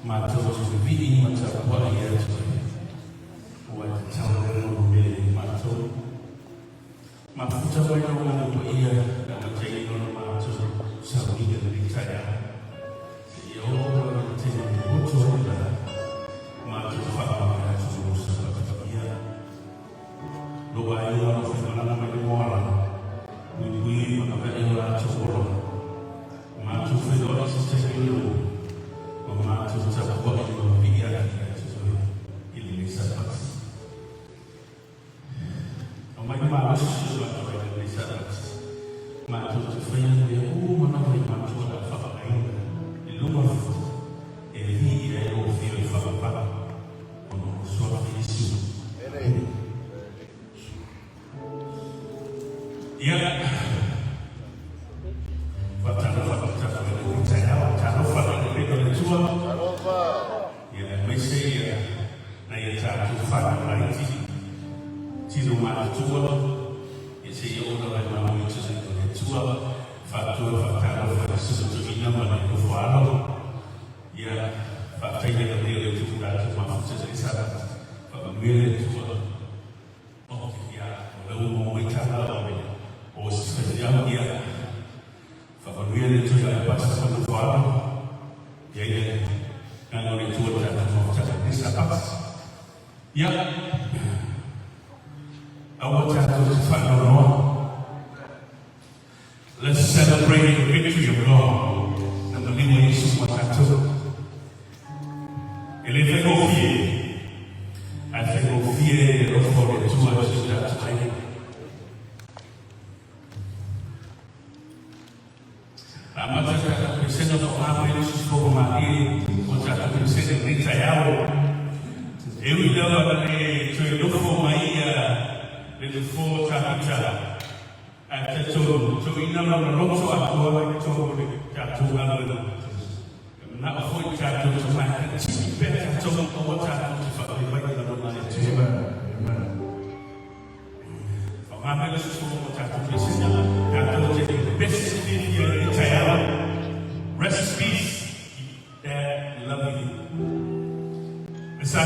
Matou te vivii ma tapuai atu ai, aua e tatau lea ona mea i matou. Mafuta mai lou Agaga Paia e amataina o le matou sauniga i lenei taeao, seia oo lava i le taimi e motu ai le la, matou faamavae atu i lou Sapati paia. Lou aiga o lo o faimalaga mai le moala, puipui ma ave'e o latou ola. Matou feiloai i se taimi o lua, ma matou tapuai ma vivii atu ia te oe i lenei Sapati. Aumai le malosi i o matou aiga i lenei Sapati, matou te faia mea uma lava i matou o le a faaaogaina i luma futa e viia ai lou afio i faavavau ona o lou Suafa Iesu. Amene. Ia, faatalofa atu tatou i lenei taeao, talofa i le pele o le Atua. Talofa! Ia, aemaise ia nai a tatou fanau laiti, tino matutua, ia seia oo lava i malu i tulaga o le Atua. Faapitoa faatalofa i le Susu Toeaina ma le nofo alo. Ia, faafetai le agalelei o le Atua i tatou mafuta i lenei Sapati. Faamanuia le Atua. Ok, ia, o lea ua maua mai tala o le o se faifeau, ia, faamanuia le Atua ia Pasa ma nofo alo, ia i le agaga o le Atua i le tatou mafutaga i lenei Sapati. Ia, aua tatou te faanoanoa. Let's celebrate the victory of God na maliu ai Iesu ma tatou. E le faigofie, ae faigofie le alofa o le Atua i si o tatou aiga. Na amata le tatou pesega faaaoga mai le siusiufogo malie o le tatou pesega i lenei taeao. E ui lava na le toe nofo mai ia le nofoa o Tavita, Ae talitonu, toeaina lona loto atoa i totonu o le tatou galuega. E manao foi tatou te mataitu pea tatou aua tatou te faavaivai i galuega a le Atua. Faaaoga mai le soifua mo tatou pesega, tatou te pepese fiafia i lenei taeao. Rest in peace, Dad, we love you. Mr.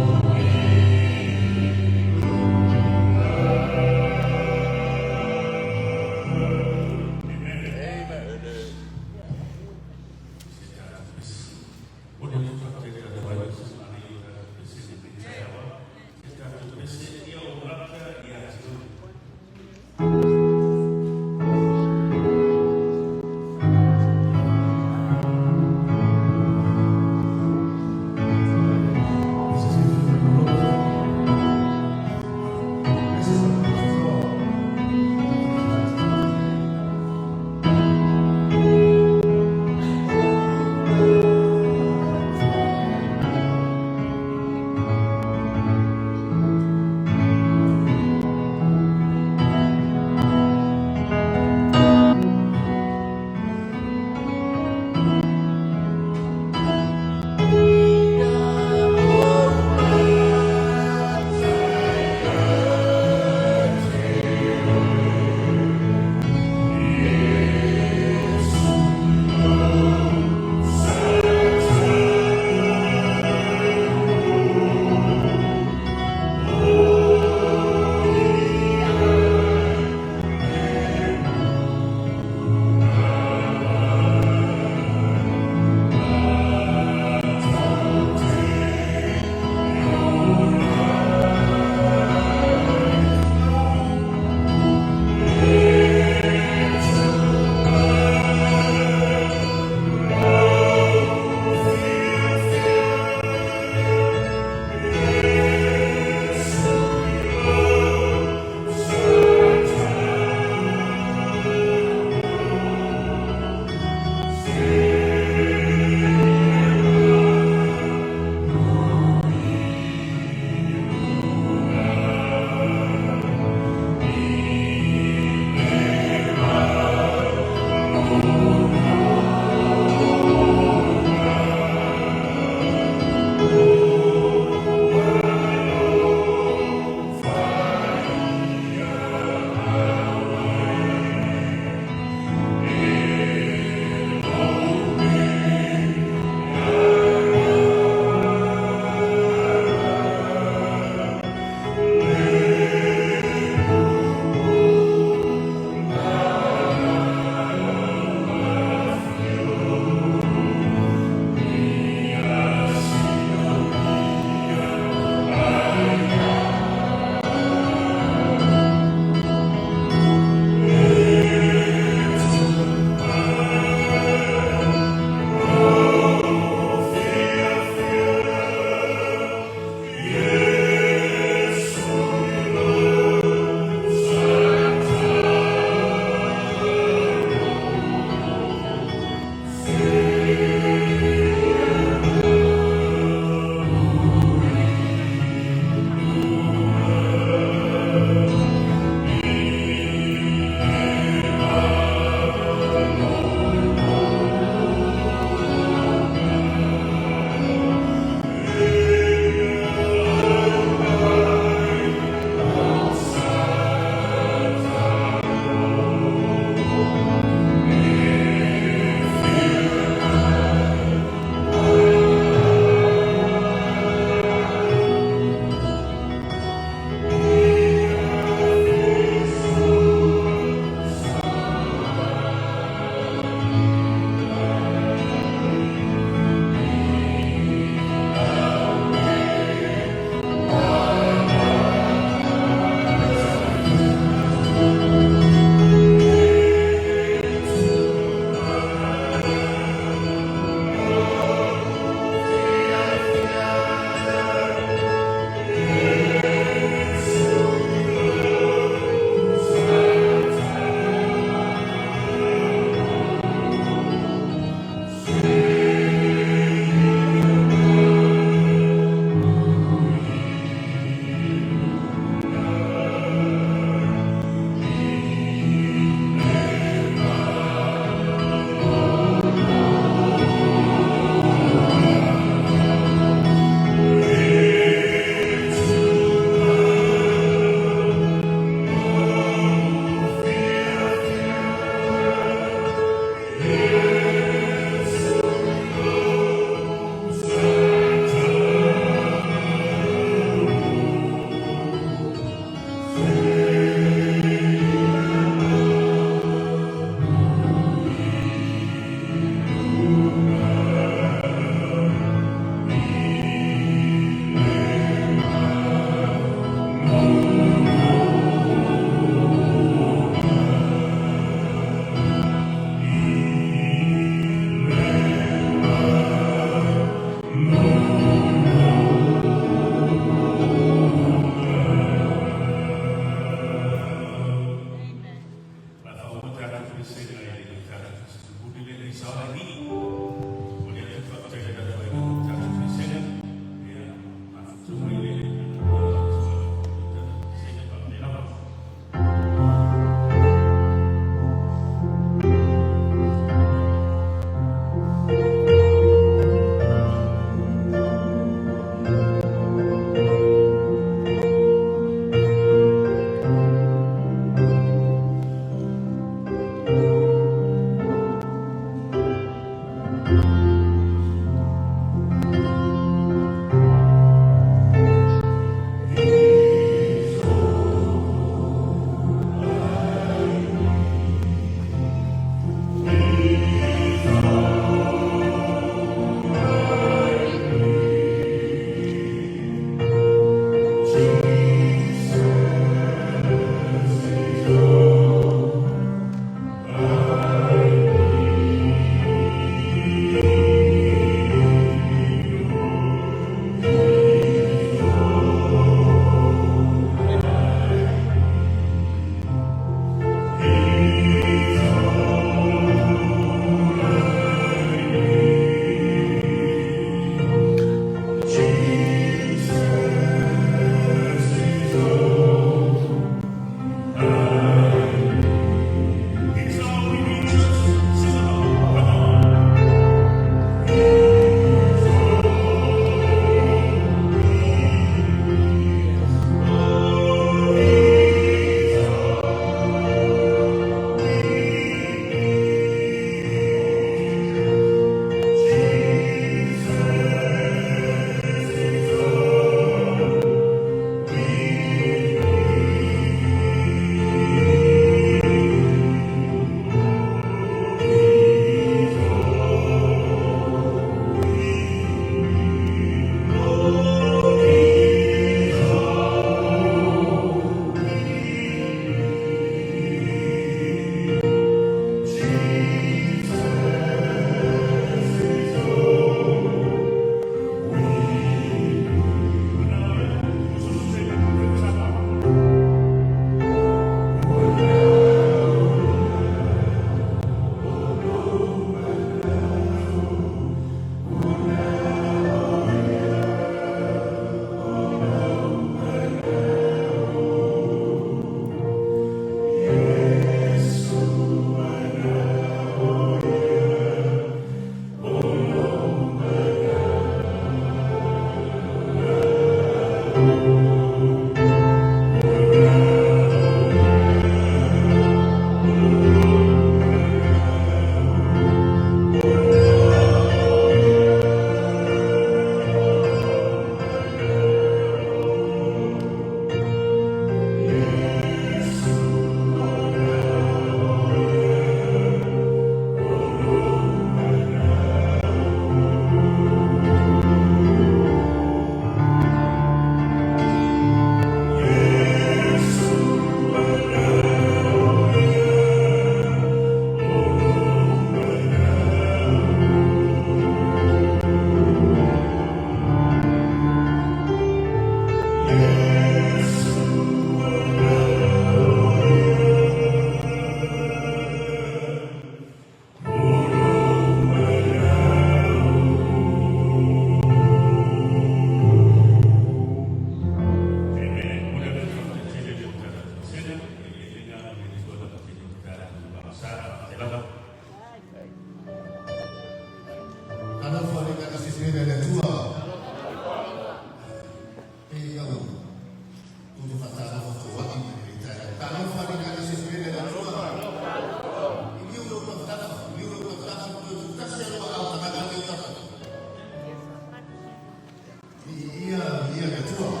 Viia ia le Atua.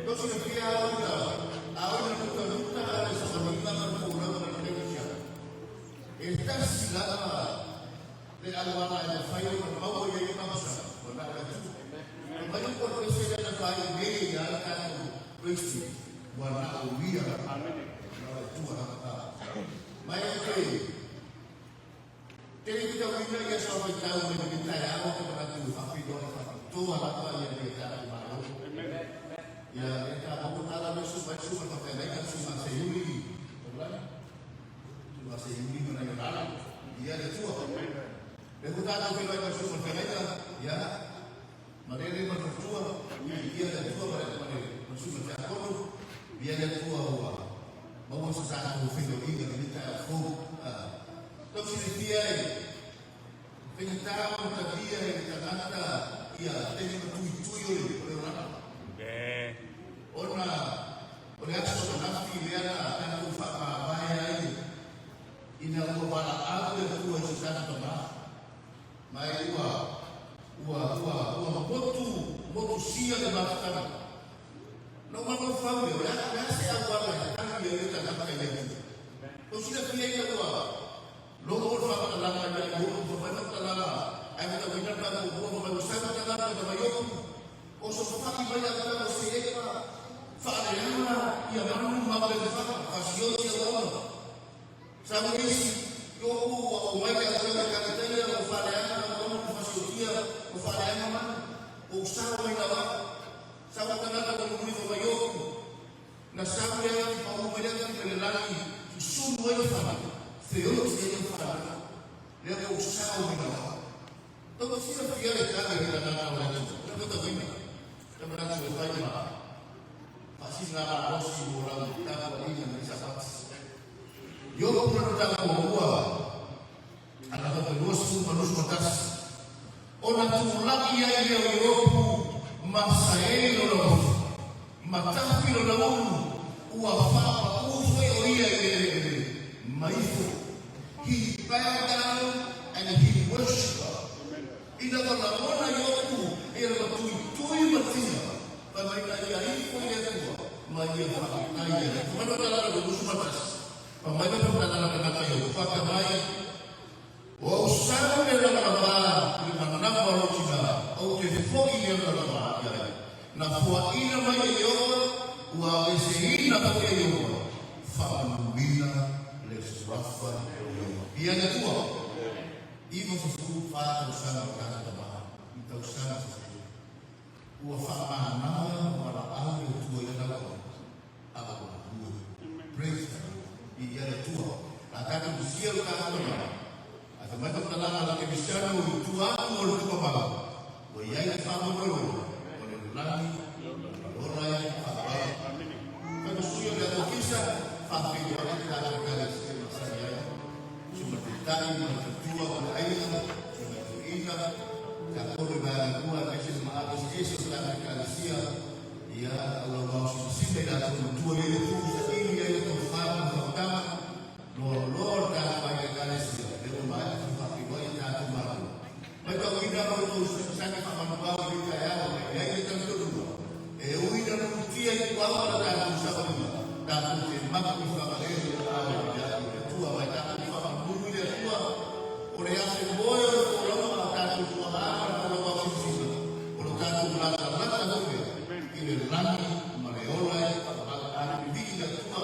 Tou silafia a oi na lutaluta le savaliga ma le folauga a le kerisiano, e tasi lava le auala e mafai ona maua i ai le mapusaga, ua na o le Atua. Mai le polokese lea na fai nei ia le tatou praise team, ua na o ia lava. Na o le Atua lava. Mai te tele fitauina ia sa faitau mai le taeao te manatu faapitoa faapitoa lava ia le tatou Malo. Ia le ta maua tala le su mai su ma faafeagaiga le susuga Seiuli Taulani. Susuga Seiuli ma nai ona alo. Ia le Atua. Le ua tatou feiloai ma le susuga feagaiga, ia ma le le ma le faletua. Ia le Atua ma le susuga tiakono. Ia le Atua ua maua se tatou feiloaiga i lenei taeao fou. Tou silafia e faigata ona talia e le tagata ia taimi matuitui o le olaga. Ona o le aso ananafi lea na tatou faamavae ai ina ua valaau le Atua i se tatou tama ma ua motu motusia le mafutaga. Na ou mafaufau lea, o le a se auala e tali ai le tagata i le Atua? Tou silafia ina ua logo le faamatalaga ia Iopu, fai mai faamatalaga ae matauina le tatou mua, fai mai ua sau le tagata na mai Iopu, o sofai mai au o se eka faaleaga ia manu ma le faga fasioti auauna. Sau isi, Iopu ua omai le au le kalitaia ua faaleaga auauna ma fasiotia ua faaleaga manu, ua usao mai lau. Sau le tagata ua mulimuli fai mai Iopu, na sau le ati pauu mai le ati mai le lagi, susulu ai le fale, feoti ai le fanau, lea ua usao mai lau. Tou silafia le tali a le tagata o le Atua, le matauina, le manatu e fai ma faasiliga malosi mo lau tapuaiga nei Sapati. Iopu na tala muamua anakapa 21. Ona tulai ai lea o Iopu ma saei lona ofi, ma tafi lona ulu, ua faapau foi o ia i le eleele ma ifo. He bowed down and he worshiped God. Ina ua lagona Iopu ia le matuitui matia, fai mai na ia ifo i le Atua ma ia faafetai i le Atua. Fai mai talala 21. Fai mai talala tagata Iopu, faapea mai, ua ou sau le lavalava i le manava o lou tina, ou te foi i le lavalava i ai. Na fuaina mai e Ieova, ua aveseina foi e Ieova, faamanuina le suafa o Ieova. Ia le Atua. 94 tausaga o tatou tama i tausaga sa ua faamama ma valaau le Atua i lana auauna a ua galue. Praise the Lord. Ia le Atua. La tatou lisia lo tatou tama. Ae fai mai faamatalaga a le kerisiano i tua atu o le tukamau, ua i ai le faamoemoeina o le lagi ola ai faavavau. Fai ma sui o le ofisa faafeiloai le tatou ekalesia masani ai. Susuga Taitai ma le faletua o le aiga, susuga toeaina, tiakono i vaega lua aemaise le maave eseese o le tatou ekalesia, ia aulauao silasila i latou matua i ai le Atua saili ai le tofa ma le faautaga, loaloa le tatou aiga ekalesia, lea ua maea ona faafeiloai e tatou malo. Matauina lo outou sagisagi faamanuao i lenei taeao ma i ai le talitonuga, e ui ina lutia i puaoa le tatou savaliga, tatou te mapu i Fagalele le aao i le api o le Atua ma e tatou faamanu i le Atua. O le afe moe o le folauga a tatou tuaa ma le folauga silasila, o lo tatou latalata foi lea i le lagi ma le ola e faavavau. Vivii le Atua.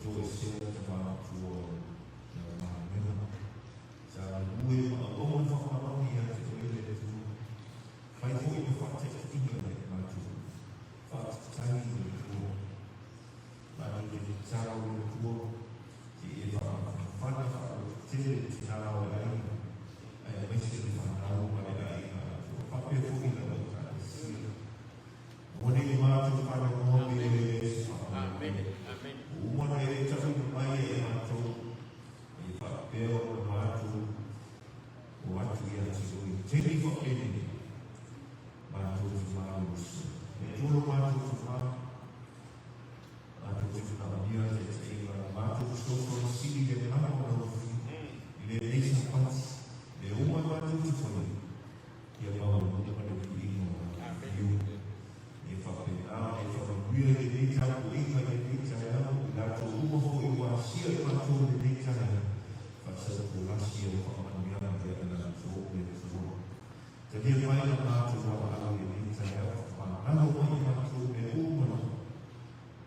Toesea le tama matua o Leamagamega. Sa galulue ma auauna le faamalamalama ia te oe le Atua. Fai foi ma faataitaiga ia i matou. Faafetai i le Atua. Matou te tatalo i le Atua, se i e faamafanafana faalototele le tina o le aiga, aemaise le fanau ma le aiga atoa, faapea foi lau Ekalesia. Aua ne i matou faanoanoa pe leai se faamoemoe. Ua uma ona e tauina mai e matou, a ia faapea ona matou o atu ia te oe i taimi faapenei, matou te malolosi. E Atua lo matou tama, matou te manaomia le taitaiga, matou fesoasoani sili i le mana o lau Afioga, i lenei Sapati, mea uma e matou te faia, Ia maualuga le viiga o lau Afioga. Ia faapena ona e faamanuia i lenei tapuaiga i lenei taeao, i latou uma foi ua asia i matou i lenei taeao, faasaupualasi au faamanuiaga ia i latou le Atua. Talia mai la matou valaau i lenei taeao, faamagalo mai i matou mea uma lava,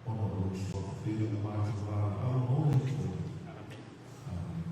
ona o lou Suafa pele ua matou valaau mo le Atua. Amene.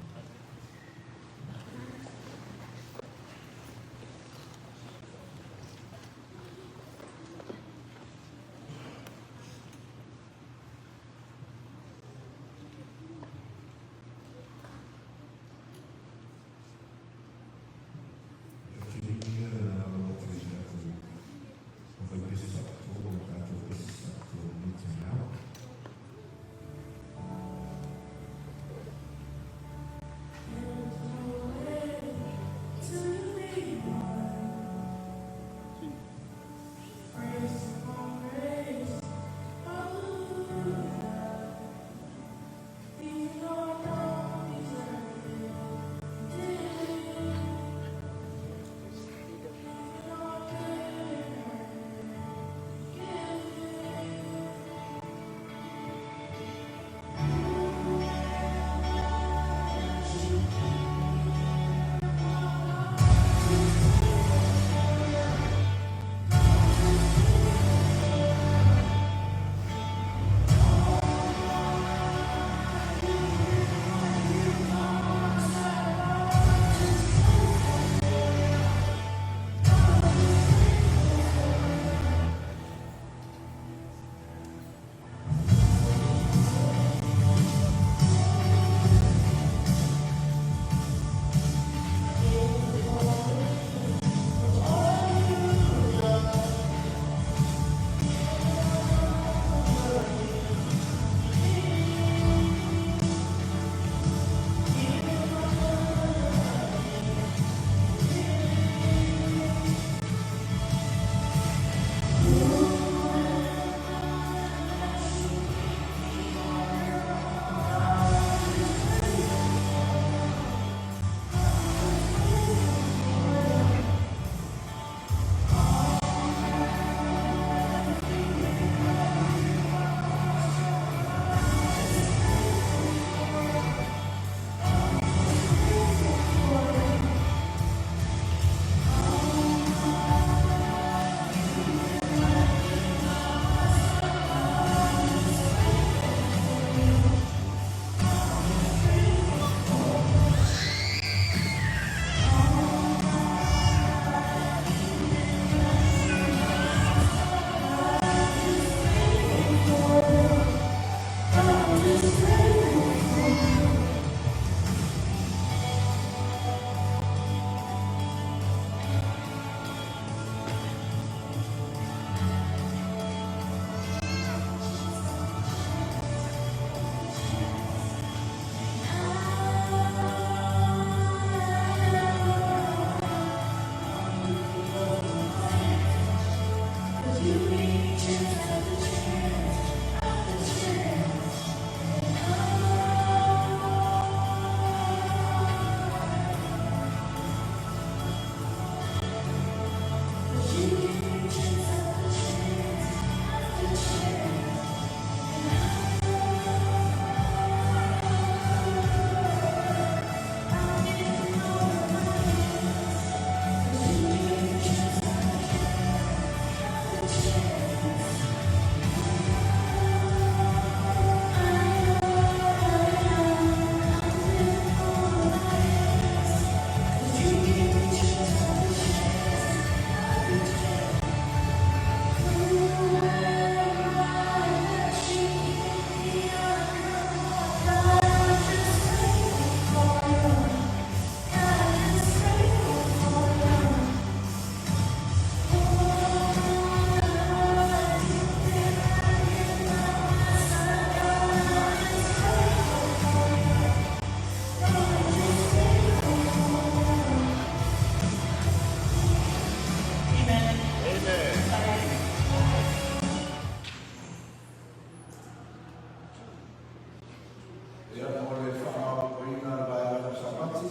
Ia, mo le faamaopoopoina o le vaega o Sapati,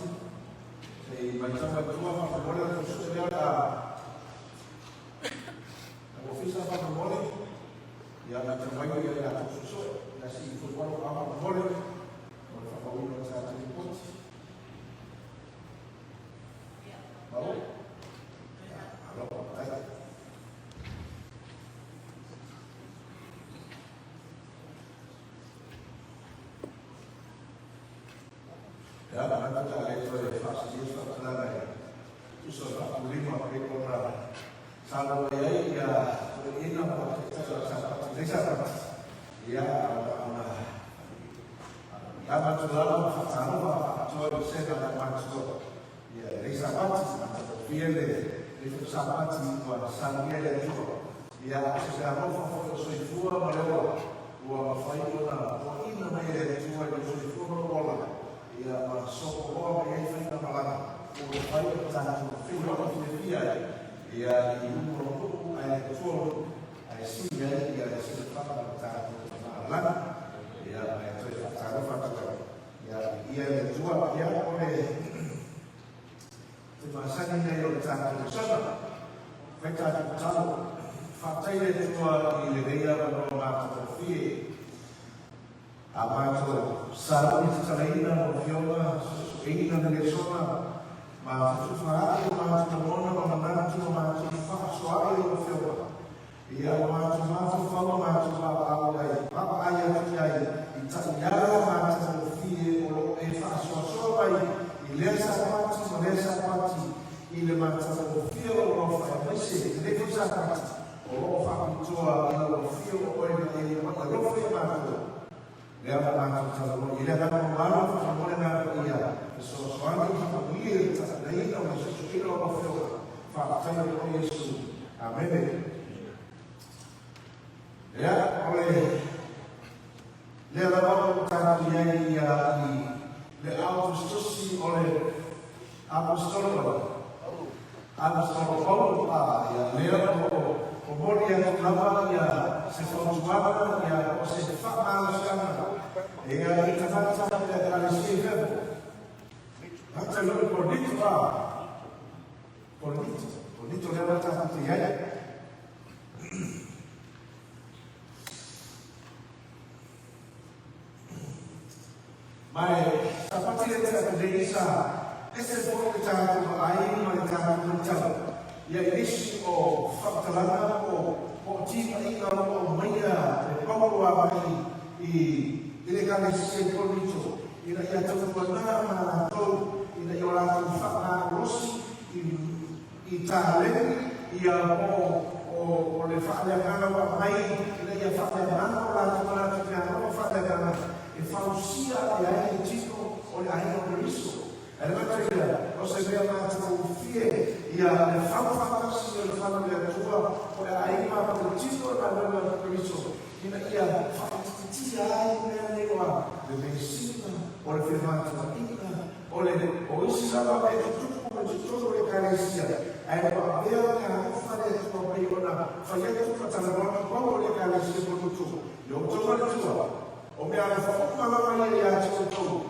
se i matau atu faamolemole o le tusue lea o le a Ofisa faamolemole, ia matau mai ia le latou suesue. Ia se i fuafuaga faamolemole mo le faamauina o le tatou lipoti. Malo? Ia, malo, faafetai. Ia, manatu o le a le toe faasilia se faamatalaga e tusa o le faatulima pei ona saunoa i ai ia toeaiina ma taitai o le Sapati nei Sapati. Ia, ona lava atu lava ma faatalofa faapitoa i le vasega a Matutua. Ia, nei Sapati, matagofie lenei foi Sapati ua saunia e le Atua. Ia, o se meaalofa foi o le soifua ma le ola, ua mafai ona poaina mai e le Atua i lou soifua ma lou ola, ia, ma sopoloa mai ai faigamalaga ua mafai ona tatou feiloai fiafia ai, ia, i luma o nuu ae tua o nuu, ae sili ai ia le silafaga o le tatou Tama i le Lagi. Ia, ma e toe faatalofa atu ai. Ia, viia le Atua. Ia, o le te masani nei o le tatou lesona, fai tatou tatalo. Faafetai le Atua i lenei avanoa matagofie a matou sauni tatalaina lau Afioga, suesueina le lesona ma fetufaai o matou lagona ma manatu ma matou faasoaai lau Afioga. Ia o matou mafaufau ma matou vaavaau ai, vaavaai atu i ai i taiala matagofie o lo o e faasoasoa mai i lea Sapati ma lea Sapati i le matagofie o lou alofa aemaise lenei foi Sapati o lo o faapitoa i lau afio o oe na e alofa ia matou. Lea ua matou talanoa i le agaga mamalu faamolemole na paia fesoasoani faamanuia i le tapenaina o le suesuega o lau Afioga. Faafetai o oe Iesu. Amene. Ia, o le lea lava o tatou i ai ia i le ao tusitusi o le Aposetolo Aposetolo Paulo, a ia lea o lo o momoli atu lava ia se fautuaga ia po o se faamalosiaga ia i tagata o le Ekalesia i fafo. Gata i lou Korinito, a Korinito, Korinito lea ua tatou te i ai. Ma e Sapati le tea atu nei sa ese foi le tatou vaai ma le tatou matau ia i nisi o faamatalaga po o timaiga o lo o aumaia e Paulo agai i i le Ekalesia i Korinito ina ia tautuana ma latou ina ia o latou faamalolosi i i taleni ia po o le faaleagaga ua aumai ina ia faaleagaga o latou manatu i mea alofa faaleagaga e fausia ae ai le tino o le aiga o Keriso. Ae le gata i lea, o se mea matagofie ia le fau faatasi o le fale o le Atua o le aiga po o le tino o le galuega o Keriso ina ia faaitiitia ai mea nei o le measina, o le fematauaiga, O le o isi lava mea e tutupu i totonu o le Ekalesia, ae ua avea le alofa le Atua pei ona fai atu ma talanoa atu Paulo i le Ekalesia Korinito, I outou manatua, o mea alofa uma lava ia ia te outou,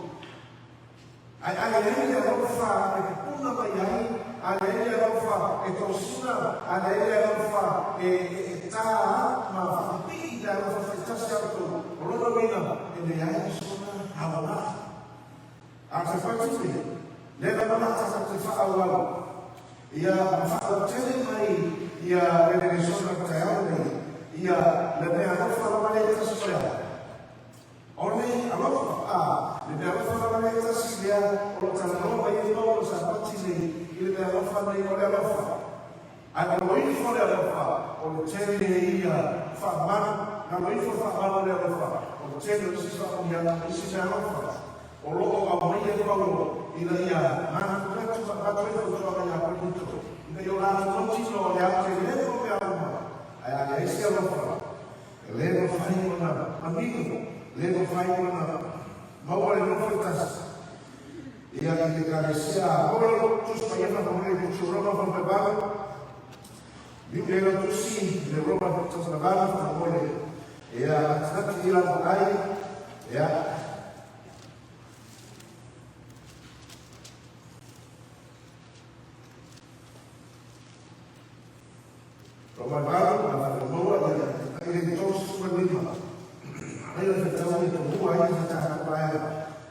ae a leai le alofa e pupuna mai ai, a leai le alofa e tosina, a leai le alofa e ta ma faapipii i le alofa faitasi a outou, o lona uiga, e leai sona aoga. A te whai tupe, lea lava la tatou te faaauau ia ma faalautele mai ia le lesona taeao nei, ia le mea alofa lava lea e tasi o le a? O le alofa, a, le mea alofa lava lea e tasi lea o lo o talanoa mai ai Paulo Sapati nei i le mea alofa nei o le alofa. Ae alo ifo le alofa, o le tele ia faamalu, na alo ifo le faamalu o le alofa, o le tele o isi faamanuiaga ma isi mea alofa o lo o aumaia e Paulo ina ia manatunatu ma avatu ai fautuaga ia Korinito, ina ia o latou mautinoa o le aotelega o mea uma, ae a leai se alofa, e le mafai ona manino, le mafai ona maua le nofo i tasi. Ia i le Ekalesia a Apolo, Tusi Paia Faamolemole i Tusi o Roma faamoemoe, Liu le lau tusi i le Roma 8 faamolemole. Ia natinati i lau vaai, ia mai valu, ma whakamoa, ia, i le 35. Ai o whetau i tō ai i tātou aia.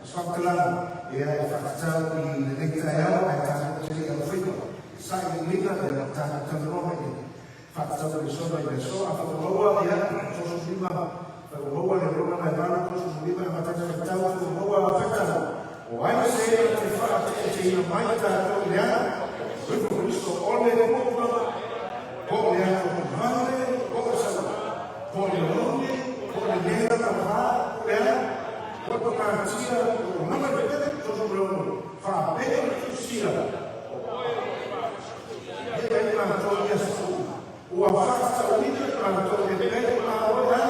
O whakatalanga, ia e whakatau i le nei taeao, ai tātou te au whika. Sa i linga, ia tātou tauroa i whakatau i sona i le so, a whakamoa, ia, 35, whakamoa le rona mai valu, 35, a tātou whakatau, whakamoa whetau. O ai se te whaate e te ina mai tātou i lea, Rupo Kristo ole pōpua, po le ato male, po le sa, po le lone, po le nera na wha, po le a, po to ka tia, o nama te pere, to so mle wha pere o tu sia. He ai mātou ia su, ua whakata o ina mātou e pere o ngā oe a,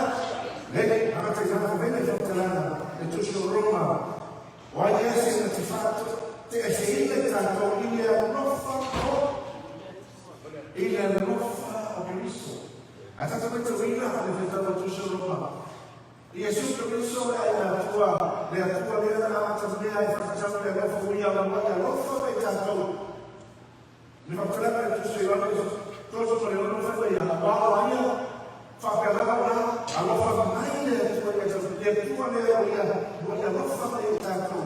le, anga te ngā whene whakatalanga, e tusi o Roma, o ai e se na te whātu, te e se ina tātou i le alofa o, i le alofa o Kristo. A tātou mai te wina le whetau o tusi o Roma. Iesu Kristo le ai atua, le atua le ana ata mea e whakatau le alofa o ia maua i alofa mai tātou. Le whakatalanga e tusi o Roma, tō ma le ono whawa ia, wā ia, whakalawa la, alofa mai le atua ia tātou, le atua le au ia, mo ia alofa mai e tātou.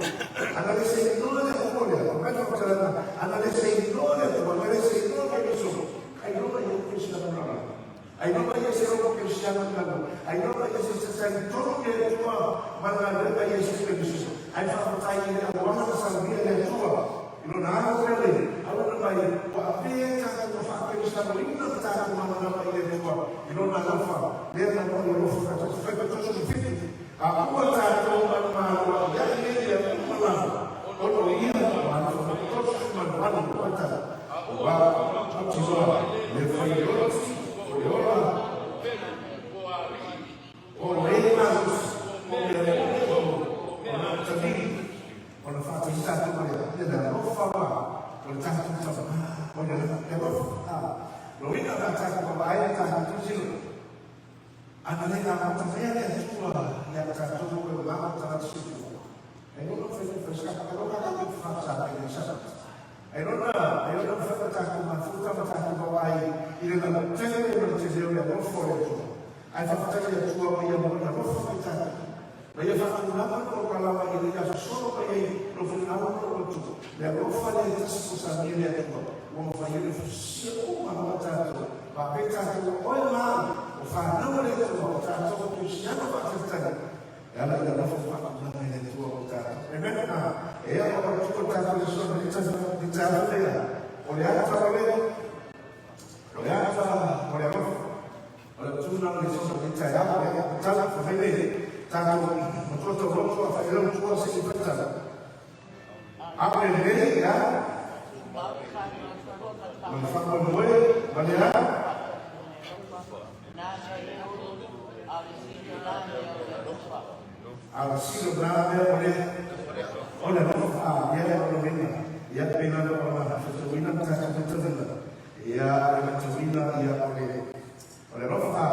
Ana le se inoa le atua le, o mai whakatalanga, ana le se inoa le atua, ana le se inoa le Kristo, kai roa ia Kristo na rama. Ai roa ia se roa Kristiano na ai roa ia se se tonu le atua, mana le ia se Kristo. Ai whakatai i le awana na salvia le atua. I lona alo le, awana mai, wa pe tātou whakakristiano ina tātou mana nama i le atua. I lona alofa, le na mo i alofa tātou. Whai pa toso whiti. A ua tātou mana māroa, ia i le ia umalava. Ono ia mana whakatoso mana mana o tā. Wa, tiwa, le whai oti, o le ora, o le malus, o le o, o na tavili, o na whātahi tātou mai, ia le alofa wā, o le tātou tama, o le alofa, lo ina ngā tātou wa ai tātou tūtilo. Ana le ngā matamea le atua, ia tātou o ngā matangata sipu. Ai nona whai whai ai nona ka te whātā i le sasa. Ai nona whai tātou mafuta ma tātou wa ai, i le ngā tele ma te reo le alofa o le atua. Ai whakatai le atua mai ia mo i alofa mai tātou. Mai ia whakatunama no ka lama i le ia solo mai ai no whanau no o tu. Le alofa le tasi ko sa ni le atua. Ua mawhai le fusia o mana tātou. Ma pe tātou oe mā, o whanau le atua o tātou Kristiano whakatai. E ala i alofa whakatunama i le atua o tātou. Amen. E ala o atua tātou le sona ni tātou lea. O le ata o le, o le ata o le alofa. O le tūnga le sona ni tātou le tau whaile. Tātou matoto roto a whaelau tua se i whatara. A le lei, ia. Ma le whakamoe, ma le a. A la silo nā mea o le, o le alofa, a ia le ono mena. Ia pena no ona whatawina tātou matawina. Ia le matawina, ia o le, o le alofa.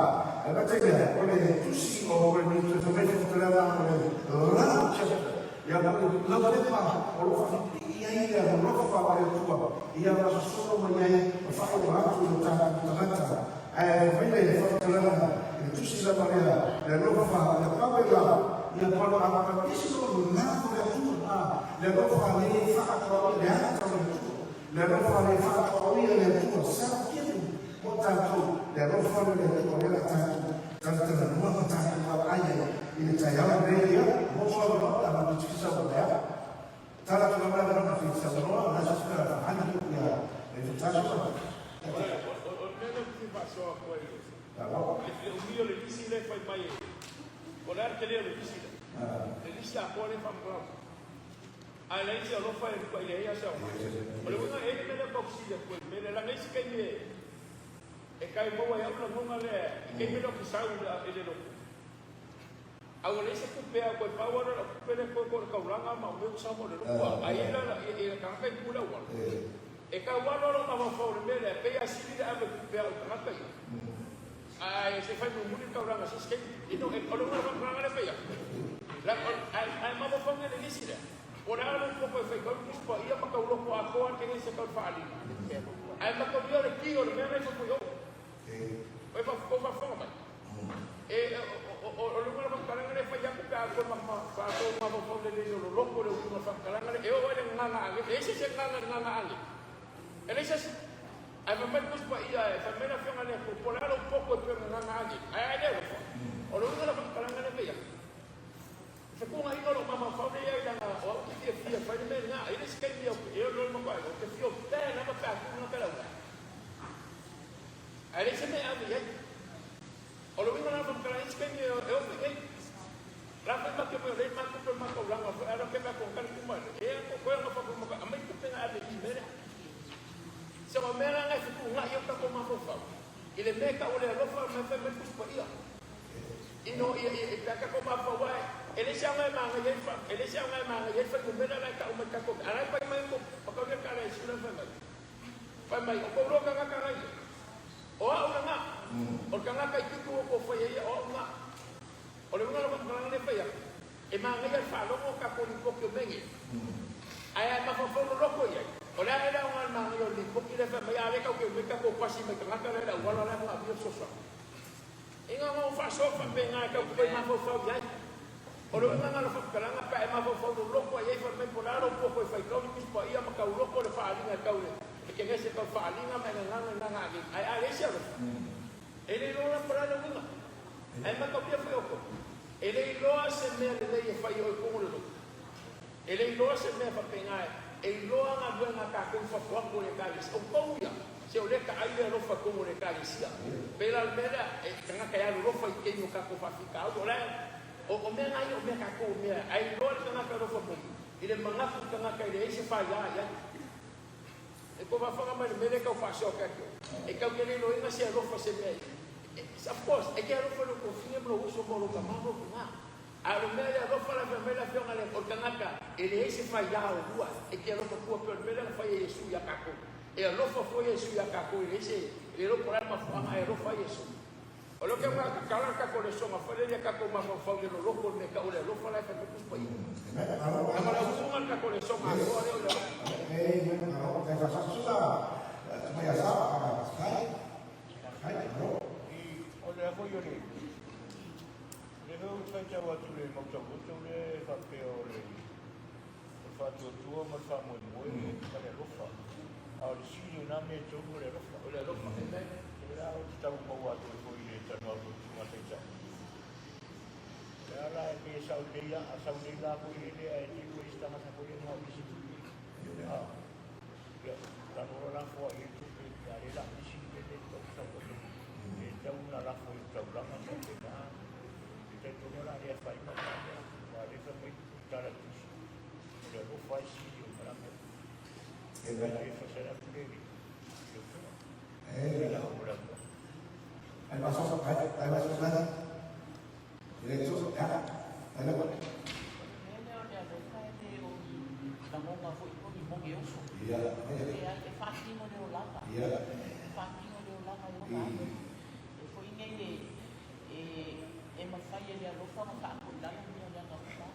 E matai o le tusi o koe ni te whamei whakatalanga o le love chapter. Ia mo le love lepa o lo whakiti ia i le alofa o le atua. Ia masosolo mai ai o whakawa atu o tātou tangata. Ae whaile e whakatalanga i le tusi lava lea, le alofa, le pawe la, ia palo a whakatisi o le love o le atua. Le alofa le whakatoa le ata o le atua. Le alofa le whakatoa ia le atua. Sa kiru o tātou, le alofa le atua le la tātou. Tana nua ma tātou wala ai ai. I le tai au nei ia, mo soa no, ana te tiki sa o lea. Tala tu lama na na whiti sa noa, na sa sika na whahani ia le whataso ma. O le mea lea ou te faasoa atu ai le umi o le lisi lea e fai mai e o le a le tele o le lisi lea le lisi atoa lea e faamatalaga ae leai se alofa e lukaʻi ai a se aoga o le uiga e i ai le mea lea ou taufesili atu ai i le mea lea leaga isi taimi e kai maua ai au lagona lea i taimi lea ou te sau i le lotu a ua leai se tupe a toe pau lava lau tupe lea toe o le taulaga ma o mea ua sau ma o le lotu a i ai la i le tagata i pu le auala e tau alo lou mafaufau i le mea lea pei a sili le ave tupe a au tagata ia ae se fai mulimuli le taulaga se isi taimi o le uiga o le faamatalaga lea fai atu ae mafaufau nei i le lisi lea po o le a lou poto e faitau le Tusi Paia ma tau loto atoa te lei se tau le faaaliga ae mataulia o le ki o le mea lena e fai mai ou. O fa o fa fa mai. E o le unga fa'amatalaga le fai aku pe a toe fa'atou mafaufau lelei o loloko le uiga fa'amatalaga le e oo ai le gagaga age e ese se gaga le gaga age e leai se isi ae fai mai le Tusi Paia e fai mai le Afioga le Atua po o le a lou poto e pei ona gaga age ae a e le alofa o le uiga o le fa'amatalaga lea fai aku e fetuunaiga o lou mafaufau lea i ai leaga o au te fiafia e fai le mea lena e le isi taimi e oo loa le matua ou te fia opea lava pe a tu le gata le auala ae leai se mea e ave i ai. O le uiga la o faamatalaga isi taimi e ofi nei. La foi ma te mai o lea ma tupe ma taulaga foi ala ke ma kong kali kuma e a ko koe nga fa ko ma amai tupe nga ave i mele. Se o mea la ngai futu nga i o ta ko ma fo fa. I le mea ka o le alofa me fa me kus pa ia. Ino ia ia i ka ko ma fa wa e le sia ngai ma ngai fa e le sia ngai ma ngai fa ko mela la ka o mai ka ko ala pa mai ko pa ka ka la si la fa mai. Fai mai o ko lo ka ka ngai. O au lena, o le tagata i tupu o ko whai ia, o au lena. O le uiga o le faamatalaga lea e fai atu, e manaia le faalogo o tatou lipoti o mea nei. Ae a e mafaufau loloto i ai, o le a le aoga o le manaia o le lipoti lea e fai mai, a lea tatou te omai tatou pasi mai tagata lea i le auala la e manaomia fesoasoani. E na ona ou faasoa faapena e tatou te toe mafaufau i ai. O le uiga lena o le faamatalaga, pe a e mafaufau loloto i ai fai mai po o le a lou poto e faitau le Tusi Paia ma tauloko le faaaliga e tau le ekenese tau faaaliga ma e gagana i lana aliga. Ae a leai se alofa, e le iloa la po o le a le uiga. Ae mataulia foi outou, e le iloa se mea lelei e fai i oe tonu le loto. E le iloa se mea faapena e iloa galuega a tatou i fafo atu o le Ekalesia. Outou ia, se o lea taai le alofa tonu o le Ekalesia. Pei la o le mea lea, e tagata e alolofa i taimi o tatou faafitauli. O la e, o, o mea na ia, o mea tatou, o mea, ae iloa le tagata alofa tonu i le manatu i tagata e leai se faia i ai. E kou faafofoga mai le mea lea e tau faasoa ke atu ai. E tau te le iloaina se alofa se mea i, of course, e te alofa i lou tuafafine ma lou uso ma lou tama ma lou tina. A o le mea le alofa la fai mai le Afioga le o le tagata e leai se faiā o lua e te alofa fua pei o le mea lea na fai e Iesu iā tatou. E alofa fua Iesu iā tatou e leai se e le iloa po o le a le mafuaaga ae alofa ai Iesu. O lea ou te tatala le tatou lesoga foi lea ia tatou mafaufau i le loloto o le mea e tau o le alofa la e fai mai Tusi Paia. Leaga o le autuga le tatou lesoga atoa lea o le alofa. O lea foi o le O lea foi ou te faitau atu i le mau tauoto lea e faapea o le faatuatua ma le faamoemoe ma le alofa. A o le sili o na mea e tolu o le alofa. O le alofa. Amen. O lea ou te tau maua atu ai foi i le talanoa atu o le Susuga Taitai. O le a la e pei e sau lelei a sau lelei la foi e lea e tele foi isi tagata foi lea na o isi tupe. A ia lalo la lafo ai i tupe ia le la isi le le tau sau atu. E tau na lafo i taulaga ma pena. E talitonu o le a le afaina lena mea, aua o lea e fai mai tala i le tusi, o le alofa e sili o ma la mea. E le fasala atu le le Atua. E la o la mea. Ai maso ai ai maso ai. Le tu ya. Ai la. Mea lea o le alofa e le o ni lagona foi po o ni moge oso. Ia. E ai e faatino le olaga. Ia. E faatino le olaga e ola ai. E foi nei e E, e mafai e le alofa ona faapo i lalo mea o le aga uma.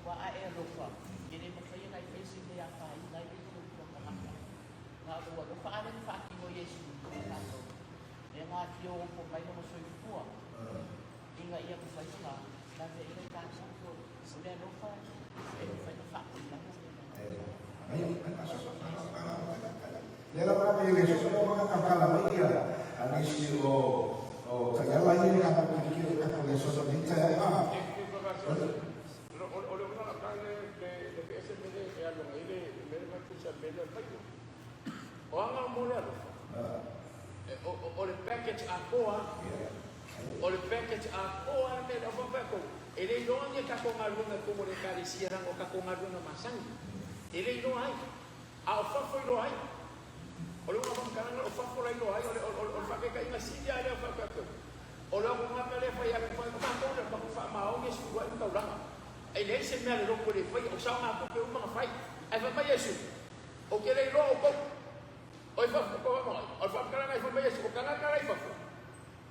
Ua a e alofa, e le mafai ona e faia se mea e afaina ai le soifua tagata. Na o lou alofa a lea na faatino e Iesu ia tatou, lea na afio ofo mai lona soifua, ina ia mafai ona laveaina i tatou. O le alofa e mafai ona faapo i lalo mea o le aga uma. Lea lava la e le soso ma ka kala mai ia a nisi o o taiala ia ka ka ki ka ka le soso ni ta a. O le uiga la ka le le le se mele e aloga i le mele ma tusa mele mai. O anga mo le alofa. O le package atoa. O le package atoa le mea lea o faapea kou. E le iloa ni tatou galuega i totonu o le Ekalesia leaga o tatou galuega masani. E le iloa ai. A o fafo iloa ai. O le uiga faamatalaga o fafo la iloa ai, o le, o, o le faataitaiga sili lava lea o faapea O le auaunaga lea e fai atu fai, o matou lea, matou faamaoni e sulu ai le taulaga. E leai se mea a le lotu e le faia, o saogatupe uma na fai. Ae fai mai Iesu, Ou te le iloa outou. O i fafo, o le faamatalaga e fai mai Iesu, o tagata la i fafo,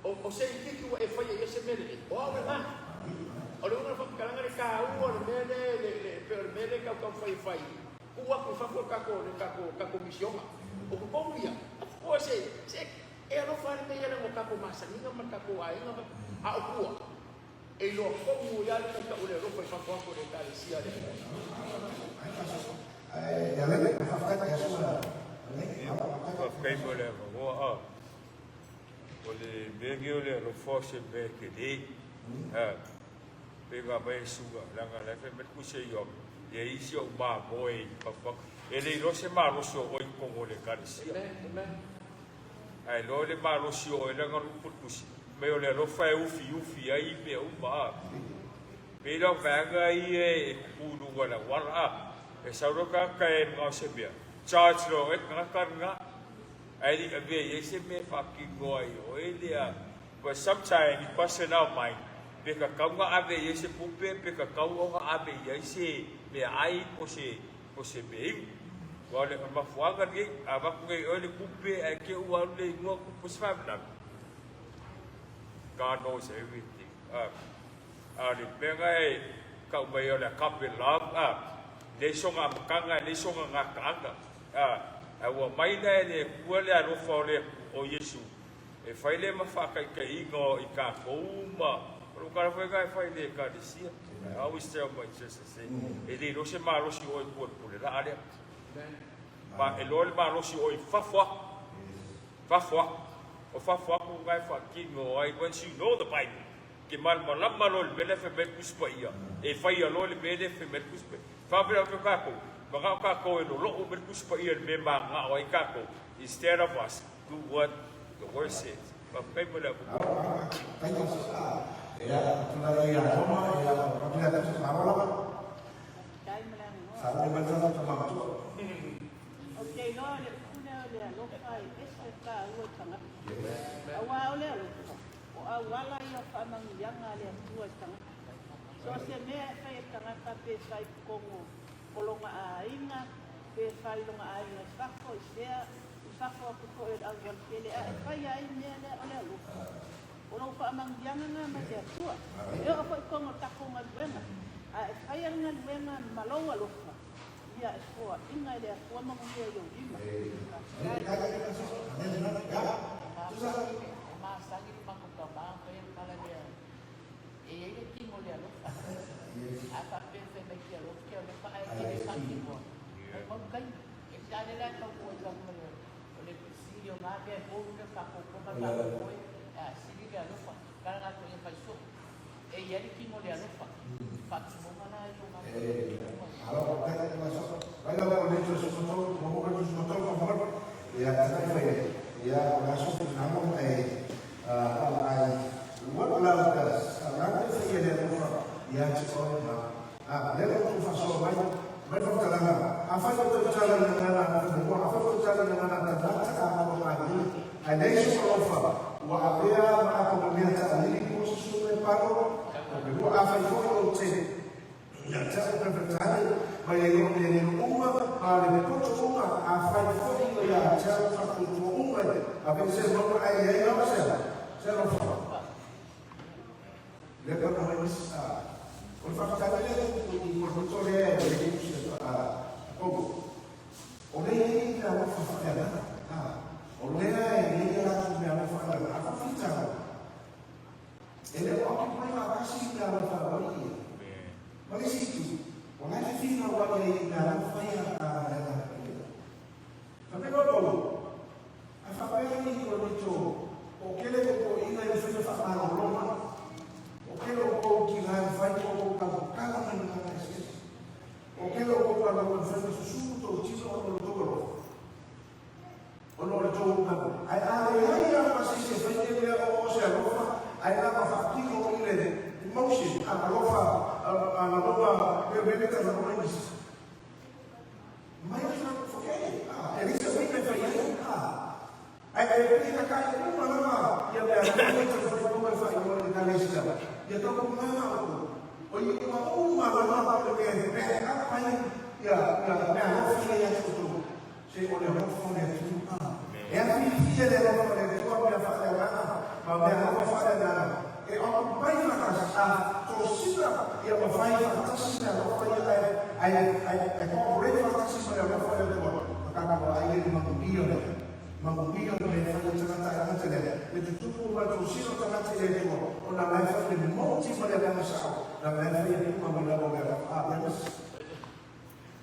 O, o se itiiti ua e faia i ai se mea lelei, o au lena. O le uiga o le faamatalaga le taua o le mea lea, le, le, pei o le mea lea e tau taumafai e fai, tuu atu i fafo le tatou, le tatou, tatou misiona. O totonu ia, of course, se, se, E alofa le mea ia leaga o tatou masaniga ma tatou aiga ma, a o tua, e iloa tonu ai lava le taitau o le alofa i fafo atu o le Ekalesia a le Atua. Faafetai mo le avanoa. A o le mea lenei o le alofa o se mea e tele. A pei ona aumai e Suga, leaga o la e fai mai le tusi a Ioane, e i ai isi o mamoe i fafo atu. E le iloa se malosi o oe i totonu o le Ekalesia. Ae iloa le malosi o oe leaga o le upu tusi, mai o le alofa e ufiufi ai mea uma. A pei la o vaega ia e tutu i luga o le auala. A e sau loa le tagata e manao i se mea, charge loa e oe le tagata lena. Ae le i avea i ai se mea e faatino ai e oe lea. But sometimes it question our mind, pe tatau ona ave i ai se tupe, pe tatau ona ave i ai se meaai po se po se mea inu. Aua o le mafuaaga lenei, a avatu nei e oe le tupe ae te i ua alu le inua tupu se faalavelave. God knows everything. A o le mea lena e tau mai ai o le agape love, a, leai sona amataga, leai sona gataaga. A, ae ua aumai la e le Atua le alofa o le o Iesu e fai lea ma faataitaiga i tatou ma o lou tala foi lena e fai i le Ekalesia. I always tell my church, I say, e le iloa se malosi o oe i tua i le pule laa lea. Ma e iloa le malosi o oe i fafo atu. Fafo atu. O fafo atu lena e faatino ai, once you know the Bible, ke malamalama loa i le mea lea e fai mai ai le Tusi Paia, e faia loa le mea lea e fai mai ai le Tusi Paia. Faapea atu tatou, manao tatou e loloo mai le Tusi Paia i le mea e mananao ai tatou, instead of us do what the word says. Faafetai mo le avanoa. Ou te iloa o le pule o le alofa e ese tāua i tagata. Auā o le alofa, o auala ia o faamanuiaga a le Atua i tagata. So o se mea e fai e tagata pe fai i totonu o lona aiga, pe fai i lona aiga i fafo, i fea, i fafo atu foi o le aualatele, a e fai ai mea lea o le alofa. O lou faamanuiaga lena mai le Atua. E oo foi i totonu o le tatou galuega, a e faia le galuega ma lou alofa, ia e foaina e le Atua manuia i ou lima. E masani le matou tama ona fai le tala lea, e i ai le tino o le alofa. A faapea e fai mai ke alofa, ke alofa ae te le faatinoa, maumau taimi. E te ale la e tau ua i lalo o le sili o na mea e tolu lea faaopoopo ma le faamoemoe, a sili le alofa. Tala na atu ia fai soo. E i ai le tino o le alofa, faatinoga la ia o na mea e tolu. What love does, a love e whaia le alofa ia te oe ma a lea ua outou faasoa mai, mai faamatalaga, afai o outou tala i gagana a Fanua, afai o outou tala i gagana a tagata a Malomālie, ae leai sou alofa, ua avea ma apogamea taʻalili po o se susuga e palo, o me lua, afai foi ou te ia te au Reverend mai ai o me lelo uma, ma o le poto uma, afai foi o ia te au faatuatua uma e aveese maua ae leai lava se se alofa. Lea ka mai mas o le faafitauli lea i Korinito lea e le usi a Paulo. O lea e i ai mea alofa faaleagaga. O lea e i ai a latou mea alofa faaleagaga. A faafitauli, e le o occupy faatasi mea alofa aloaia ia. Ma le isi itu, o la e fefinauai ai i mea alofa ia a le Agaga Paia. Fai mai loa Paulo, A faapea i Korinito, o kele o toʻiina e mafai ona faamalolo mai, o kele o kou kila e mafai ona outou tautala mai i gagana eseese, o kele o kou alofa e mafai ona susulu tou tino ona o le tou alofa, ona o le tou gagana. Ae a leai lava ma se isi e fai nei mea o o se alofa, ae na ma faatino i le emotion, a alofa, a lagona, pe mea ta lagona i isi. Mai le fai, forget it, e leai se uiga e fai ai, ae e pei e kai uma lava ia mea alofa i taumafai uma e faailoa i le Ekalesia, ia tautuana outou, o iuga uma lava o le mea e back up ai ia mea alofa ia ia te outou, se o le alofa o le Atua. E afifi le alofa o le Atua ma mea faaleagaga ma mea alofa faaleagaga e occupy faatasi, a tosina ia mafai faatasi le alofa ia ae ae ae cooperate faatasi ma le alofa o le Atua, ma tatou vaai ai i le manuia lea. Manuia le mea e fai e tagata e gata lea, le tutupu o matou sino tagata i le Atua, ona la e fai le moti ma le agaga sao, la la e fai e puka mai lalo o le agaga. A, lea mas.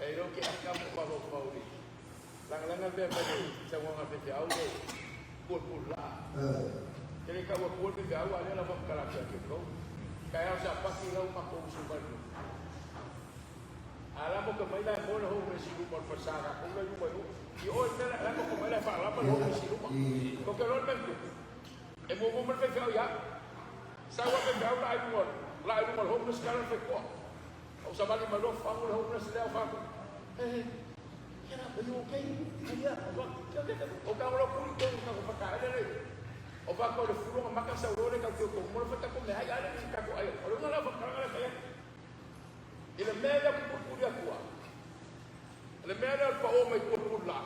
E ilo ke aka mo mafaufau le lagalaga mea mai le sauaga faifeau le puapua laa. E le tau atua le faifeau a lea lava matala atu ia te outou. Taeao Sapati lau matou usu mai le nuu. A la moto mai la e moe le homeless i luma o le falesa a tatou la i luma i o. I o i le mea la, la moto mai la e faalama le homeless i luma. Tou te iloa le mea na tupu? E muamua mai le faifeau ia au. Sau lava le faifeau laa i luga o le, laa i luma o le homeless tala le faitotoa. Ou savali mai loa fagu le homeless lea o fatu. Hey, hey, get up, are you okay? Hey, yeah, o fatu. O tago loa kuli tonu tago whakaele le. O fatu o le fulo nga maka sau loa le tau teo tonu. Mo le whai tako mea ai ale ni tako ai. O le unga la whakaranga le whai atu. I le mea lea pupulupuli atua. Le mea lea o le pao mai pulupulu la.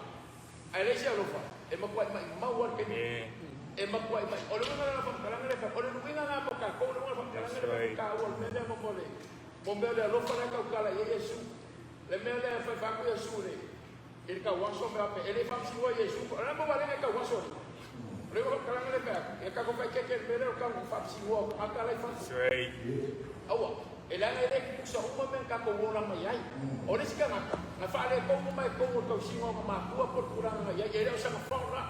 Ae leai se alofa, e matuai maimau lava le taimi. E matuai mai. O le uiga lena o le faamatalaga lea e fai. O le luiga lena mo tatou, o le uiga o le faamatalaga lea e fai, taua o le mea lea mo mo le mo mea o le alofa lea e tautala i ai Iesu. Le mea lea e fai fai atu Iesu i le i le tauaso mea faapea, e le i faamasinoa Iesu. O le a le maua e tauaso ai? O le uiga o le faamatalaga lea e fai atu, ia tatou faaeteete i le mea lea o le tau faamasinoa o tagata la e i fafo. Aua. E leaga e le tutusa uma mea na tatou ola mai ai. O le isi tagata, na faaletonu mai totonu o le tausiga o ona matua po o le tulaga na i ai, e le o sana fault la.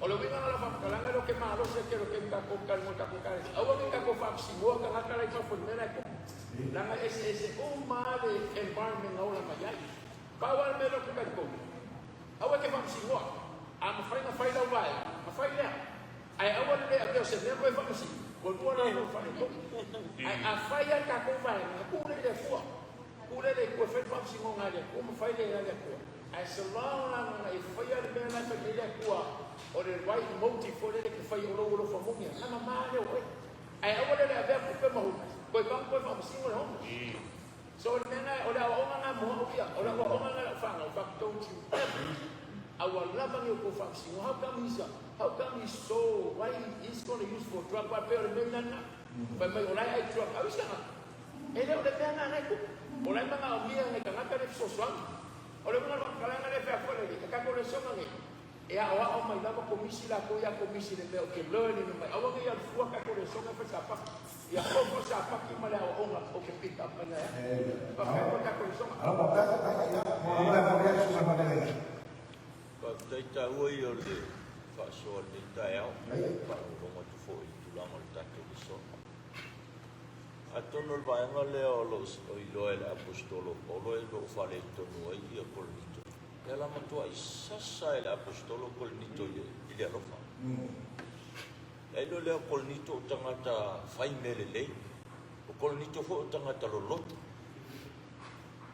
O le uiga lena o lau faamatalaga lea ou te malosi ai tele o taimi tatou te talanoa i tatou ekalesia. Aua ne i tatou faamasinoa tagata la i fafo i le mea la e tupu. Leaga e eseese uma lava le environment na ola mai ai. Pau lava le mea lea ou te talitonu, aua e te faamasinoa. A mafai ona fai lau vaega, ona fai lea. Ae aua le le avea o se mea koe faamasino, ua lua la lou faaletonu. Ae a fai lava le tatou vaega, na tuu lea i le Atua. Tuu lea i le Atua e fai le faamasinoga a le Atua ma fai le a le Atua. Ae so long la na e faia le mea la e fai nei le Atua, o le right motive foi lele e te fai o lou alofa moni ai, na mama lea o oe. Ae aua le le avea tupe ma homeless, toe vanu toe faamasino le homeless. So o le mea lena, o le aoaoga lena mo au ia, o le aoaoga lena i lau fanau, but don't you ever, aua lava ne i outou faamasino, how come he's a, how come he's so, why he's gonna use for drug, aua pei o le mea lena, fai mai o la e ai drug, au isi tagata, e le o le mea lena na e tupu, o la e manaomia e nai tagata le fesoasoani. O le uiga o le faamatalaga lea e fai atu ai lelei, e tatou lesona nei, E aoao mai lava komisi latou ia komisi i le mea o ke learning mai aua nei alu fua tatou lesona e fai sapaki ia koko sapaki ma le aoaoga o ke pick up mai ae faafetai mo le tatou lesona. Faafetai taua ia o le faasoa i lenei taeao, faalogologo atu foi i le tulaga o le tatou lesona. Atonu o le vaega lea o lo o iloa e le Aposetolo o Paulo e lo o faaletonu ai ia Korinito. E ala matuai sasa e le Aposetolo o Korinito i le alofa. E iloa lea o Korinito o tagata fai mea lelei. O Korinito foi o tagata loloto.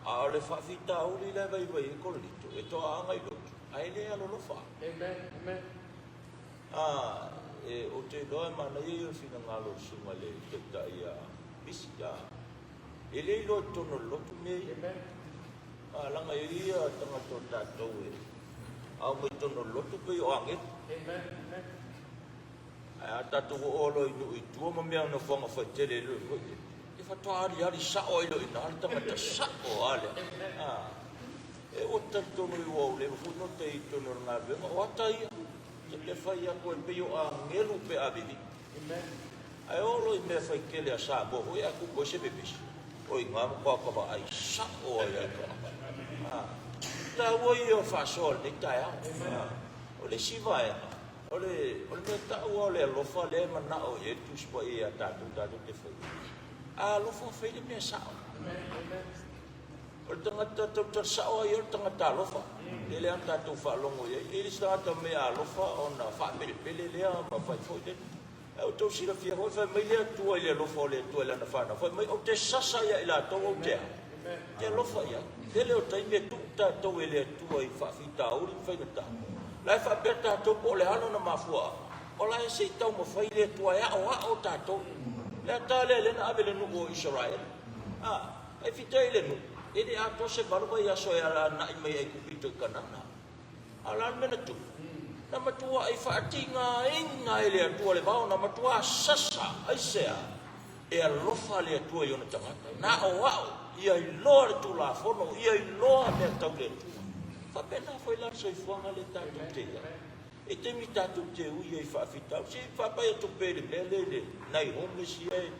A o le faafitauli la e vaivai ai Korinito, e toaaga i lotu, ae le alolofa. Amen. Amen. A, e, ou te iloa e manaia ia o le finagalo o le susuga i le taitai ia Misi. A, e le iloa i totonu o le lotu mea ia. Amen. A, leaga e i ai ia tagata o tatou e ao mai totonu o le lotu pei o agelu. Amen. Amen. Ae a tatou oo loa i nuu i tua ma mea nofoaga faitele e loi foi, e faatoa aliali sao ai loa i ina le tagata sao a lea. A, e ua talitonu i ua leva foi ona tai i totonu o le galuega, o ata ia, e te fai atu e pei o agelu pe a vivii. Ae oo loa i mea faitele a Samoa foi ae tupu ai se vevesi, o i ina matua ta vaai sao ai lava i tagata. A, taua ia o le faasoa o lenei taeao. A, o le isi vaega, o le, o le mea tau lava o le alofa lea e manao i ai le Tusi Paia ia tatou tatou te faia. A alofa fai le mea sao. O le tagata tautala sao lava ia o le tagata alofa. Tele lava ona tatou faalogo i ai. E i ai le isi tagata mea alofa ona faapelepele lea ma fai foi lele. Ae ua outou silafia foi, fai mai le Atua i le alofa o le Atua i Lana fanau, fai mai, Ou te sasa ia i latou ou te a? Te alofa i ai. Tele o taimi e tuu tatou e le Atua i faafitauli ma faigata. La e faapea tatou po o le a lona mafuaaga, o la e se i taumafai le Atua e aoao tatou. Le ata lea lea na ave i le nuu o Isaraele. A, e fita i le nuu, e le atoa se valu vaiaso e alanai mai Aikupito i Kanana. A o le a le mea na tupu? Na matuai faatigaina e le Atua le vao, na matua sasa. Aisea? E alofa le Atua i ona tagata. Na aoao, ia iloa le Tulafono, ia iloa mea tau le Atua. Faapena foi la le soifuaga lea tatou te i ai. E taimi tatou te ui ai i faafitauli, se i faapai atu pea i le mea lea i le nai homeless ia e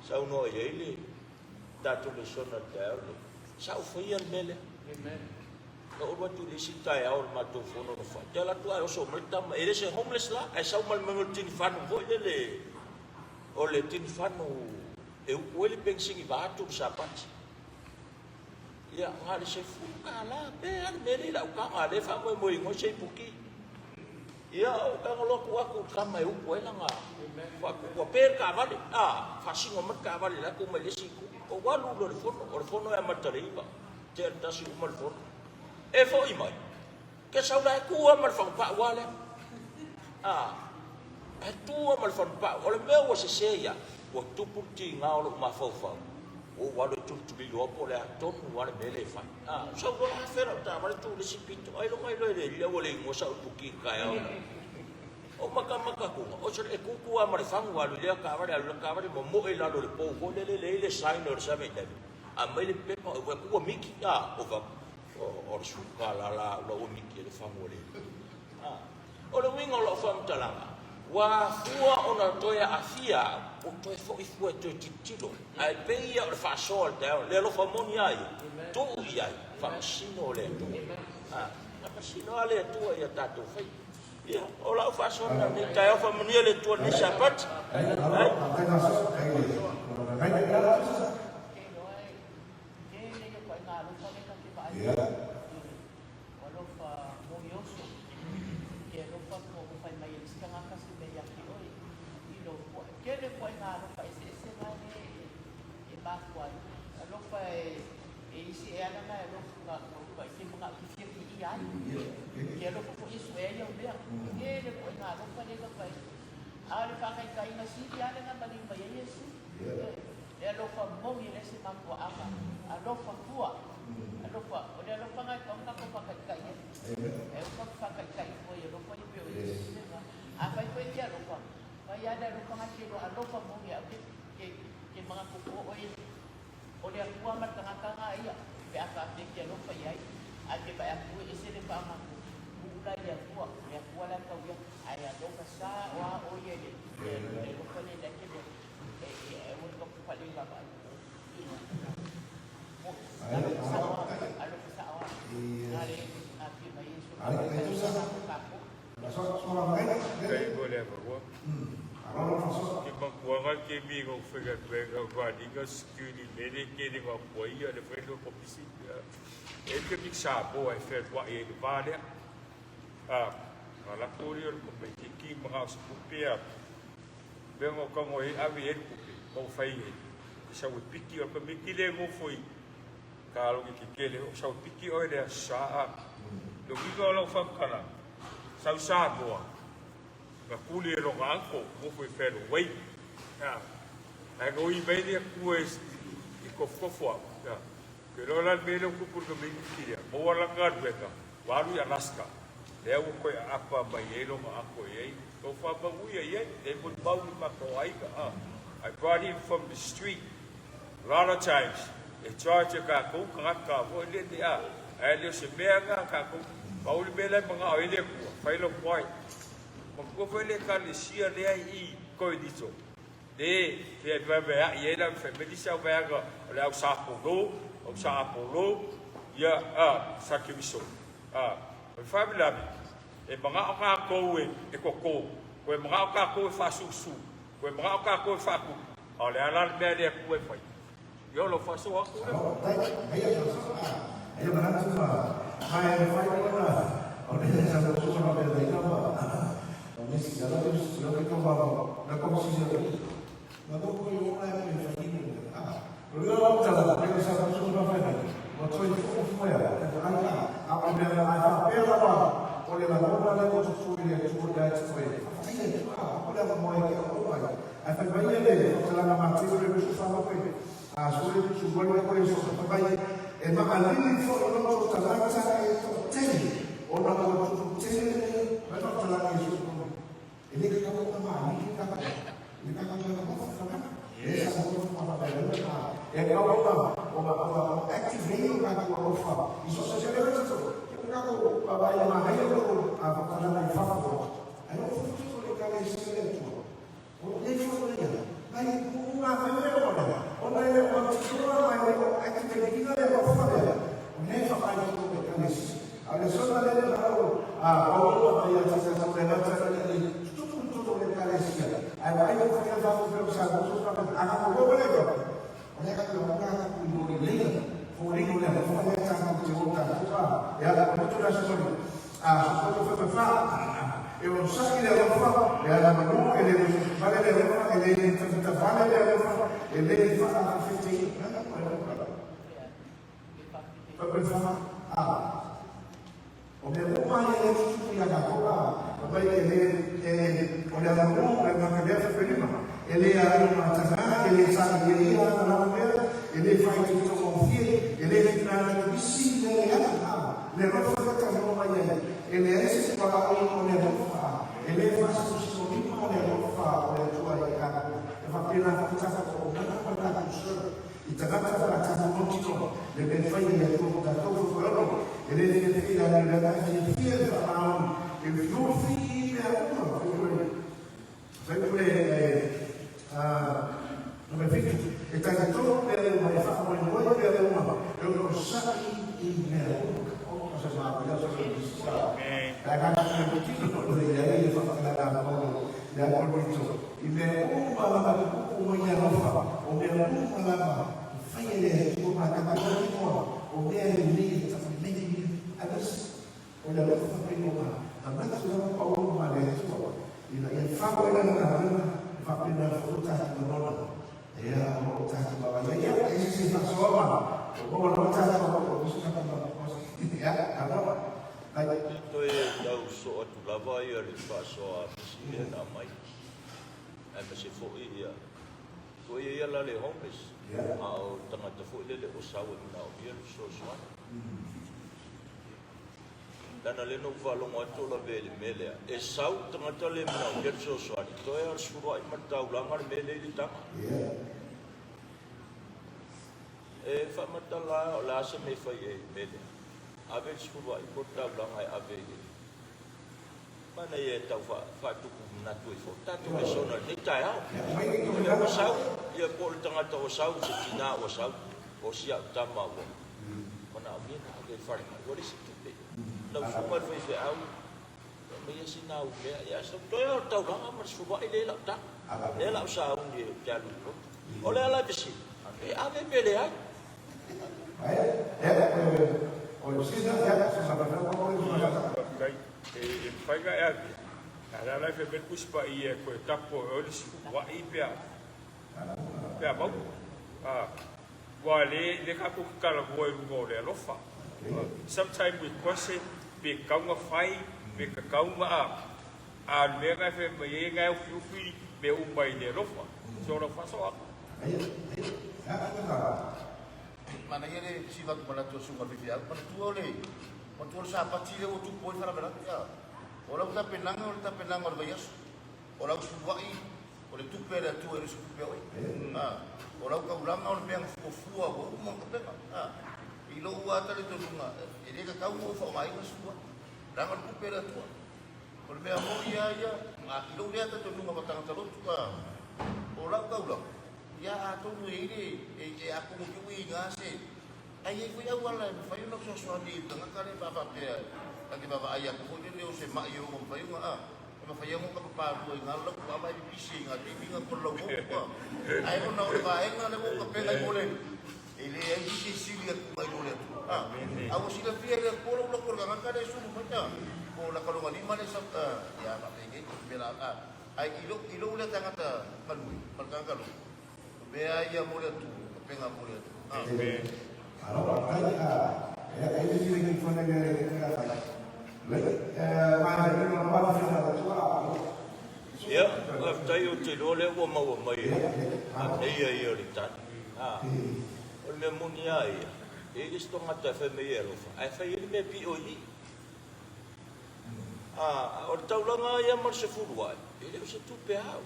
saunoa i ai le tatou lesona i le taeao lenei. Sa ou faia le mea lea. Na ou alu atu i le isi taeao o le matou fono na fai, te alu atu ae oso mai le tama, e le se homeless la, ae sau ma le mea o le tinifanu foi lele, o le tinifanu e uku ai le penisini vaeatu le Sapati. Ia, na o le $10 pe a le mea lea i lau taga, lea e faamoemoe i se ipuki. Ia, ou tago loa tuu atu i le tama e upu ai lana faatutua, pe le taavale, a, faasino mai le taavale la e tu mai le isi itu. Ou alu loa i le fono, o le fono e amata i le 9, tea le 1 uma le fono. E foi mai, ke sau la e tu lava ma le fagupau lava lea. A, e tu lava ma le fagupau. O le mea ua sese ia, ua tupu le tiga o lou mafaufau. Ua ou alu e tulituliloa po o le a tonu lava le mea lea e fai. A, sau loa afe lau taavale tu i le isi pito, ailoga iloa e le alii ua le igoa sau ipuki i le taeao ina. Ou matamata atuga, o se e tutu lava ma le fagu, alu i lea taavale, alu i lea taavale, momoe i lalo o le pou foi lele lea e i ai le sign o le 7-Eleven. Aumai le pepa, ou vaai atu ua miki, a, ou vaai atu, o le suka la la au la ua miki ai le fagu a le alii. A. O le uiga o lau faamatalaga, ua afua ona toe aafia au, ua toe foi fua e toe tilotilo, ae pei ia o le faasoa o le taeao, le alofa moni lava ia, tuu i ai, faamasino le Atua. A, faamasino lava le Atua i a tatou faiva. Ia, o lau faasoa lena i lenei taeao, faamanuia le Atua i lenei Sapati. Ai. Yeah. Ua alofa moi oso ke alofa ko ua fai mai e le isi tagata se mea ia te oe i lou pua. E tele ituaiga alofa eseese na e e mafua ai. Alofa e e isi e ala na e alofa ka ka i te manaʻo ke fia piʻia ai. Ke alofa foi e sue ai au mea. Tele ituaiga alofa lea ka fai. A o le faataitaiga sili lava lena maliu mai ai Iesu. Le alofa moni e leai se mafuaaga. Alofa fua. Alofa. O le alofa lena e tatau ona tatou faataitai ai. E aua tatou te faataitai fua i alofa ia pei o Iesu lena. Afai foi e te alofa, fai lava le alofa lena e te iloa alofa moni au ke, ke, ke manatu fua oe o le Atua ma le tagata lena ia pe a faapea e te alofa i ai. Ae te vaai atu e ese le faamanatu, tuu la i le Atua, o le Atua la e tau ia, ae alofa sa o a oe ia i le, le alofa lea e te iloa. Ke makuaga ke mi go fega pega va diga skuli mele ke le va poia le fai lo kopisi e ke mi sa bo e fe wa e va le a la kori o ko me ki ma ga se pia Mea ngā kango e awe e kupe, mau whai e. E sau e piki o ka miki le ngofo i ka alogi ke kele o sau piki oe lea saa. Lo kika o lau whamkana, sau saa koa, nga kuli e longa anko, ngofo i whero wei. Ya. Ai nga ui mai lea kua i kofukofua. Ya. Ke loa la le mea lea o kupu ka miki ki lea, maua langa rueka, waru i Alaska. Lea ua koe aapa mai ai longa anko i ai. Tou faamauia i ai, le molimau i matou aiga, a. I brought him from the street a lot of times, e charge e kakou tagata foi lele a, ae le o se mea na kakou, pau le mea la e manao ai le Atua, fai lou pai. Matua foi le ekalesia lea i Korinito, le fia vaevaeaʻi ai la fai mai le isi auvaeaga o le au sa Apolo, au sa Apolo, ia, a, sa Keriso, a. O le faalavelave, E manao kākou e koko, koe manao kākou e faasusu, koe manao kākou e faakupu, a o le a la le mea a le Atua e fai? Ia o lau faasoa atu lea. faamatalaga i fafo, ae oo foi i totonu o le Ekalesia a le Atua, o lo o i ai foi ia nai puupuu gafea ona lea, ona e le o mautinoa ma e le o activate ina le alofa lea, o mea e faaaoga i totonu o Ekalesia. A o le sona lea e manao Paulo ma ia te tatou le gata ina ia tutupu i totonu o le Ekalesia, ae vaai ua fai a fafo pei o Samoa so faapena. A tatou o lea, o lea tatou te ona tatou i loli lea, foliga o le alofa lea tatou te o tatou a, e ala o le tulaga soli. A so fa fa e onosai le alofa, e alamanu, e le vale le alofa, e le tavale le alofa, e le faafeteina. A, o mea uma ia e tutupu ia tatou a, fai mai e le, e, o le alamanu, le maka lea fai lima, e le alu matana, e le sa ia ia ana lava mea, e le faaitoitogofie, e le finagalo isi le leaga, a, le alofa lea talanoa mai ai, e leai se valaauina o le alofa, e le faasinosinolima o le alofa o le Atua ia tatou, e faapena foi tatou auaunaga ma le tatou serve i tagata ma tatou mautinoa le mea fai e le Atua mo tatou. Fofoeono, e le fiafia ia le leaga e fiafia le faamaoni e ufiufi i mea uma. Fai pule numera 7, e talitonu mea uma, e faamoemoe mea uma, e onosai i mea uma. O se manaia o se mea e agaga tino o le iai e faamatalaga a Paulo ia Korinito i mea uma lava e tutupu mai le alofa, o mea uma lava e fai e le Atua ma tagata tinoa, o mea lelei e taumei aemaise o le alofa pei ona manatu lava Paulo ma le Atua ina ia fau ai lana galuega, e faapena foi o tatou lagona. Ia, o lo o tatou vaavaai ai. Ia, e ese se faasoa ma o maua lava tatou o nisi kapa ma ia, alofa. Ai. Toe tau soo atu lava ia le faasoa a nisi mea na aumai. Aemaise foi ia, foi ia la le homeless, a o tagata foi lele o sau e manaomia le fesoasoani. Leaga lea na ou faalogo atu o lavea i le mea lea, e sau le tagata lea e manaomia le fesoasoani, toe lava o le sefuluai ma le taulaga le mea lea i le taga. E faamatala lava o le a se mea e fai i ai i le mea lea. Ave le sefuluai po o le taulaga e ave i le manaia e tau faatupu manatu ai foi tatou lesona i lenei taeao. O lea ua sau, ia po o le tagata ua sau, se tina ua sau, o si au tama ua manaomia na ave i le falemai, ua leai se tupe. Lau susuga i le faifeau, aumaia sina au mea, ia sau toe lava o le taulaga ma le sefuluai lea i lau taga, lea la o sauni ou te alu i le lotu. O le ala e fesili, e ave pe leai? Faafetai. E mafai ona e ave, a o le ala e fai mai le Tusi Paia e toe tapo e oe le sefuluai pe a maua. Aua lea tatou te talanoa i luga o le alofa. Sometimes we question pe tatau ona fai, pe tatau ona a. A o le mea lena e fai mai ai, na e ufiufi mea uma i le alofa. So lau faasoa. Manaia le siva atu manatu o susuga i le faifeau. Manatua o le manatua o le Sapati lea ua tupu ai le faalavelave. O lau tapenaga o le tapenaga o le vaiaso. O lau suluai o le tupe a le Atua e le o se tupe a oe. O lau taulaga o le mea na fuafua ua uma ona tapena. I lou lava talitonuga, e le tatau ona ou faaaogaina le suluai, leaga o le tupe a le Atua. O le mea moni lava ia, i lou lea talitonuga ma tagata lotu, o lau taulaga, ia atonu e i ai le, e atonu te ui ina se, ae i ai foi auala e mafai ona fesoasoani i le tagata lea pe a faapea ta te vaavaai atu foi lele o se mai e ono mafai ona, e mafai ona ota papalua i ina lau ava e pipisi ai i ina taimi ina kona lau motu, ae ona o le vaega lea ua ou tapena ai mo le, e leai se sili atu nai lo le Atua. A ua silafia e le Atua lou loto o le tagata lea e sulu mai, po o lata lona lima lea e sau, ia faapenei, mea la, Ai i lou, i lou lea tagata galue, ma le tagata loto, o mea ia mo le Atua, o pega mo le Atua. Amen. Alo, ai, a, e, e le sile ki fana le le la fai. Le, e, ma le le ma ma fana la tua. Ia, faafetai ou te iloa lea ua maua mai e nei ia o le tali. A, o le mea moni lava ia, e i ai le isi tagata e fai mai e alofa, ae fai ai le mea pio i i. A, o le taulaga lava ia ma le 10 ae, e le o se tupe a au.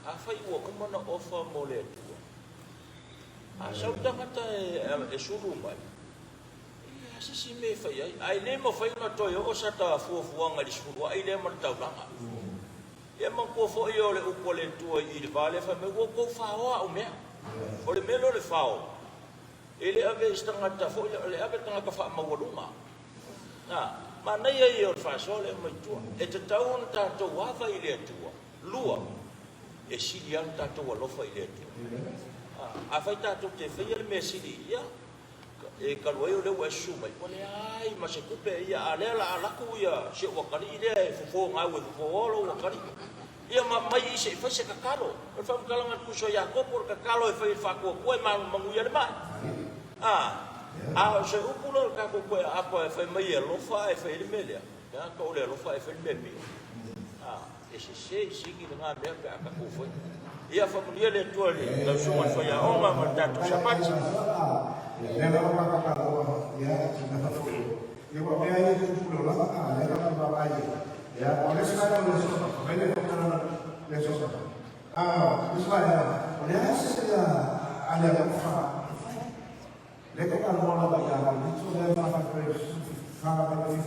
Afai ua uma ona ofa mo le Atua, a sau le tagata e sulu mai, ia a se isi mea e fai ai, ae le mafai ona toe oo sata fuafuaga i le sefuluai lea ma le taulaga. Ia manatua foi o le upu a le Atua i le va lea fai mai, ua outou faoa au mea. O le mea lea o le fao, e le ave i se tagata foi lea, o le ave i le tagata faamaualuga. Na, manaia ia o le faasoa lea e aumai i tua. E tatau ona tatou ava i le Atua. Lua, e sili lava lo tatou alofa i le Atua. Afai tatou te faia le mea sili, ia, e talu ai o lea ua e susu mai, ua leai ma se tupe, ia, a lea la a laku ia si ou atalii lea e fofo gau e fofo lou atalii. Ia ma mai i se i fai se tatalo. O le faamatalaga a le Tusi o Iakopo, o le tatalo e fai e le faatuatua e manuia le mai. A, a o se upu lea o le tatou toe aapa e fai mai e alofa ae fai ai le mea lea, leaga o le alofa ae fai le mea pio. A, e sese i sini lena mea pe a tatou fai. Ia faamanuia le Atua i le lau susuga i le faiaoga ma le tatou Sapati. Lea lava ma ka loa ia tulaga foi ia ua mea ia tupu le olaga a lea lava ma vaai ia o le sila o le sona mai le faamatalaga le sona a le sila ia o le a se ia a le alofa le ko ka loa lava ia le to le ma fa pe fa ma pe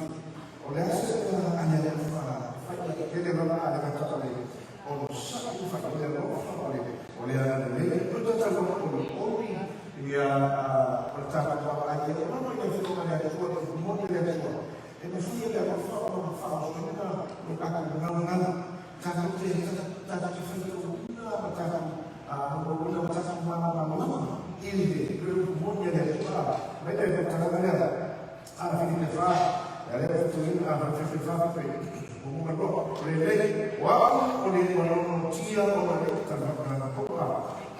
o le a se ia a le alofa fa ia ke le lava a le ka ta le o lo sa i fa le alofa o le o le a le le o ta ta lo o lo o ia o le tatou vaavaai ai. O lona ia afioga le Atua, le moni le Atua, e mafai e le alofa ona faaosoina lo tatou galugalu, tatou te tatou te faitauina ma tatou momoina ma tatou malamalama i le upu moni a le Atua. Mai le faamatalaga lea a Filipe 4, ia lea faitauina a Filipe 4 pe mumunga loa, o lelei, o au o le manonotia ona le talavaga.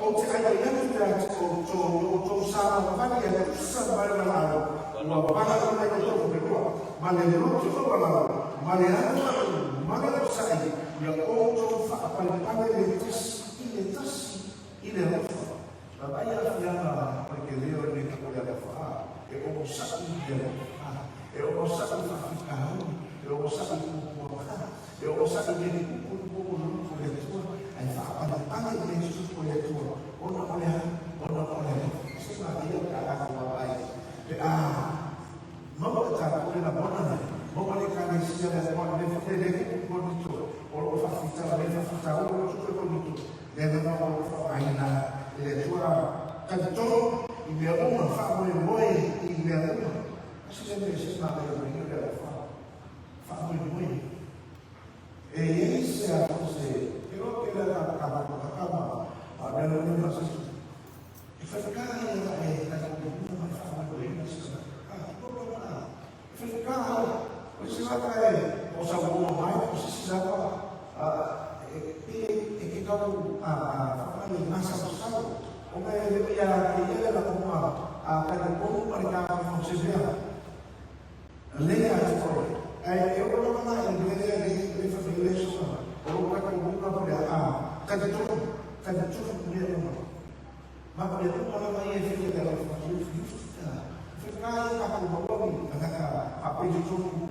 Ou te ʻai atu ia te ʻoutou i o ʻoutou savavali e tusa ma le manaʻo, ua valaau mai ʻoutou falelua, ma le loto maualalo, ma le alualu, ma le onosai, ia ʻoutou faʻapalepale le tasi i le tasi i le alofa. Vaavaai aafiaga o le tele o lenei tapu o le alofa, e onosai i le alofa, e onosai i faafitauli, e onosai i puapuaga, E onosai i le kupu i popo lulu o le Atua, ae faapalepale i le susu o le Atua, ona o le a? Ona o le alofa. Se manaia pe a tatou vaavaai pe a maua e tatou le lagona lea, maua le Ekalesia le Atua le le le kupu Korinito, o lo o faafita le faafitauli o lo o tupu e Korinito, lea lava o lo o faaaogaina e le Atua. Talitonu i mea uma, faamoemoe i mea uma. Asi le mea e se manaia o le alofa. Faamoemoe. E i ai se a o se e loa pe lea ka ka ka ka ka ma a mea lo le ma se e whai ka ia e ka ka ka ma faamoemoe na se ka no no na e whai ka o se la ka e o sa mo mai o se se la a e e e ke kau a a whai ma sa sa o me le ia ia la ko ma a ka ko ma le ka mo se mea Lea atu koe, ae e ora lava la i le mea lea le le fa le sona, o lo tatou luga mo le a, talitonu, talitonu i mea uma. Ma o mea uma lava ia e fia le alofa i ufiufi ta. Whai ka ia tatou maua ni tagata faapei tonu.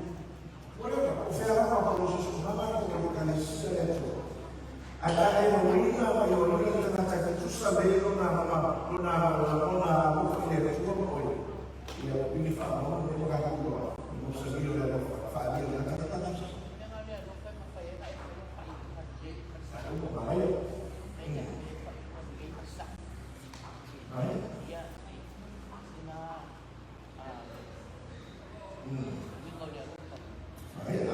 Whatever, o whea lava o lo soso nama o lo kalesia le Atua. Ae a e mauina mai o ia tagata e tutusa le lona lona lona lona alofa i le Atua ma oe. Ia pili faamaoni le makatua mo se lio le alofa faalia le tagata. Ai. Ai. Ai a.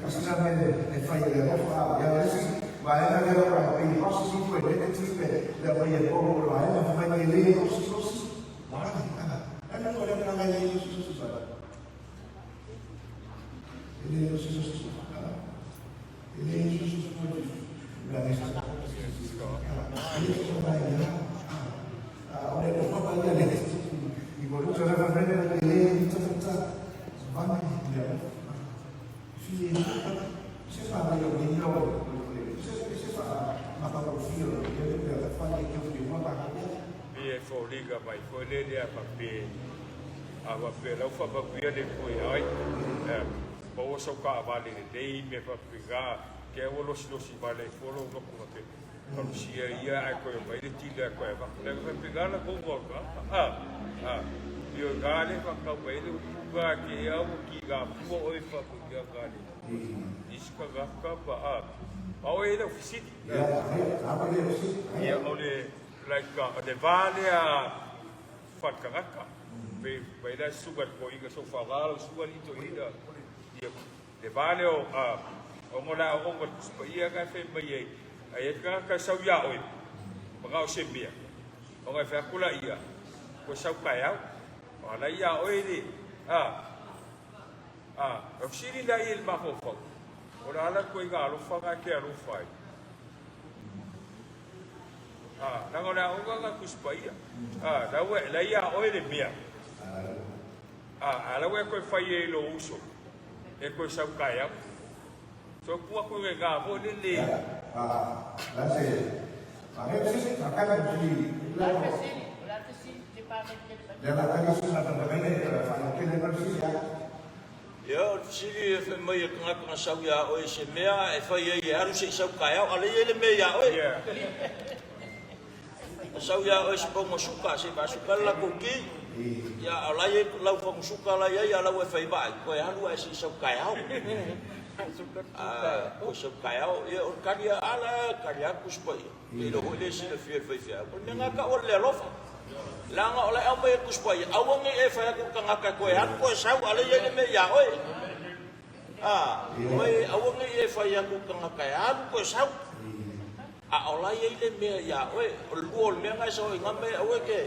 Kasi na me e whai le alofa ia le isi vaega lea o ka pei hosi si koe negative pe le mai e poho o vaega fa mai le hosi hosi wale ana ana ko le kana le hosi hosi fa le hosi hosi le hosi hosi ko le le o le ko pa ia le i mo luta le fa le le ta vale le Pei e foliga mai foi le lea faapea, a faapea la ua faamauia le Atua ia ai, maua sau taavale lelei mea faapena, te ai ua losilosi vale ai fua lou loto faapea. Palusia ia ae koe mai le tila e koe avatu. Le faapena la kou o ka. A. A. Io ga le fa kau mai le upu ga ke au ki ga pua oi fa ko ia ga le. Iska ga ka pa a. A o e le ofisini. Ia o le like o le va lea faaletagata. Pe mai la suka ko inga so fa ga lo suka ni to ina. Ia le va lea o a o ngo la o ngo pa ia ka fe mai ai. Ai e ka ka sau ia oi. Ma o se mea. O ngai fe akula ia. Ko sau kai au. O la ia oi le. A. A, o siri la i le mafofau. O la ala ko inga alofa nga ke alofa ai. A, langa o le aoga nga kuspa ia. A, la ue, la ia oe le mea. A, a la ue koe fai e lo uso. E koe sau kai au. So pua koe ngai ngā mo le le. A, la se, a he se, a kai ka ki. La fesili, la fesili, te pa me te Le la kai se na ta mene, fa ke le no si ya. Ia, o le fesili e fai mai e tagata na sau iā oe se mea e fai ai e alu se i sau kaeao, a le i ai le mea iā oe. E sau iā oe se pauga suka, se i faasuka le latou ki, ia, a o la e i ai lau fagu suka la e i ai, a o la ua e fai vaai, toe alu ae se i sau kaeao. A, toe sau kaeao, ia, o le kali a ala, kali atu si paia. Pe iloa foi le silafia e le faifeau, o le mea lena e tau o le alofa. Leaga o le aumai e Tusi Paia, aua ne i e fai atu i le tagata e toe alu toe sau, a o lea e i ai le mea iā oe. A, mai aua ne i e fai atu i le tagata e alu toe sau, a o la e i ai le mea iā oe. O le lua o le mea lena e sau ai i ina mea, aua e te,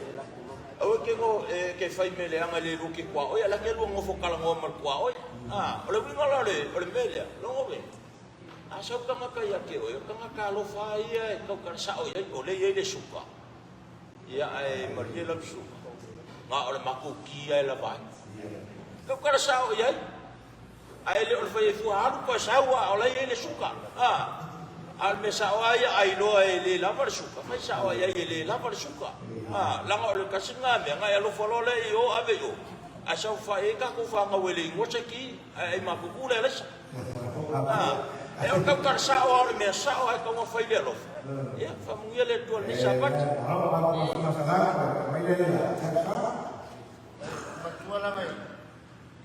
aua e te no, e te fai mea leaga e le lua ke tuaoi, a o la e te lua nofo talanoa ma le tuaoi. A, o le uiga la o le, o le mea lea, logo e. A sau tagata ia te oe, o tagata alofa lava ia e tautala sao i ai, o lea e i ai le suka, ia ae malie lau suka, na o le matou ki lava e lava ai. Tautala sao i ai, ae le o le fai ai fua alu toe sau a o la e i ai le suka. A, a o le mea sao lava ia a iloa e le lava le suka, fai sao lava i ai e le lava le suka. A, leaga o le tasi lena mea, na e alofa loa lea i o ave i o, ae saofai ai tatou fanau e le igoa se ki, ae ai matou le alaisa. E o tautala sao lava o le mea sao ae tau fai le alofa. Ia, faamanuia le Atua i lenei Sapati. Matua lava e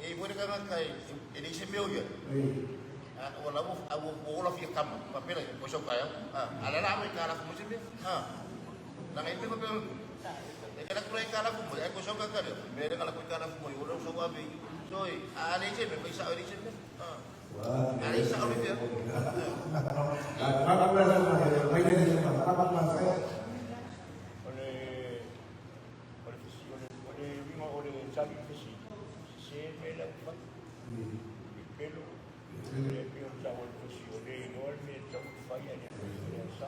e foi le tagata e e leai se mea o i ai. A ua la ua ua ua ola fia kama faapea la o sau taeao. A a la la ave ka lafo mai se mea. A leaga e mea faapea e te lako la e ka lafo mai ae koe sau tagata lea mea le ka lako e ka lafo mai o lea ua sau ave i so e a leai se mea fai sao e leai se mea. A a leai sao le mea. O le o le o le o le uiga o le tali i le fesili, sese le mea lea ua fai. E pelo, e pei ona taua e le tosi, o le iloa le mea e tatau ona fai ae le mafai ona fai sa.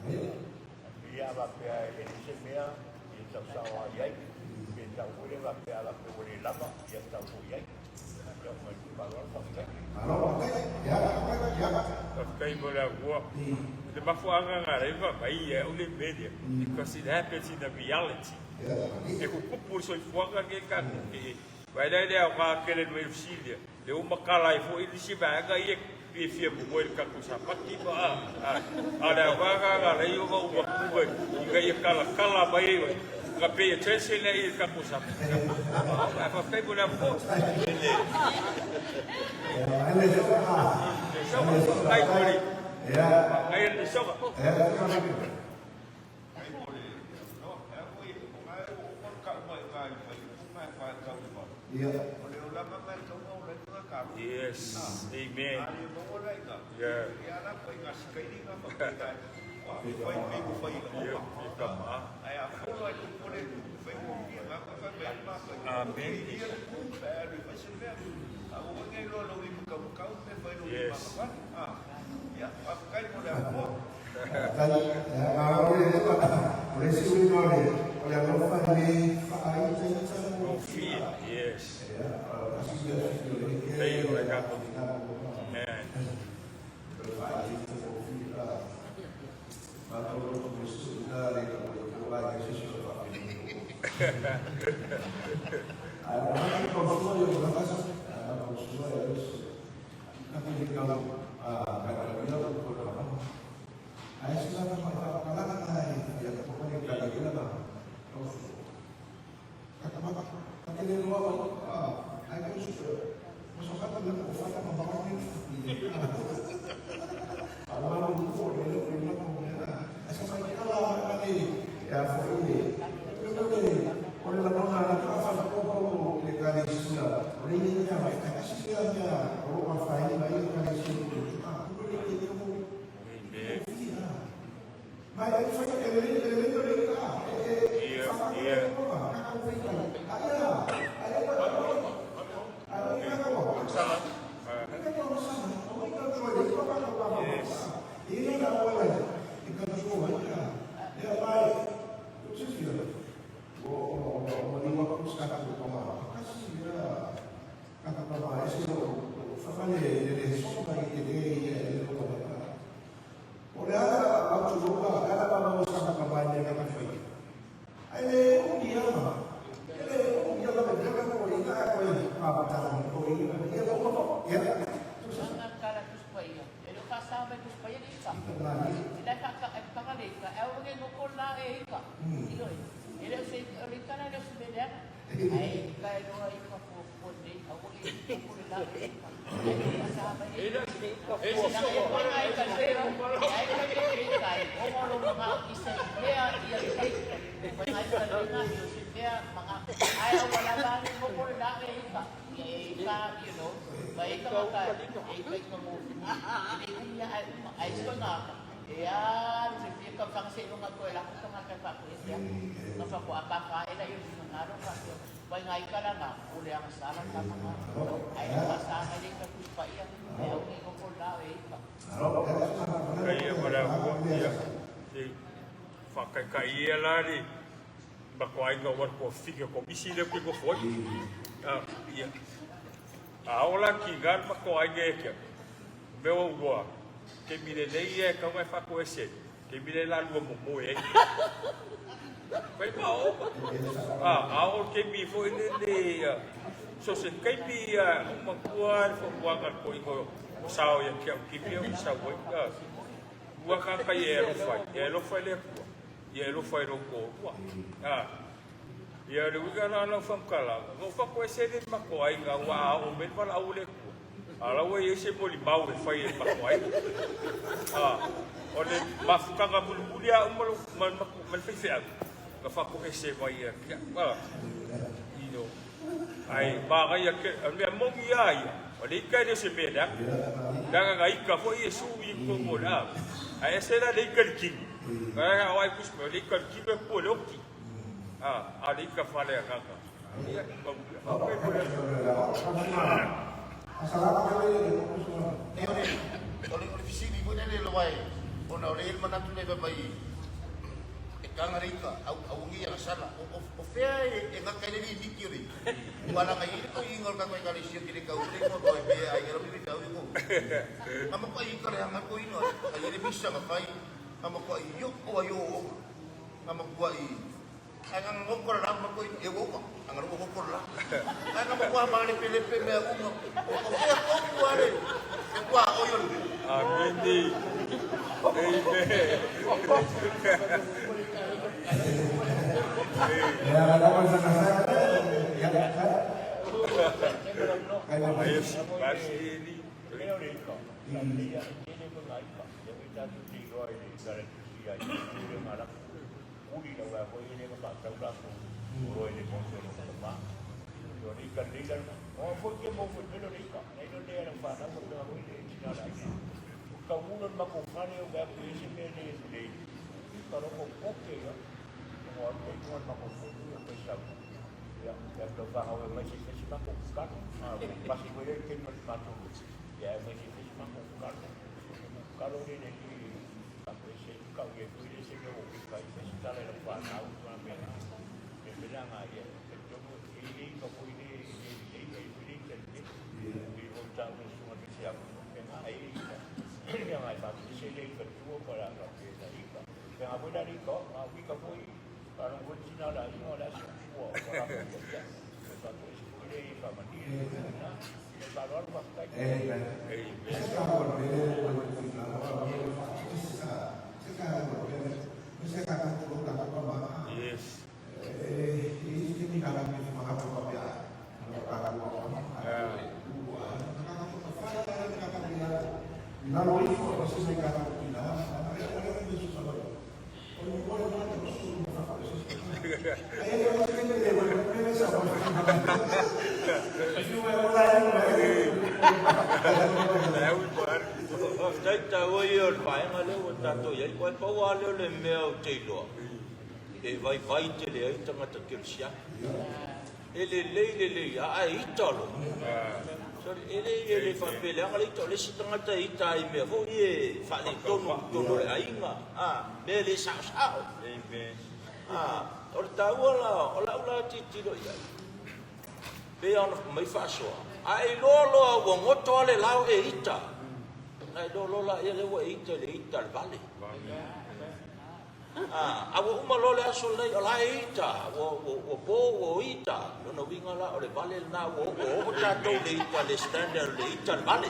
Ae pei a faapea e leai se mea, ia tau sao lava i ai. Pe tau foi lea faapea a faapea ua le lava, ia tau foi i ai. Ia ma le faaaloalo faafetai. Faafetai mo le avanoa. O le mafuaaga na ala ai ona aumai ia au le mea lea, because it happens in the reality. E kukupu le soifuaga lenei tatou te vaai la i le aoga tele mai o fesili lea, lea ua matala ai foi nisi vaega ia e fia momoe i le tatou Sapati ma a, a, a o le aoga lena na ala ai ona ou matua ina ia talatala mai ai oe, na pay attention lea i le tatou Sapati. Ae faafetai mo le avanoa. Faafetai mo le, faafetai le soga. Yes, amen. Yeah. Amen. Yes. Yes. Pei o le tatou. Amen. Ai se la ma ka ka la na e ya ko ko ka le la o ka ma ka te le lo ai ko su mo so ka le ko fa ma ba ni a wa lo ko le le le ko a sa sa ka la ma le ya fo ile le le o le la ma la ka fa ko ko le ka le su la o le le ya ma ka si ya ya o ma fa ni ma i ka le su a ko le le ko. Amen. Mai ai fai e le le le le ka e Ia, ia. Yes. O le ala au tu roa, ala ba ba sa ka ba ni ka fai. Ai le o ni ama. Ele o ni ala ba ka ko i ka ko i pa pa ta ko i ia ko ko ia. Anga kala tuspaia. E le whasā mai tuspaia le ika. I lai whaka e panga le ika. E au nge ngoko la e ika. Ioi. E le se o le ika la le se mele ana. Ai ika e loa ika fo fo nei. Au nge ngoko le la e ika. Ai le whasā mai le ika. E se Nanga e whanga ika le Ai ka ke ke ika e. O ngolo mga isa i mea ia le ika. Whanga ika le nga i o se mea mga. Ai au wala ba ni ngoko le la e ika. E ika, you know. Ma ika maka, e ika ika mo. E umia ai uma. Ai siko nga. E a, se fia ka whanga se lunga ko e la kuka nga kai whaku e sea. Nga whaku a papa e la i o nga ro whaku. Wai nga ika la nga, o le anga sala ka mga. Ai a whasa mai le ika kuspa ia. E au ngi ngoko la e ika. Kai ia ma le akua, ia. Se whakaikai ia la le ma ko ainga war ko fika ko misi le ko foi. Ah, ia. A ola ki gar ma ko ainga e kia. Me o ua. Ke mire nei e ka mai whako e se. Ke mire la lua mo mo e. Kai ma o. Ah, a o ke mi fo le le so se kai mi a ma kua fo wanga ko i ko sao ia kia ki mi o sa wo. Ua ka kai e ro fai. E ro fai le kua. Ia e ro fai ro ko ua. Ah. Ia le wika na na whamkala. Ngo whako e se le mako ai ngā wā o me wala au le kua. A laua i se moli mau e whai e mako ai. Ah. O le mafukanga mulumuli a umalo ma ma ma whai au. Ka whako e se mai ia kia. Ah. Ino. Ai maga ia ke a mea mongi ia ia. O le ika le se mea la. Nga nga ika fo i e su i ko mo la. Ai e se la le ika le kini. Ai a wai kus me le ika le kini e po le oki. Ah, a le ika whale a kaka. Ia, pa pa ko le. E o le o le o le fisili mo le lo wai. Ona o le il manatu le mai e kanga rika au au ngi ya sala o o o fea e e ngaka le ni niki ri. Wala ngai i ko ingol ka ko ka le sia kile ka u le ko ko e ai ro mi ka u ko. Ama ko i ka le anga ko ingol. Ai le misa ka fai. Ama ko i yo ko yo o. Ama ko i ai nga ngoko la ma ko e wo ko. Anga ro ko la. Ai nga ko ma le pele pe me u ngo. O fea ko ku ale. E kwa o yo. Amen. Amen. Ya la sa sa ya Kai ma Ai si ni. Mea o le ika. Sa le ia, e le ko ngā ika. Le ui tātou te iroa i le kare tusi ai, i le ngā lako. Uri lau a koe i le ngā whātau lako. O roe le monte o le ma. O le ika le ika. O foi ke mo foi pelo le ika. Nei no le ana whānau ko pēnga koe le tina la ika. O ka ulo ma ko whare o ngā koe se mea le le. Ika roko poke ia. O aru te ingoa ma ko koe o koe sau. Ia, ia tau whahau e mai se fesi ma ko kano. Pasi koe e ke no le mātou. Ia e mai se fesi ma ko kano. Kano le le li ka koe se ka ue koe le se ke o ki ka i fesi tala e la whanau ma me me pena ngā ia. E tono e le ka koe le le le le le le le le le o tau le sunga te se aku. Pe ngā e i ka. Ia ngai whatu se le ka tua pa la ka pe la ika. Pe ngā koe la ika, ngā wika koe ka rong koe tina la inga la se ua o la koe ia. Pe whatu e se koe le i whamani na. E whalo alu whakatai. Amen. Amen. Sa ko le ko le ko la wa mi fa se se ka ka tu ka ka ma. Yes. E i te mi ka mi ma ka pa pa. Na ka ka wa ma. Na lo ifo o se se ka ka na. Na ka ka ni su sa lo. O ni ko na ka su ma fa se. Ai yo no sé qué le voy a poner esa voz. Fiu e ola e. Faafetai taua ia o le vaega lea ua tatou i ai. Aua e pau lava lea o le mea ou te iloa, e vaivai tele ai tagata kerisiano. E lelei lelei lava ae ita loa. Sorry, e le e le faapea leaga le ita, o le isi tagata e ita ai i mea foi ia e faaletonu i totonu o le aiga, a, mea le saosao. A, o le taua la, o lau la tilotilo i ai, pei lava ona fai mai faasoa, a e iloa loa ua goto lava le lao e ita, ona e iloa loa laia lea ua e ita i le ita a le vale. A, a ua uma loa le aso lenei, o la e ita, ua, ua, ua po ua ita. Lona uiga la, o le vale lena, ua, ua oo tatou i le ita, le standard o le ita le vale.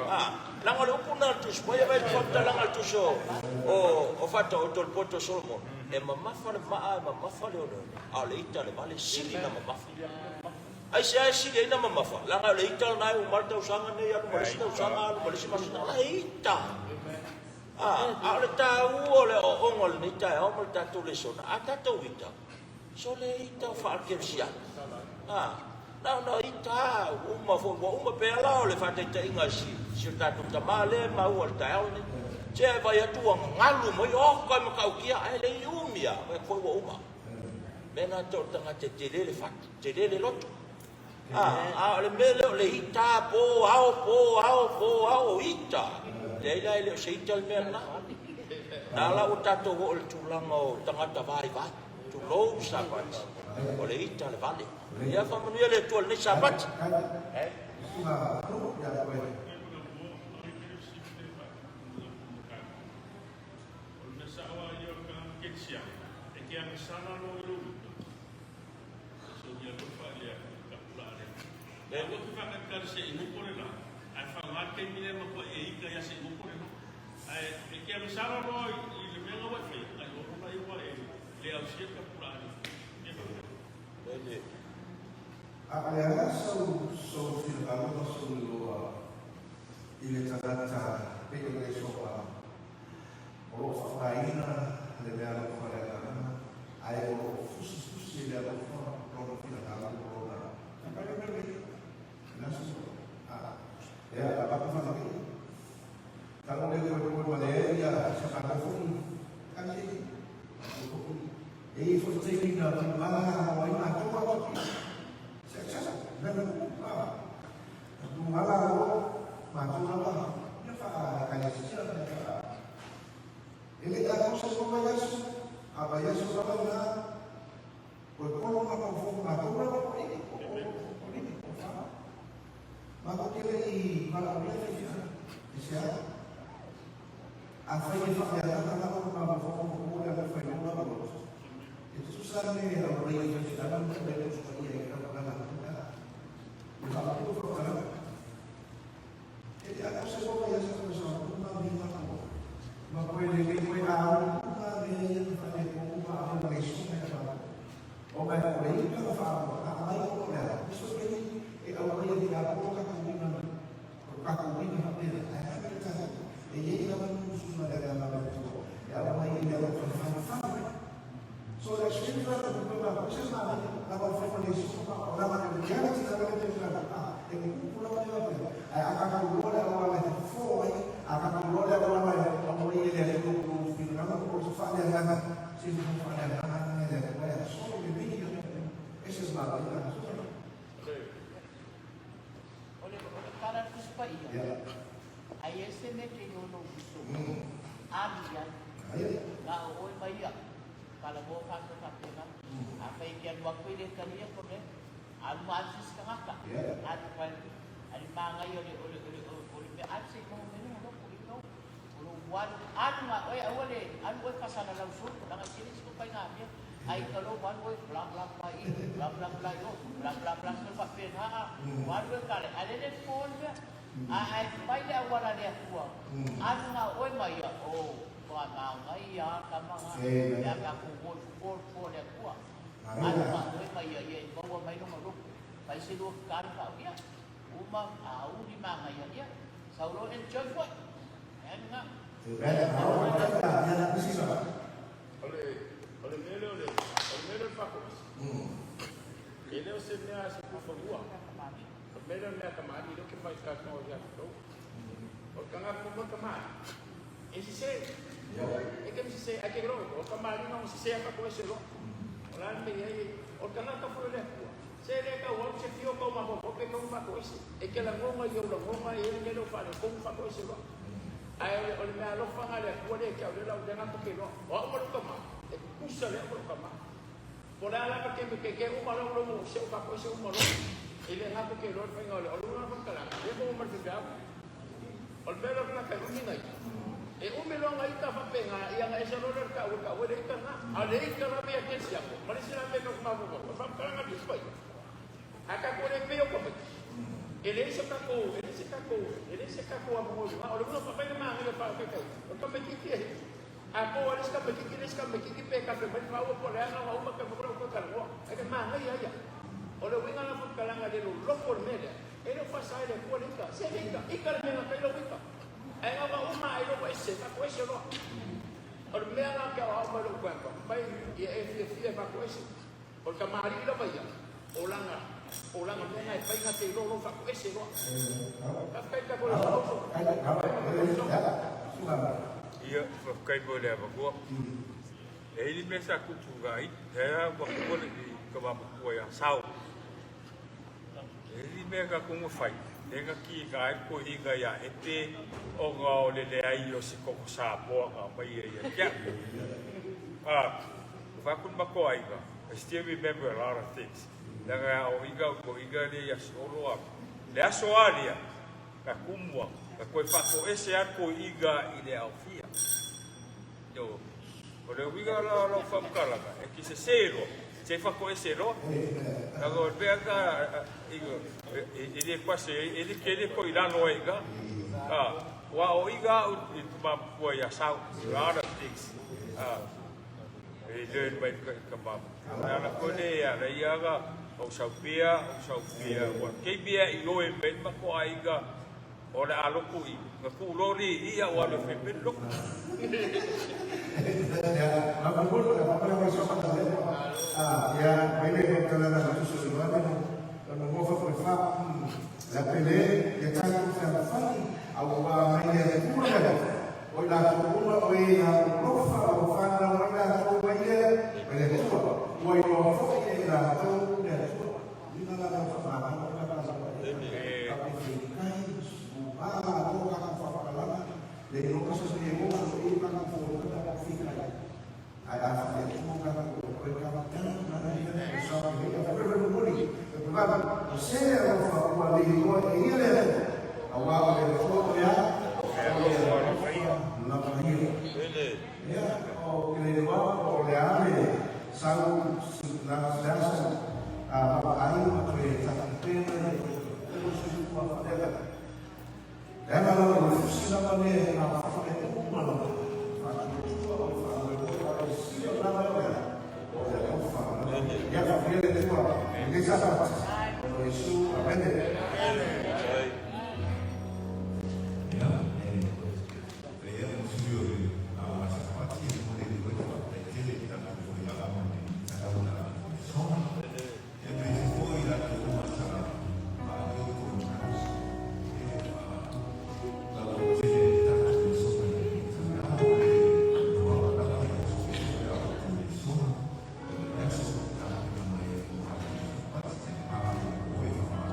A, leaga o le upu lena a le Tusi Paia, vaai i le faamatalaga a le Tusi o, o, o Faataoto, le poto o Solomona, e mamafa le maa, e mamafa le oneone, a o le ita a le vale, sili na mamafa. Aisea e sili ai na mamafa? Leaga o le ita lena e uma le tausaga nei, alu ma le isi tausaga, alu ma le isi masina, o la e ita. A, a o le taua o le aoaoga o lenei taeao ma le tatou lesona, a tatou ita, sole ita o faakerisiano. A, na ona ita a, ua uma foi, ua uma pea la o le faataitaiga a si, si o tatou tama lea e maua i le taeao lenei. Se e vaai atu ua galu mai, oka e matautia, ae le i umi a, vaai atu foi ua uma. Mea na te o le tagata e tele le fatu, tele le loto. A, a o le mea lea o le ita, po, ao, po, ao, po, ao, o ita. Leai la, e le o se ita le mea lena. Na la ua tatou oo i le tulaga o tagata vaivai, tulou Sapati, o le ita le vale. Ia faamanuia le Atua i lenei Sapati. O le mea sao lava ia o le tagata kerisiano, e te agasala loa i lou ita, e solia alofa i le tapulaa lea. Aua e te faatalitali se i gopo le la, ae faaaoga le taimi lea e matua e ita ia se i gopo le la. Ae e te agasala loa i le mea la ua e faia, ona iloa loa lea ua e le ausia le tapulaa lea. Ia faafetai. A o le a sou finagalo ma sou iloa i le tagata pei o le soa O lo o faaaogaina le mea alofa le agaga, ae o lo o fusifusi e le alofa lona finagalo ma lona E le i atoa se lua vaiaso, a vaiaso lava lena, o le kolo ma tau fou matou lava o i, o o o lima, o fa. Matou te le i valaaulia faifeau, e se a. Afai e faaleagaga lava ma mafaufau ma po le alofa i lou lava loto, e tutusa le aulai a faifeau ma le Tusi Paia i lau agaga atu. E faapea ua faatalaga. E te atoa se lua vaiaso koe sa uma me matua. Ma koe lelei koe a uma me ia na whae ko uma a me leso me a whare. O mai o le ika na whaamua, a mai o le ala. Iso ke ni e au mai e a ko ka kuina ka kuina ha pera. Ai ha te tahu. E ye i lava nusu na le ala le tua. E au mai e le ala whare whare. So le experience la ku ma ko se ma la ba fa le so ma o la ma le reality la le te la a e ku ku la le la ai a ka ku lo le la le fo ai a ka ku lo le la le o mo i le le ku ku fi na ma ko so fa le la si fu fa le la le le le so le mi e se ma la la so O le o le tala a le Tusi Paia, ai e se mea te iono uso, alu i ai, na o oe ma ia, kalamoa faatoa faapena. Afai e te alu atu i le talia kone, alu ma alu se isi tagata, alu mai, ali magaia o le o le o le o le mea alu se i noho mai lona loto i lou, o lou alu, alu ma oe aua le alu oe faasalalau solo, leaga e tele isi ituaiga mea, Ai ka lou alu oe bla bla bla i bla bla bla i o bla bla bla se faapena a ua alu e kale a lele po le mea a ae fai le auala le Atua alu na oe ma ia o. Matua māngai a tama ngā. Pe a tātou o i fua fua le atua. Alu wha mai ia ia i maua mai longa loko. Pai se lua kari wha ia. Uma a uri māngai ia ia. Saulo enjoy foi. Ea ngā. O le mele o le mele o le whakoisi. E leo se mea se kuwhanua. O le mele o mea kamari, leo ke mai ka no ia tou. O le kanga kuma kamari. E si se. E ke si se a ke ro. O kamari no si se a ka se lo. O la me ia o le kanga ka fo le kua. Se le ka wa se fio ka ma ho pe ka whakoisi. E ke la ngonga i o la ngonga e le lo fa le ko whakoisi lo. Ai o le mea alofa le kua le ke o le la o le ngā ke lo. O au malu kama. E kusa le au kama. Po le ala ke me ke ke uma lo lo mo se o ka ko se uma lo. E le ngā ke lo fa ngā le o lo ngā ka la. E mo ma te bea. O le mea lo ka umi ngai. E umi lo ngai ta fa penga ia ngai se lo le ka o ka o le ka na. A le ka la mea ke sia ko. Ma le se la me ka ma mo ko. Fa ka nga bi fa. A ka ko le pe o ko me. E le se ka ko, e le se ka ko, e le se ka ko a mo o le mo fa pa ma ngai fa ka ka. O ka me ki ki e. A ko a le ska me ki ki le ska me ki ki pe ka pe mai fa o po le ana o ma ka mo ko ka lo. E ka ma ngai ia. O le winga na fa ka langa le lo lo ko me le. E le fa sa le ko le ka. Se le ka. I ka le me ka lo ka. E nga ma uma e lo ko se ka ko se lo. O le mea nga ka o ma lo ko ko. Mai ia e fia fia fa ko se. O ka mari la vai. O langa. O langa me ngai pai nga te lo lo fa ko se lo. Ka kai ka ko lo lo. Ia, whakakai mo le awakua. E hili me sa kutu ngai, he a wa kukole i ka wamapua ia sao. E hili me ka kunga whai, e nga ki ka ai ko hinga ia e te o ngā o le le ai o se koko sāpoa ngā mai ia ia kia. Whakun mako aiga, I still remember a lot of things. Nanga o inga ko inga le ia solo a. Le aso alia, ka kumua, ka koe whako ese a ko inga i le aufia. Yo, o le uiga la lo whamkalanga, e ki se se roa, se whako ese roa. Ka go pea ka, i le kwase, e le kele ko i lalo e ka. Wa o inga u i tumapua ia sau, a lot of things. E learn mai ka mama. Nana kone ia la ia ga o saupia, wa kei bia i loe mai ma ko aiga o le aloku i nga ku lori ia o alo fe pe loko. Ya, mai le ko tala na tu so lo ane no mo fa fa la pele ya ta ko fa fa au wa mai le ku le o la ko uma o ia lo fa o fa na mai la ko mai le mai le ku o i lo fo i la to le ku ni na la fa fa na na na na e kai u a ko ka fa fa la le no ka so se mo so i ka ka fo ka ka fi kai ai a fa le ku ka ko ko ka ka na na na so ke ka fa le mo ni ko ba o se o fa o le ko e ia le a wa le ko ya la pa ia ya o ke le wa o le a le sau la la sa a ai ma ko e ta pe na ko se ku a fa le le la la lo si la ma le na fa le ku ma la fa ku o fa le ko si la ma le o le ko fa ya fa le ku le sa sa Yesu amen. Ya, e mo suyo a sa pati e mo le le ko te tele ta na ko ya mo ni ta na so e me se foi la te uma sa a yo ko na e a la lo te ta na so sa na ko la la ya so ya so ta na mai ko pa te a ko e fa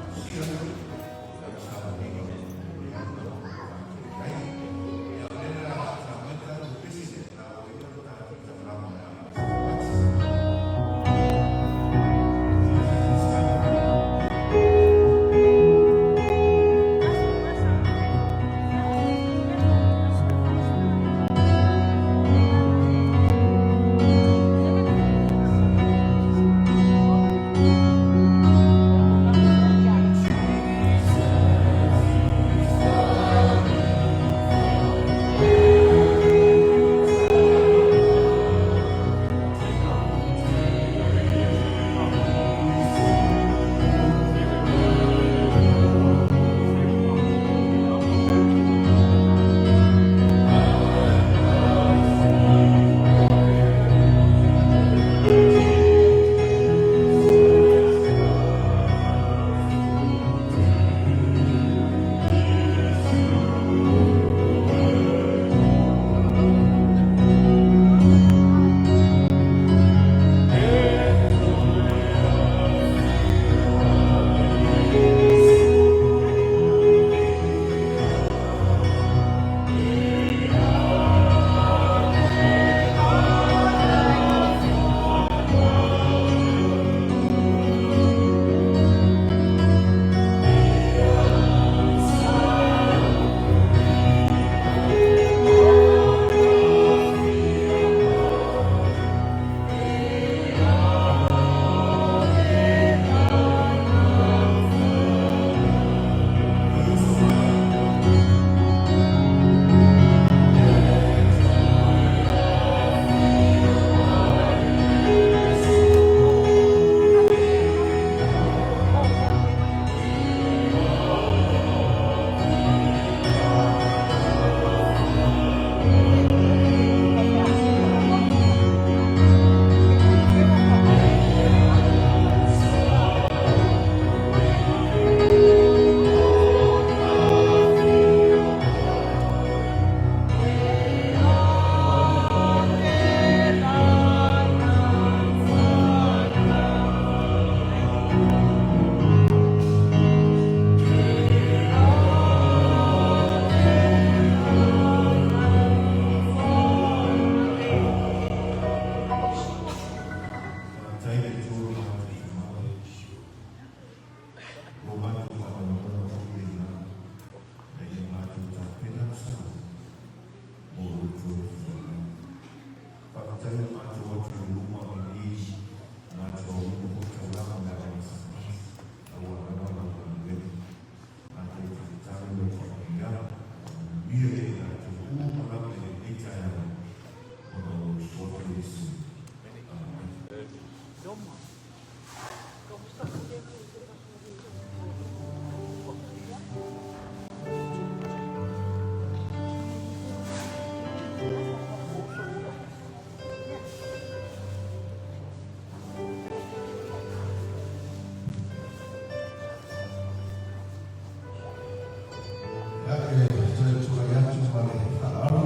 Ia, e toe tulai atu ma le faaaloalo,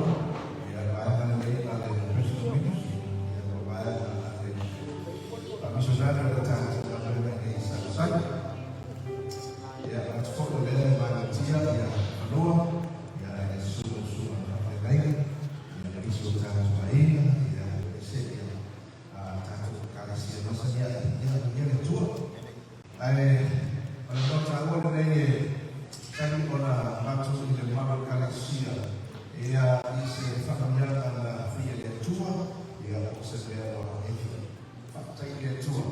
ia, le vaega lenei na le Personal Ministry, ia, ma le vaega a le Faamasinoga o le tatou galuega i inei i Salesai. Ia, e manatu foi o lea e magatia ia fanua, ia, e le susu i le susuga i le faafeagaiga, ia, ma nisi o tatou aiga, ia, aemaise ia tatou Ekalesia masani ai, ia, manuia le Atua. Ae o le mea taua lenei e tali ona matou i le malu Ekalesia ia i se faamanuiaga na faia e le Atua ia po o se mea ua e fia faafetai i le Atua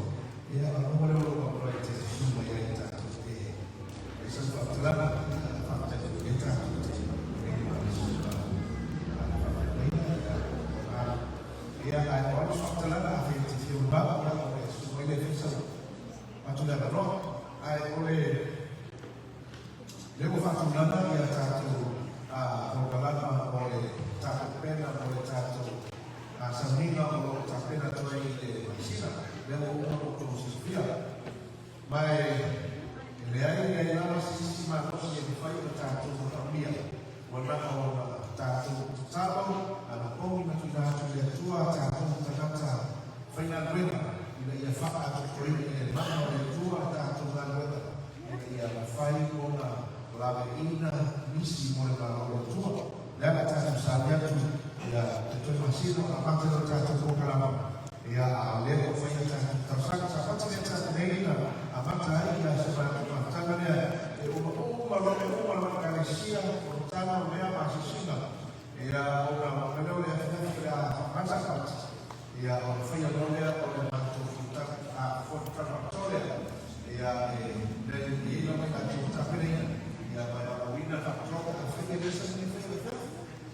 ia ona uma lea o lou avanoa e te susu mai ai tatou te fai sau faamatalaga ia faafetai foi lea tatou te ia ae o alo faamatalaga afai e te fia mamao ia o le susu mai lea e fai sau atu le avanoa. Ae o le lea ua faatulaga ia tatou polokalama o le tatou pena mo le tatou sauniga o lo o tapena atu ai i le masina lea ua uma ona outou silafia. Ma e leai leai lava se isi malosi e mafai ona tatou manaomia ua na o na tatou tatalo anapogi ma tuuina atu i le Atua a tatou tagata faigaluega ina ia faaatoatoina i le mana o le Atua a tatou galuega ina ia mafai ona laveina nisi mo le Malo o le Atua. Leaga tatou sauni atu ia te toe masina ona amata lea o tatou polokalama ia a o lea ua fai a tatou talosaga. Sa pati lea tatou nei na amata ai ia se matou mafutaga lea e uma uma loa e uma loa Ekalesia, fonotaga, o mea ma asiasiga ia ona ona lea o le afiafi o le a faamata pati ia ona faia loa lea o le matou fonotaga a fonotaga faapitoa lea ia e mea e i ai lava i latou tapenaina ia ma e valaauina faapitoa pe afai e le saini e fai i le afiafi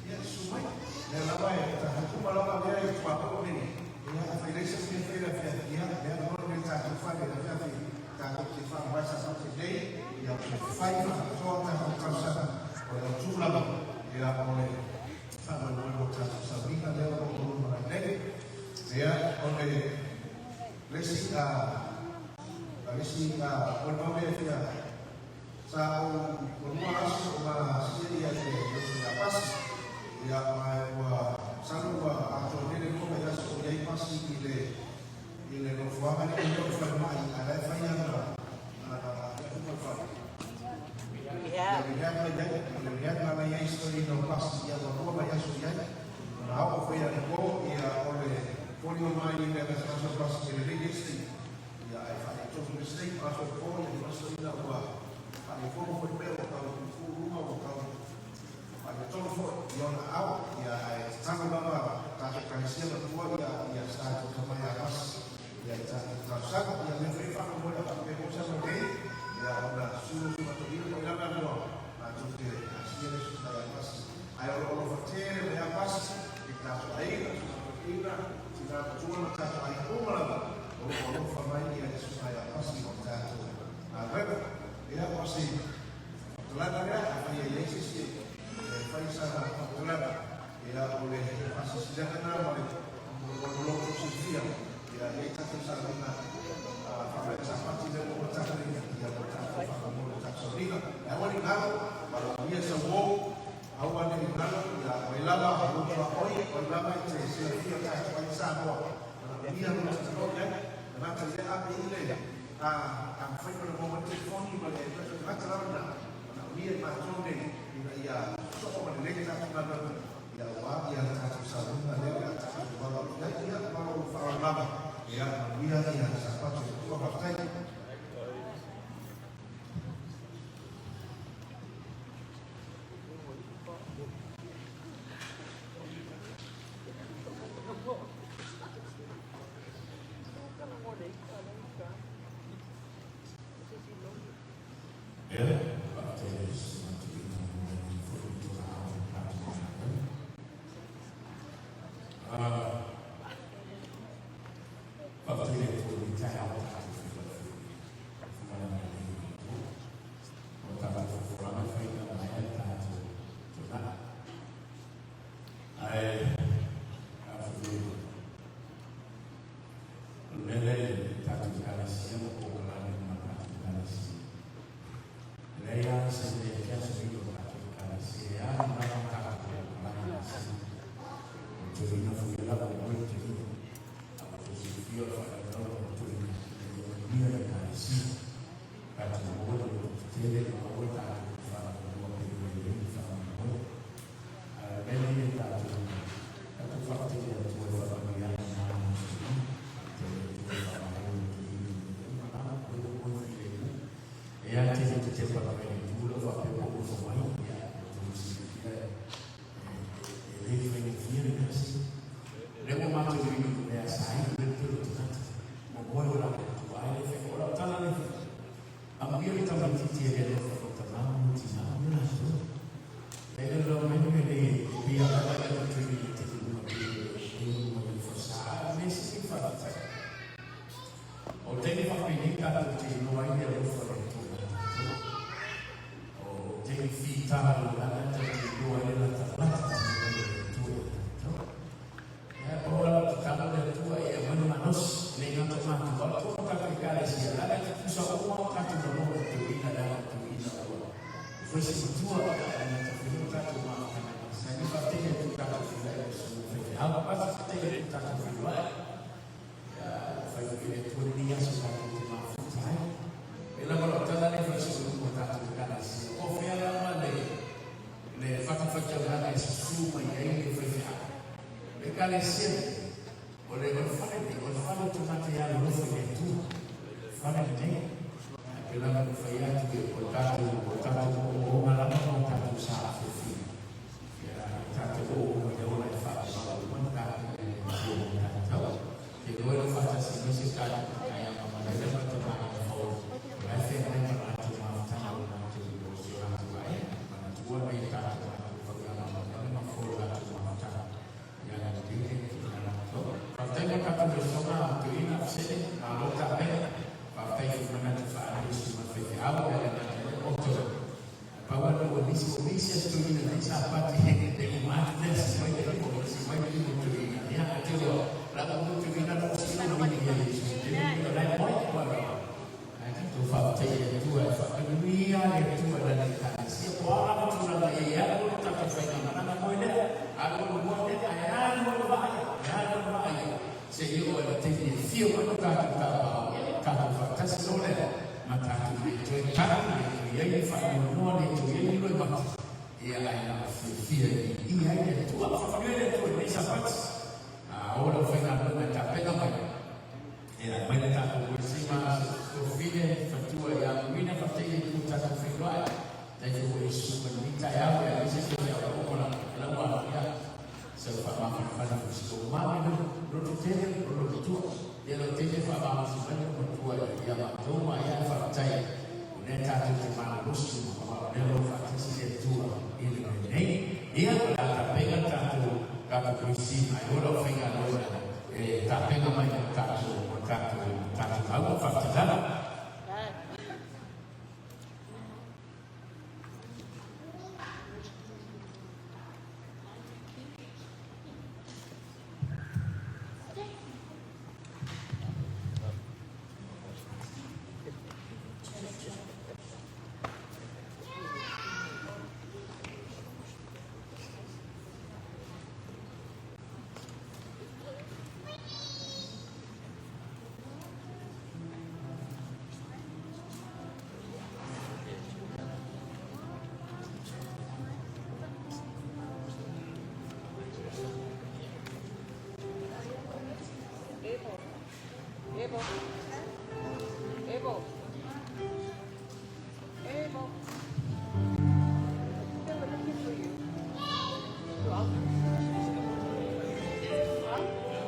ia susu mai lea lava e tatou uma lava lea i tuaoi nei ia afai leai se mea e fai i le afiafi ia lea loa le tatou fale i le afiafi tatou te faavae sapate nei ia fai faapitoa tatou talosaga o le autu lava ia o le faamoemoe mo tatou sauniga lea o lo o lumanai nei. Ia, o le le isi a le isi a molimau lea e fia sa ou ua lua aso o ma sia ia i le lotu ia Pasi ia ma ua masalo ua atoa nei le lua vaiaso o i ai Pasi i le i le nofoaga lea i le falemai a la e fai ana ana uma le fale. Ia le mea la i ai, le mea la i ai story no Pasi ia ua lua vaiaso i ai. Ona oo foi anapo ia o le folio mai i le aso Pasi e lelei le isi ia ae faaletonu le isi aso po ia le aso ina ua faaletonu foi mea ua tau tutu luga ua tau faaletonu foi i ona ao ia ae tatalo lava tatou Ekalesia matua ia ia sa tatou mai a Pasi ia i tatou talosaga ia lea foi faamoemoe a faapea foi sa nei ia ona sulu sumatolina foi lana lua matou te asia le susuga ia Pasi ae o lo o alofa tele mai a Pasi i tatou aiga sumatolina tina matua ma tatou aiga uma lava o lo o alofa mai ia le susuga ia Pasi i tatou galuega ia o se faamatalaga lea afai e i ai se isi e fai sana faamatalaga ia o le faasilasilaga lena ma le mo lo outou silafia ia e i ai tatou sauniga faapea sapati lea ua uma tapenaina ia mo le tatou faamoemoe i le tatou sauniga. Ae aua ne i galo, valaaulia sau o, aua ne i galo, ia o ai lava o lou tuaoi, o ai lava e te silafia tatou ai Samoa, manaomia lou tatalo i ai, le gata i lea ape i le a a mafai ona maua mai le telefoni ma le tagata lava lena, manaomia i matou nei ina ia sosoo ma lelei le tatou galuega ia aua ia le tatou sauniga lea o le a tatou valaau i ai. Ia, ma lou faaaloalo lava, ia manuia ia Sapatu e Atua. Faafetai. Ia, faafetai i le Susuga Tuiina mo lenei foi itula o le tatou galuega. Faafetai i le Atua i lenei taeao.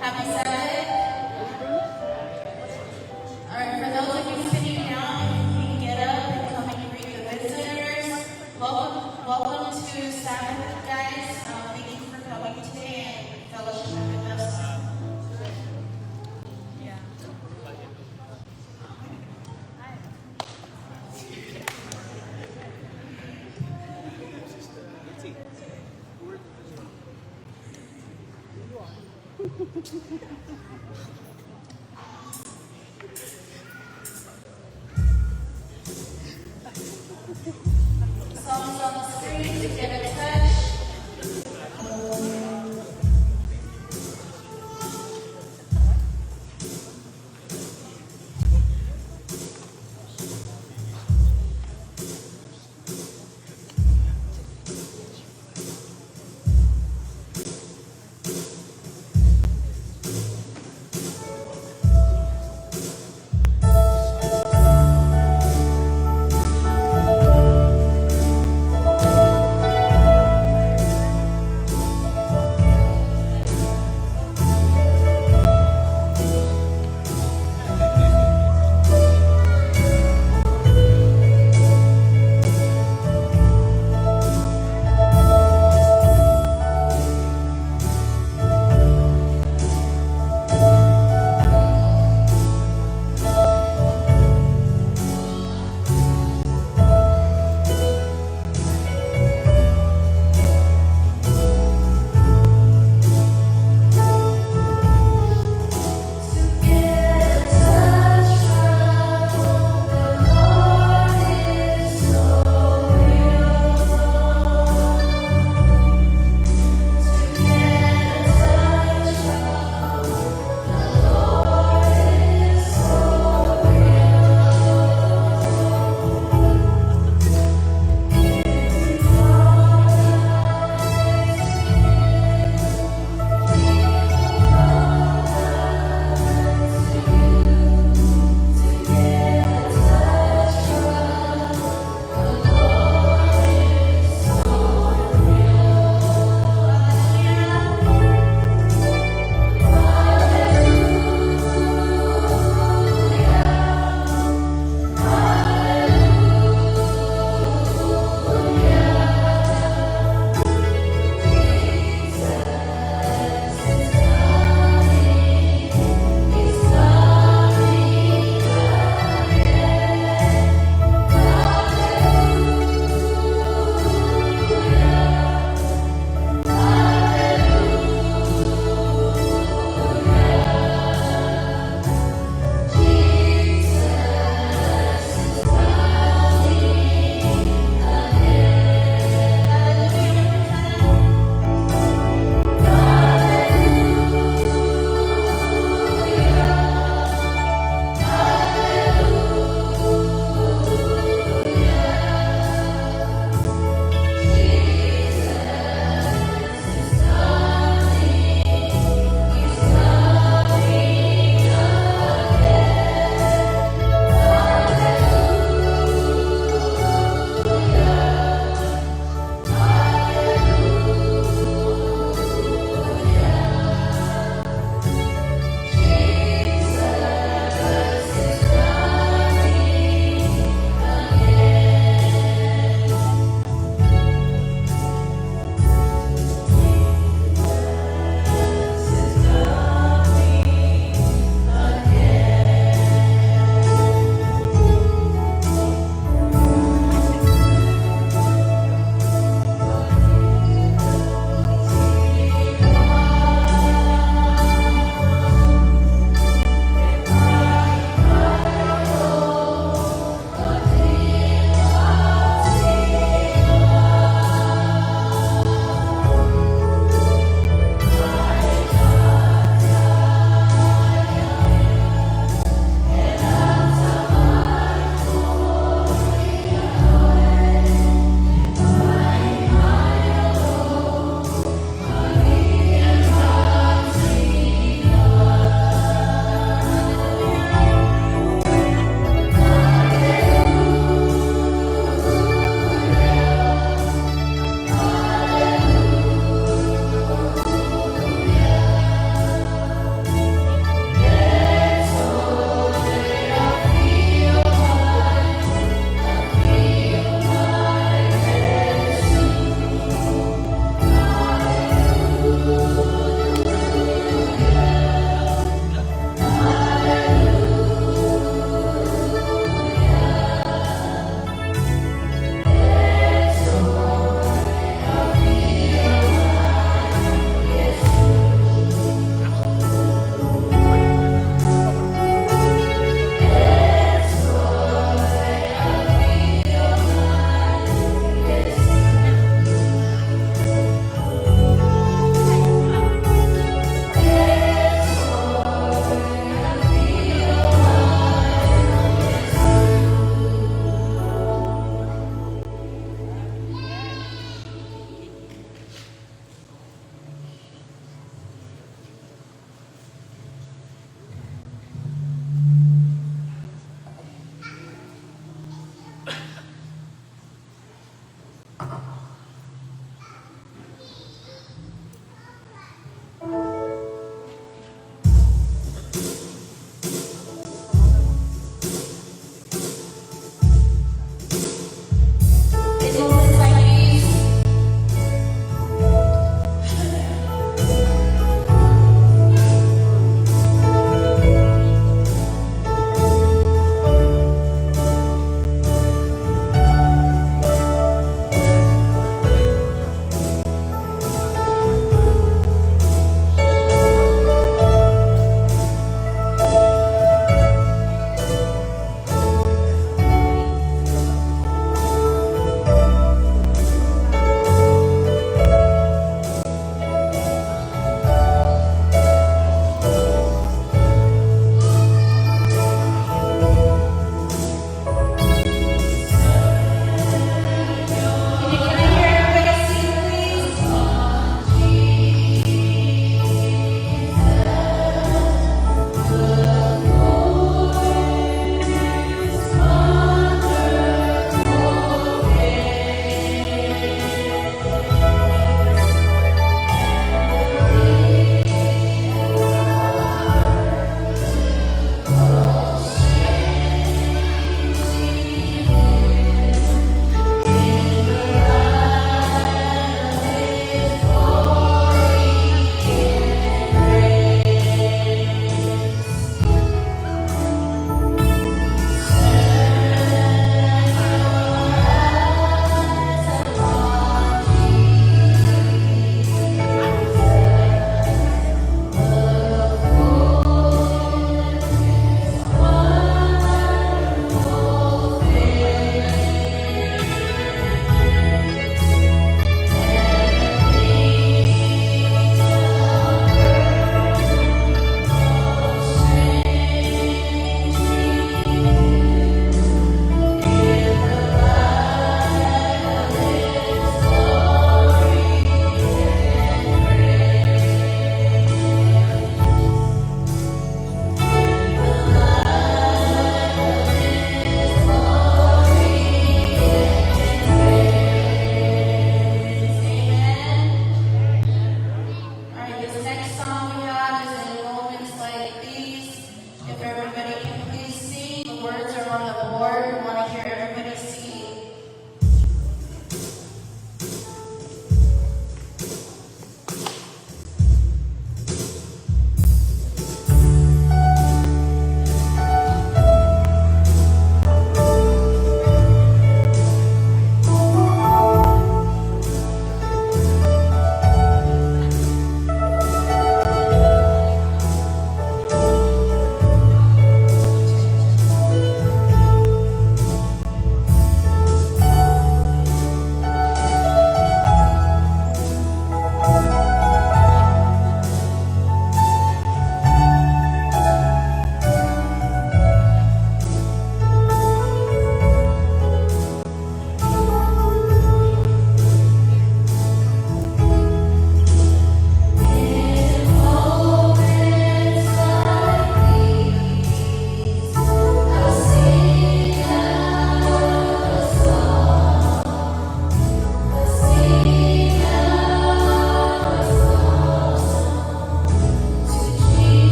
Happy Sabbath. All right, for those of you sitting down, you can get up and come and greet the visitors. Welcome, welcome to Sabbath, guys. Thank you for coming today and fellowship with us. Songs on the screen to get a touch.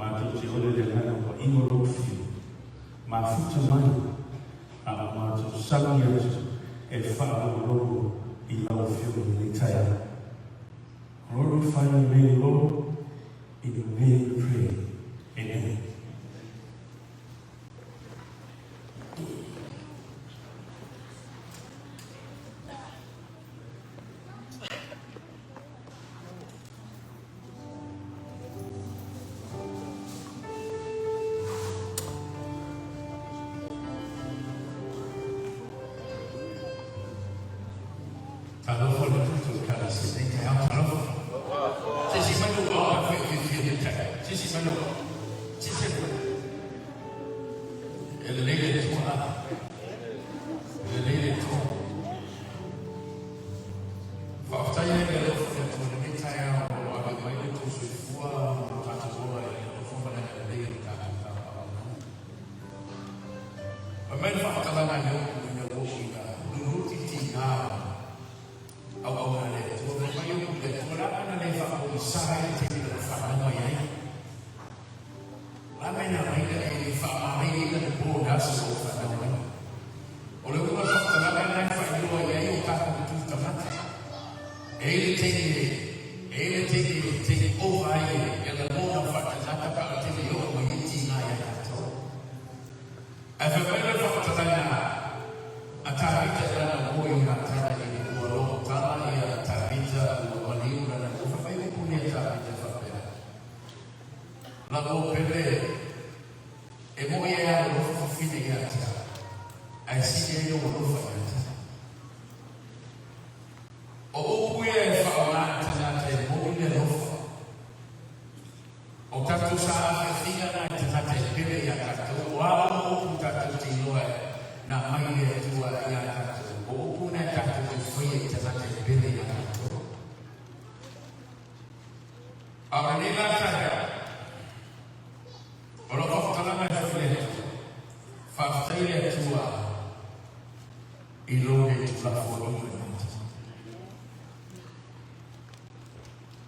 Matou te ole le agaga paia o lou afio. Mafuta mai a o matou sagi atu e faalogologo i lau Afioga i lenei taeao. Glorify your name, Lord, in your name we pray. Amen. Talofa le tatou Ekalesia nei taeao, talofa. Se isi mai lou ao e fai fiafia nei taeao. Se isi mai lou ao. Se isi mai. E lelei le Atua. E lelei le Atua. Faafetai ai le alofa o le Atua i lenei taeao o lo o ave mai lo outou soifua ma lo tatou ola i le alofa ma le agalelei o le tatou Tama o le Lagi. Fai mai le faamatalaga i le upu ina ua oo ina lulutitigā auauna a le Atua, fai mai upu i le Atua, le a mea na le faapoisa ai le taimi na fanau mai ai? O le a mea na ala ai ona e le faamalaia le po o le aso ua ou fanau ai? O le uiga o le faamatalaga lena e faailoa i ai o tatou tu tagata. E i ai le taimi e, e i ai le taimi e take over ai e lagona faatagata pe a o le taimi e oo mai ai tiga ia tatou. Ae fai mai le faamatalaga a Tavita i lana moe o Natana i le ua logotala ia Tavita ua maliu lana moe. Fai mai upu nei a Tavita e faapea, Lagou pele E moi e alolofa fafine ia te au, ae sili ai lou alofa ia te au. O upu ia e faaaoga e tagata e moni le alofa. O tatou saafeafiga na e tagata e pele ia tatou, o a uma upu tatou te iloa e na mai le Atua ia tatou, o upu na e tatou te faia i tagata e pele ia tatou. A o lenei la taeao, O lau faamatalaga e fai le Atua, faafetai le Atua i lou le tuulafoaiina i matou.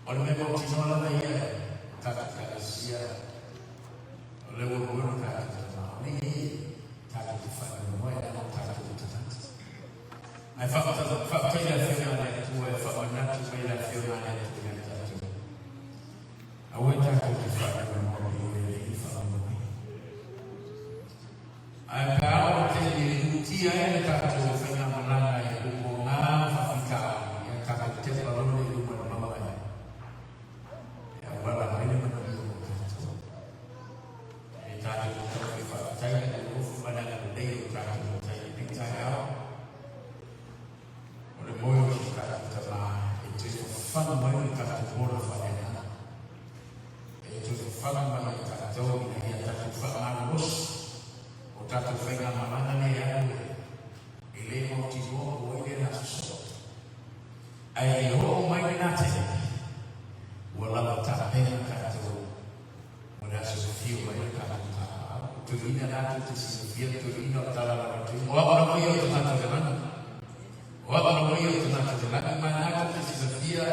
O le mea mautinoa lava ia e tatou Ekalesia, o lea ua moe lo tatou tama, o nei e tatou te faanoanoa leaga o tatou o tagata. Ae faafetai le Afioga a le Atua e faamanatu mai le Afioga a le Atua ia tatou. Aua tatou te faanoanoa pei o le Alii faamoemoe. Ae pe a oo i le taimi e lutia ai le tatou faigamalaga i luga o ngā faafitauli, ia tatou tepa loa lea i luma i le mauga e e auala mai le manuia mo tatou. E tatou te taumafai faafetai i le alofa ma le agalelei o tatou Matai i lenei taeao. O le moe o si tatou tama e toe fafaga mai lo tatou ola faaleagaga. E toe fafaga mai ia tatou ina ia tatou faamalolosi o tatou faigamalaga nei e alu e le mautinoa po o ai lea o le a sosoo. Ae i oo mai lena taimi, ua lava tapena tatou mo le aso e afio mai ai le tatou Tapaau. O toeaiina latou te silafia le toeaiina o le tala lava O au lava ia o tagata o le lagi. O au lava ia o tagata o le lagi, ma latou te silafia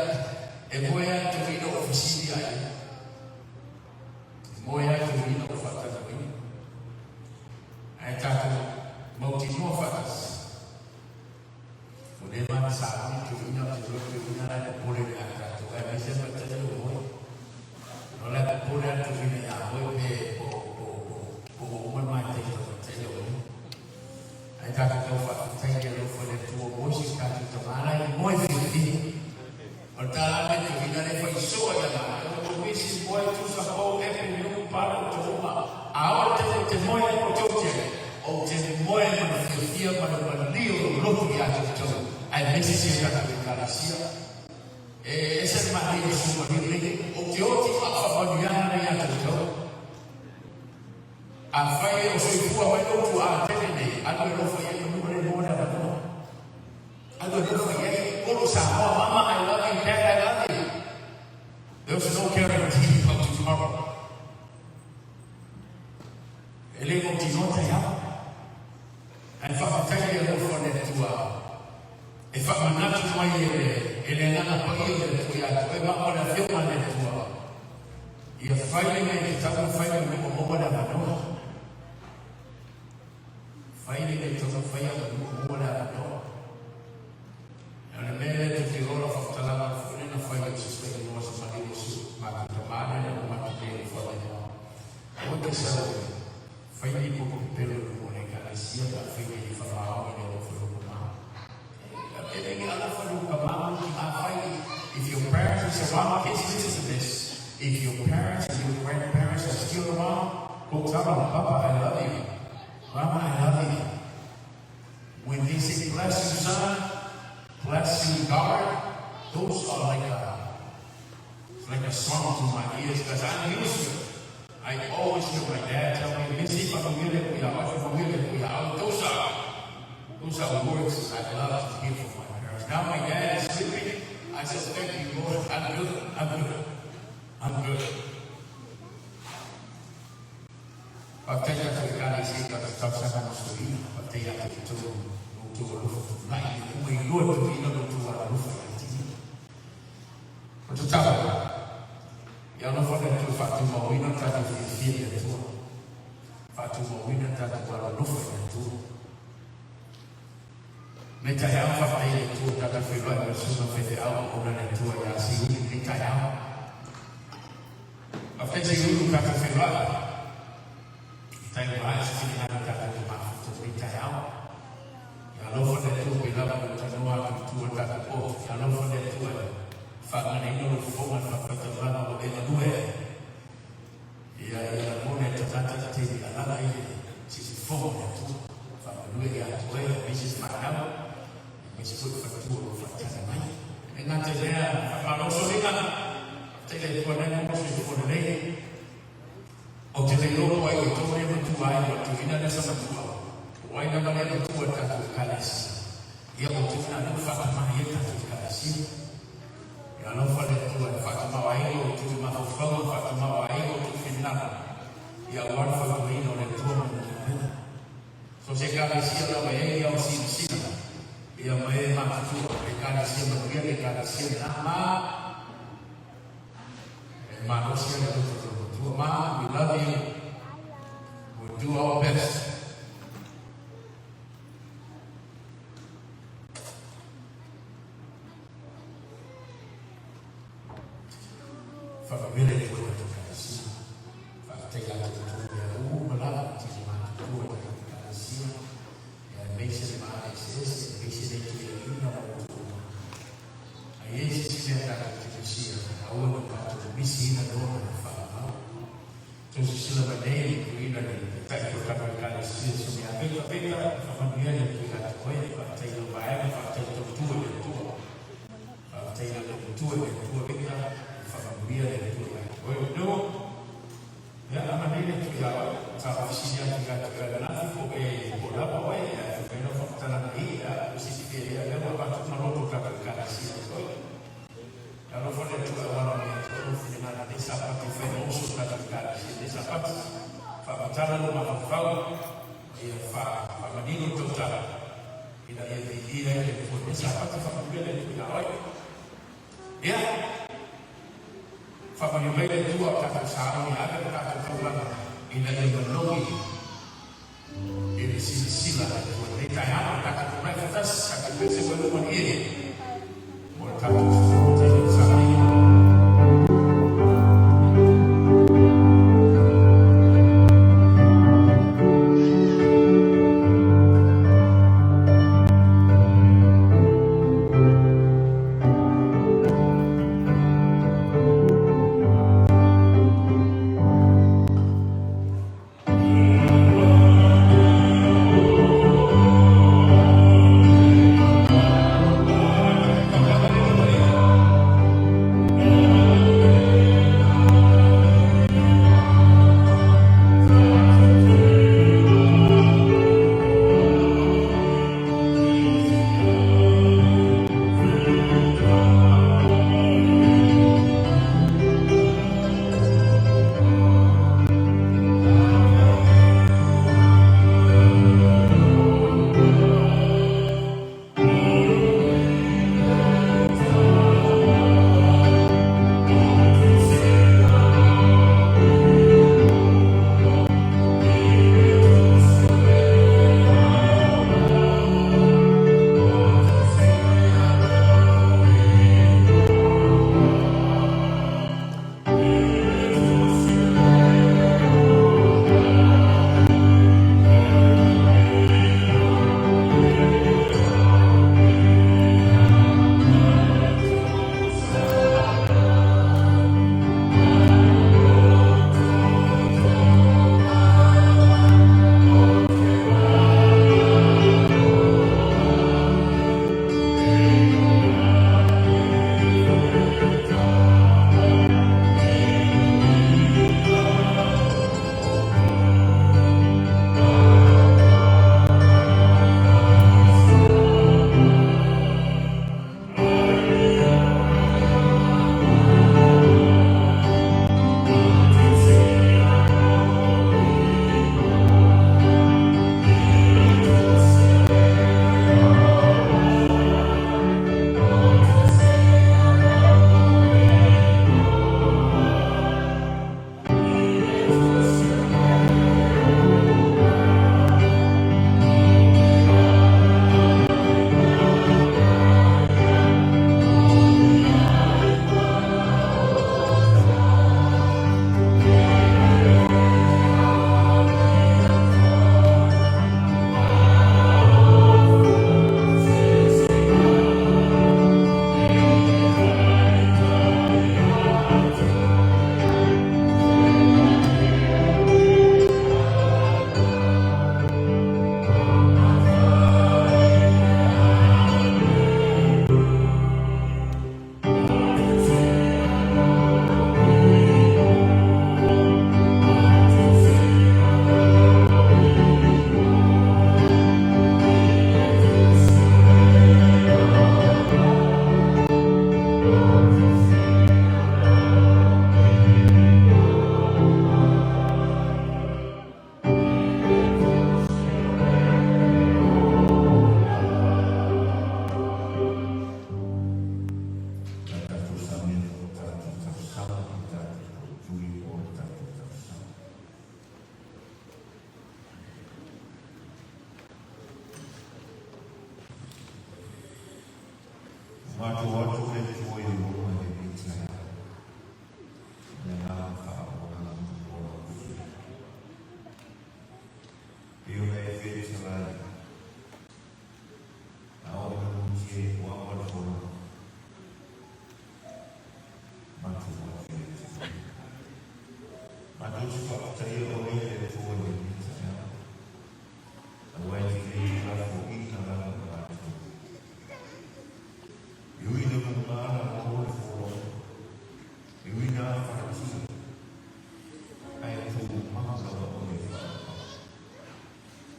e moe lava le toeaina o fesili ia ia. E moe lava le toeaina o faatalanoaina. Ae tatou mautinoa faatasi, ua leva ona sauni le toeaina, ou te iloa le toeaina la e popole ia tatou, aemaise lava le taimi o moe. O la e popole lava le toeaina ia moe pe po o ua uma le maitaita o le taimi o moe. Ae tatou tau faafetai i le alofa o le Atua mo si o tatou tama la e moe filifili. O le tala lea toeaina lea e fai soa ia matou, o misi moe tusa pou epe nuku pale o touma. A o le taimi ou te moe ai ou te oti ai, ou te moe ma le fiafia ma le malie o lou loto ia te outou, aemaise si a tatou Ekalesia. E ese le manaia o susu malie nei, ou te oti ma au faamanuiaga nei ia te outou. Afai e o soifua mai lou tuaa tele nei, alu e alofa i ai manu le moa le avanoa. Alu e alofa i ai Olo Samoa, Mama I love you, Dad I love you. There's no guarantee about tomorrow. E le mautinoa taeao. Ae faafetai le alofa o le Atua e faamanatu mai e le, e le Agaga Paia o le Atua ia te oe ma o le Afioga a le Atua. Ia fai le mea e tatau ona fai manu ua maua le avanoa. Fai le mea e tatau ona fai manu ua maua le avanoa. O le mea lea tou te iloa lau faamatalaga foi lea na fai i se taimi sa maliu si o matou tama lea na uma atu nei i le Falemoa. Aua e te sau e fai ni popo pepelo i luma o le Ekalesia pe afai e le faamaoni le alofa i lou tama. E le i alofa i lou tama ma lou tina fai. If your parents is around, kids listen to this. If your parents and your grandparents are still around, go tell them, Papa, I love you. Mama, I love you. When they say bless you son, bless you daughter, those are like a it's like a song to my ears because I'm used to it. I always hear my dad tell me, Missy, those are words I love to hear from my parents. Now my dad is sleeping. I said, thank you, Lord. I'm good. I'm good. I'm good. Faafetai tatou Ekalesia i tatou tausaga na soia. Faafetai ia te outou lo outou alofa tutulai i le uma iloa tuuina lo outou alolofa ia te ia. O tatalo, ia alofa le Atua faatumauina lo tatou fiafia i le Atua. Faatumauina lo tatou alolofa i le Atua. Nei taeao faafetai i le Atua tatou feiloai ma le Susuga Faifeau auauna le Atua ia Siuli lenei taeao. Faafetai Siuli ua tatou feiloai. Faafetai ua ae se finagalo i tatou te mafuta lenei taeao. Ia alofa le Atua pei lava ona ou talanoa atu i tua o le tatou poto. Ia alofa le Atua e faaganaina lou fofoga i le faatautaulaga ua e galue ai. Ia ia lagona e tagata te taimi alaga i le siusiufogo o le Atua. Faamalue ia te oe aemaise le fanau, aemaise foi le faletua o lo o faatali mai. E le gata i lea, faamalo soliga, faafetai i le Atua lea maua soifua lelei. Ou te le iloa po o ai outou lea matua ai ua tuuina lea sa matua, po o ai lava lea matua i le tatou Ekalesia. Ia o tuuina lea ua faatama ai le tatou Ekalesia. Ia alofa le Atua e faatamao ai lo outou mafaufauga, faatamao ai lo outou finagalo, ia aua le fautuaina o le Atua ma Lana galuega. So se Ekalesia lava e ai ao silasila, ia ma e matutua, le Ekalesia manuia le Ekalesia lena, ma e malosi ai le loto o le Atua. Ma, we love you, we'll do our best. Faamamele le Atua i tatou Ekalesia. Faafetai ia te outou mea uma lava i tino matutua i tatou Ekalesia, ia aemaise le maeseese, aemaise le tuiaina o outou uma. A i ai se isi mea tatou te misia, aua ne i tatou misiina lona le faaauau. Tou sisila mai nei i le tuuina i le Taitai o tatou Ekalesia Sumia Peta Peta, e faamanuia le Atua ia te oe, faafetai i lau vaega, faafetai i le tautua i le Atua. Faafetai i lau tautua i le Atua Peta, e faamanuia le Atua ia te oe. No, ia amanei le Atua ia oe, sa ou fesili atu ia te oe ananafi po o e po o lava oe, ae fai mai lau faamatalaga i, ia, ua silafia ia lea ua avatu ma loto o tatou Ekalesia ia te oe. E alofa le Atua e auala mai ia te oe lou finagalo i lenei Sapati e fai ma uso o tatou Ekalesia i lenei Sapati. Faamatala lou mafaufau ma ia faamanino le tautala ina ia viia ai le Atua i lenei Sapati. Faamanuia le Atua ia oe. Ia, faamanuia mai le Atua o tatou sauni ave le tatou taulaga ina ia manogi i le silasila a le Atua i lenei taeao, le tatou tulai faatasi, tatou pese mai luma i e mo le tatou tele sauni. Matou atu le Atua i luma i lenei taeao, i le agaga faaaloalo o lau Afioga. E pei ona e fetalai, a oo ina mutia i puava le folauga, matou atu ia te oe. Matou te faafetaia oe e le Atua i lenei taeao, aua e te le tuulafoaiina lava i matou. E ui ina mugala maua le folauga, e ui ina afatia, ae tumau lava oe e faapaupau.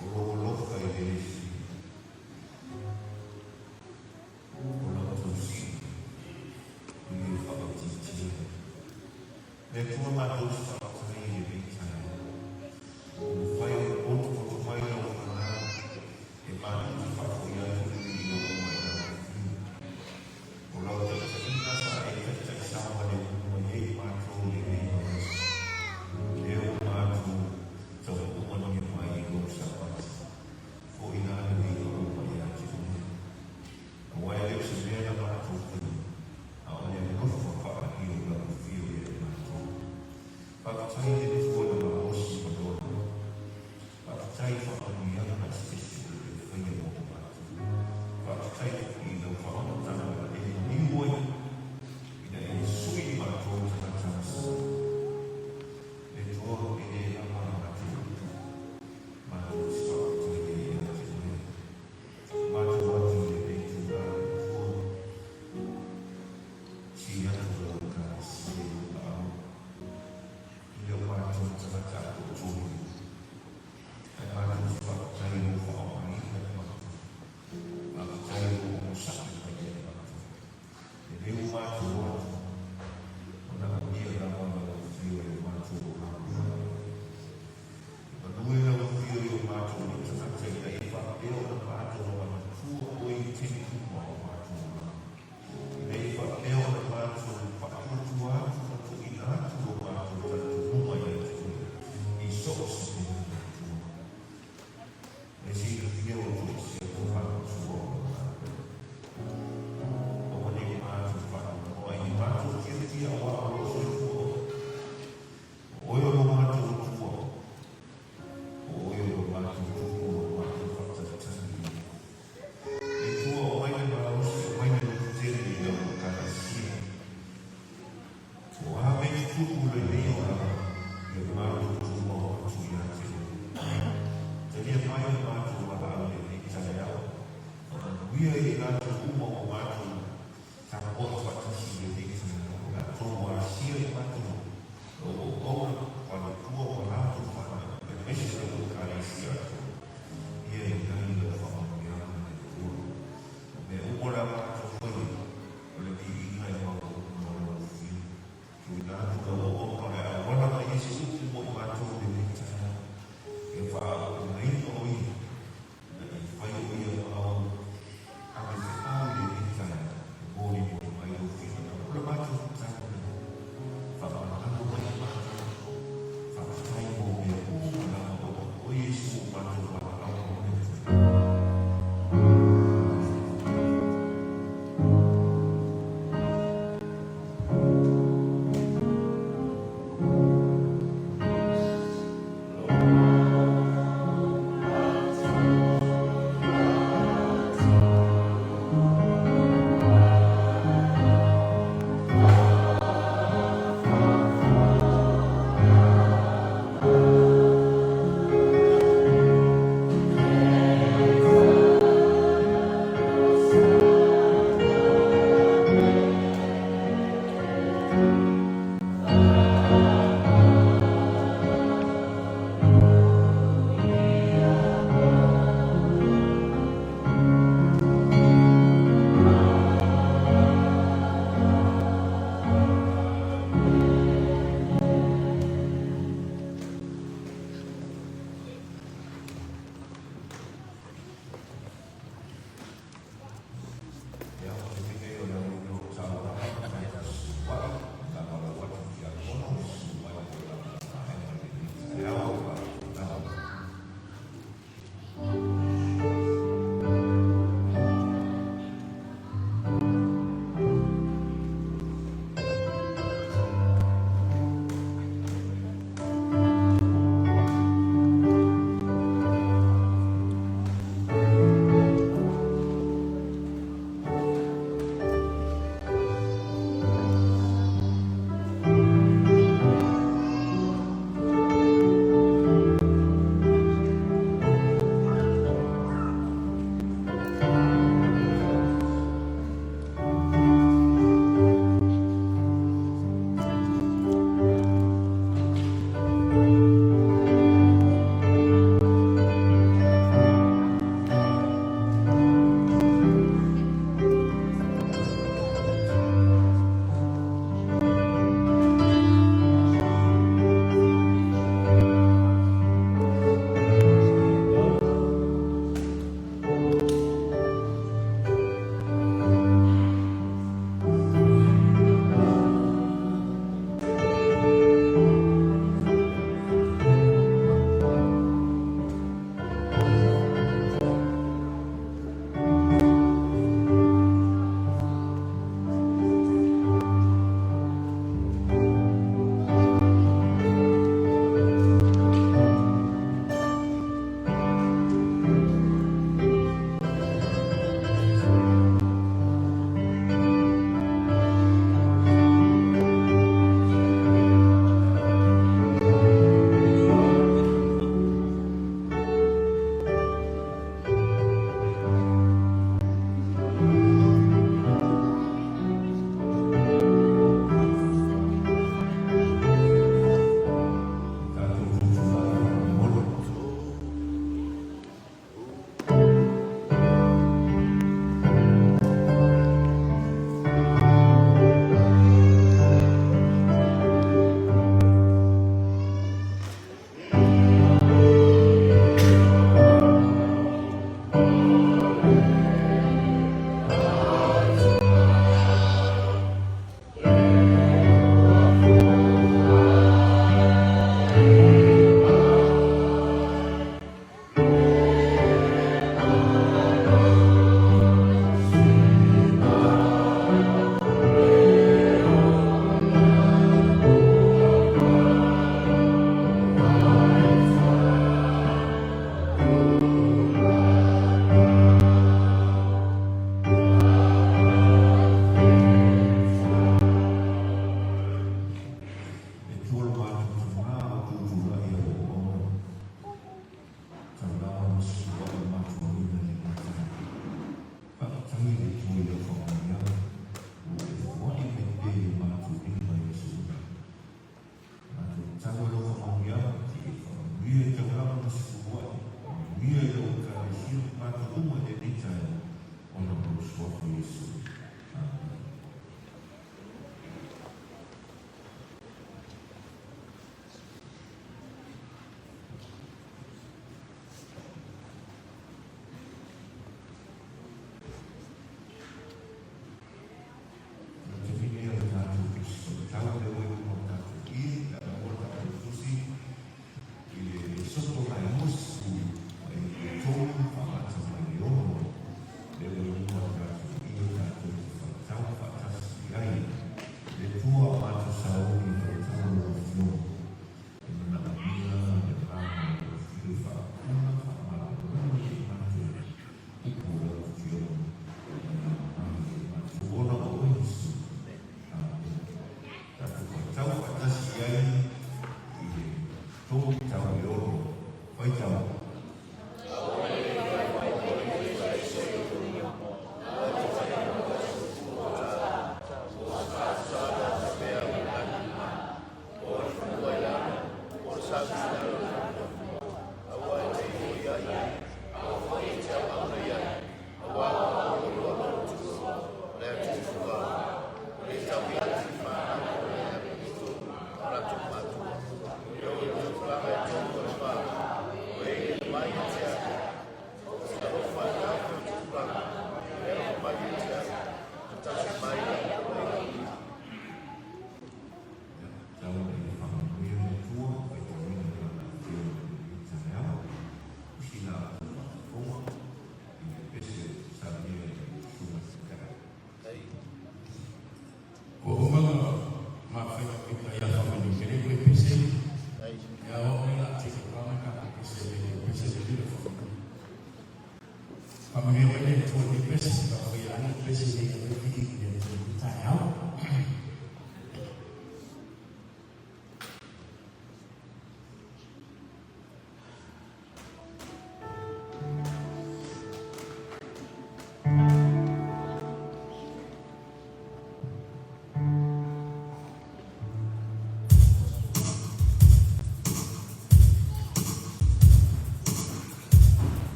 O lou alofa e le sili, o lau tausiga e le faaitiitia. Le Atua matou te faafetai i lenei taeao, ua mafai ona potopoto mai lau fanau e matou te faafoi atu le viiga uma i lau Afio. O lau taitaiga sa e taitai saogalemu mai ai matou i lenei vaiaso, lea ua matou taunuu manuia mai i lou Sapati, foi la le viiga uma ia te oe. Aua e le o se mea na matou faia, a o le alofa faaalia o lau afio ia i matou. Faafetai i le Atua na malosi ma lona. Faafetai i faamanuiaga eseese o lo o e faia mo matou. Faafetai foi i lau faaolataga na e maliu ai ina e sui i matou tagata masani. Le Atua e le lava a matou upu, matou te faafetai ai ia te oe. Matou atu i lenei itula le Atua, sii atu lau Ekalesia i lou aao, e le o matou tagata atoatoa ae matou te faafetai i lou faaaogaina e matou. Faafetai i lou onosai mai ia i matou. E le o matou atu, ona amia lava lau afio i o matou olaga. E manu e lau afio i o matou nei tagata ina ia faapea ona matou manatua oe i taimi uma o matou olaga. Ina ia faapea ona matou faatuatua atu ma tuuina atu lo matou talitonuga ia te oe i so o se taimi le Atua. E silafia ua toesea tofamamatua o lau galuega. Aua ne i matou faanoanoa i matou tiatia aua o lo o soifua oe. O oe o lo matou Atua, o oe o lo matou Tupu o lo matou faatalitali i ai. Le Atua, aumai le malosi, aumai le loto tele i lau Ekalesia. O a mea e tutupu i lenei olaga, ia matou tumau atu ia te oe. Talia mai o matou valaau i lenei taeao, faamanuia i latou uma ua matou Tapuai faatasi i lenei taeao, o latou ua asia i matou lau auauna, faletua ma latou fanau, aemaise lau Ekalesia atoa. Ia i ai lau faamanuiaga le Atua. O mea uma o le a matou faia, o le viiga e maualuga o lau Afio. Tuuina atu lau auauna o le a auala mai ai se upu mo i matou i lenei taeao. Ia faaauaunaina o ia, ina ia fai o ia ma au ave.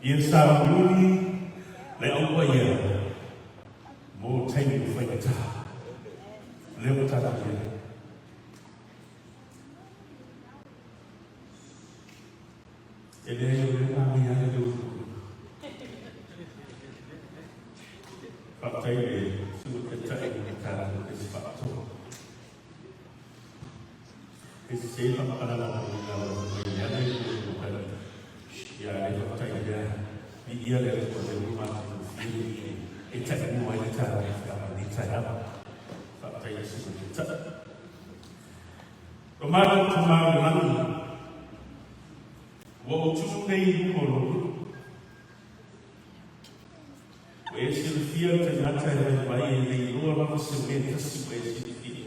Ia sa uli le au ia mo taimi o faigata. Le o tātou ia. E le o le ngā mea le leu. Whakatai le sua te tai o tātou te whaato. E se se whakakalala o ngā o mai ana i o o ia le whakatai lea. Mi ia le o te uma e tai mua i tā i tai ama. Whakatai le sua te tai. O mātou te māu le langi. Ua ou tu nei i luga o lou nuu. Ua e silafia le tagata e vaivai e le iloa lava se mea e tasi ua e silafia.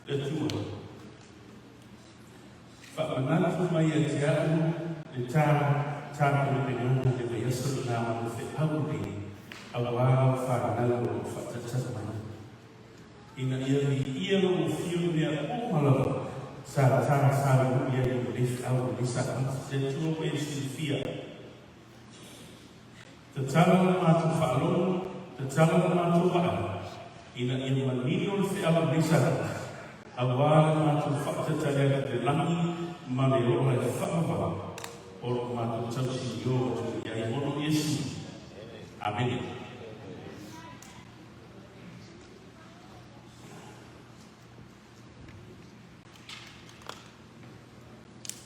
Le Atua, faamanatu mai ia te a'u le ta tapenapenaga i le vaiaso lena o le feau nei auā lau fanau o lo o faatalitali mai. Ina ia viia lou afio i mea uma lava sa ta saului ai i lenei feau i lenei Sapati. Le Atua ua e silafia. Tatalo le matou faalogo, tatalo le matou vaai, ina ia manino le feau i lenei Sapati, auā le matou faatalitali atu i le lagi ma le ola e faavavau o lo matou tausi io atu i ai ona o Iesu. Amene.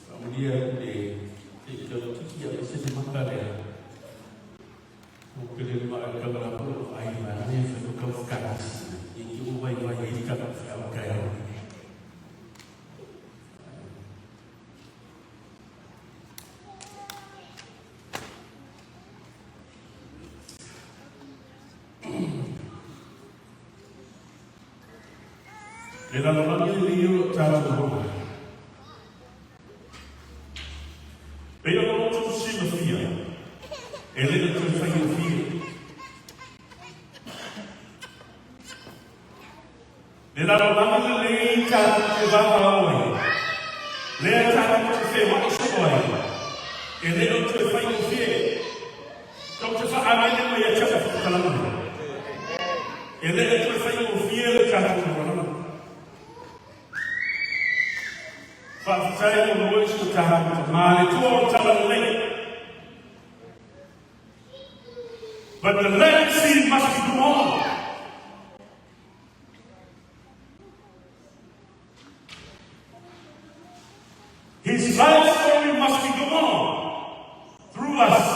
Faamanuia le te i tau tiki a ese te maka lea. O pele ma e kau la po ai ma ne fa no kau whakarasi. I ki o vai vai i ka whau kai au. Le lalolagi lenei o lou tatou ola. Pei ona outou silafia, e le o toe faigofie. Le lalolagi lenei tatou te vavao ai, lea tatou te feoai soo ai, e le o toe faigofie. Tou te faaamene mai ia te au whakatalanga nei. E le o toe faigofie le tatou lalolagi. Faafetai mo Lois o tatou tama le tua o le talalelei. But the legacy must go on. His life story must be go on through us.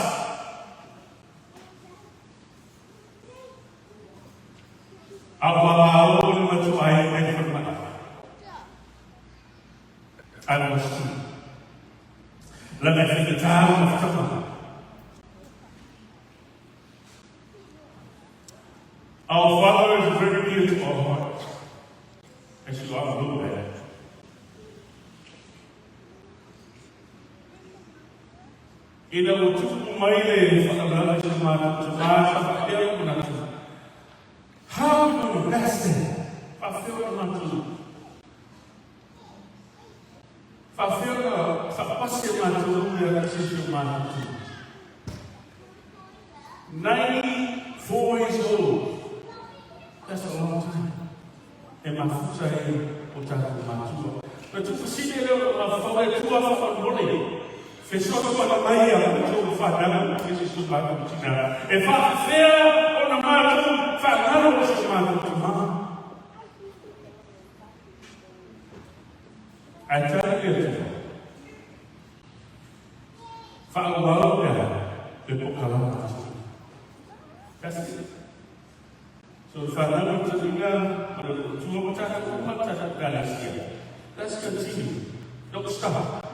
A ua vavao le matua ai e le falemai. I was too. Lana e whaikatā o mafutama. Our Father is very dear to our hearts, as you all know that. Ina ua tupu mai le whakalala i sa mātou tamā, sa whakapea o manatu. How we going to bless them? Whawhea o mātou. Whawhea o whakapasi o mātou ua ki se o mātou. 94 years old. That's a long time. E mafuta e o tātou mātua. Na tupu sine leo o ngā whawhai tua whawhanore. Fesoasoani mai a koutou whanau ke se so mātou tina. E whawhea o na mātou whangaro o se mātou tama. Ai tāi le atua. Whaauau le le pokalama atu. That's it. So whanau i te ringa, ma le tua o tātou uma, tātou galaxia. Let's continue. Don't stop.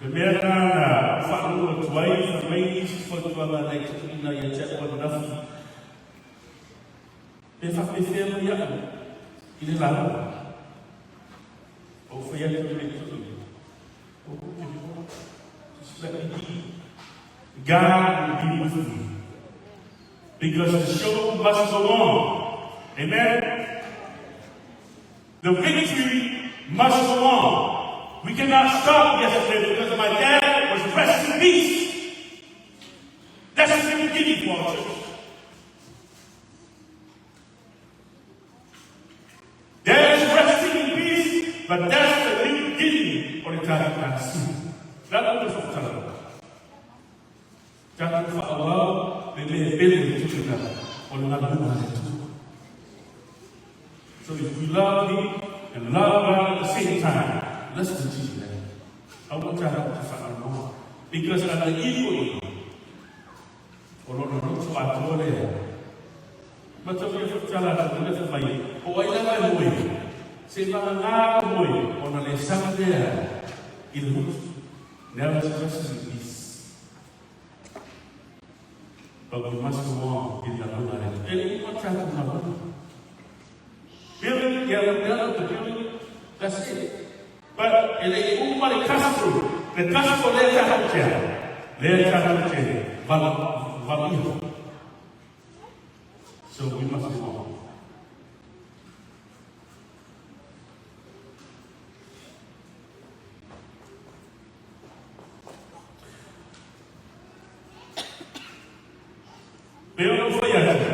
Le mea nā nā whaanua atu ai, wha mai isi whautuanga nei te tuina i a te aua nafi. Pe whawhewhea mai au i le lalo. O whai atu le tutu. Just let me be. God will be with me. Because the show must go on. Amen? The victory must go on. We cannot stop yesterday because my dad was resting in peace. That's the beginning for our church. Dad is resting in peace, but that's the new beginning o le tatou Ekalesia. Le a le whakatala? Tatou whaawau le mea pele le tuina o le ngaluga a le Atua. So if we love him and love God at the same time, let's continue that. Aua tatou te whaanoa. Because ana iko i O lona loto atoa lea. Mataulia whakatala atu le wha mai, o ai lava e moe, se vagagā o moe, ona le sanga lea. i le lotu. Now it's resting in peace. But we must go on in the love. E le uma tātou galuega. Building, yeah, the building, that's it. But e le i uma le gospel, le gospel lea tātou te a, lea tātou te vala, valia. So we must go on. Pe ona fai atu,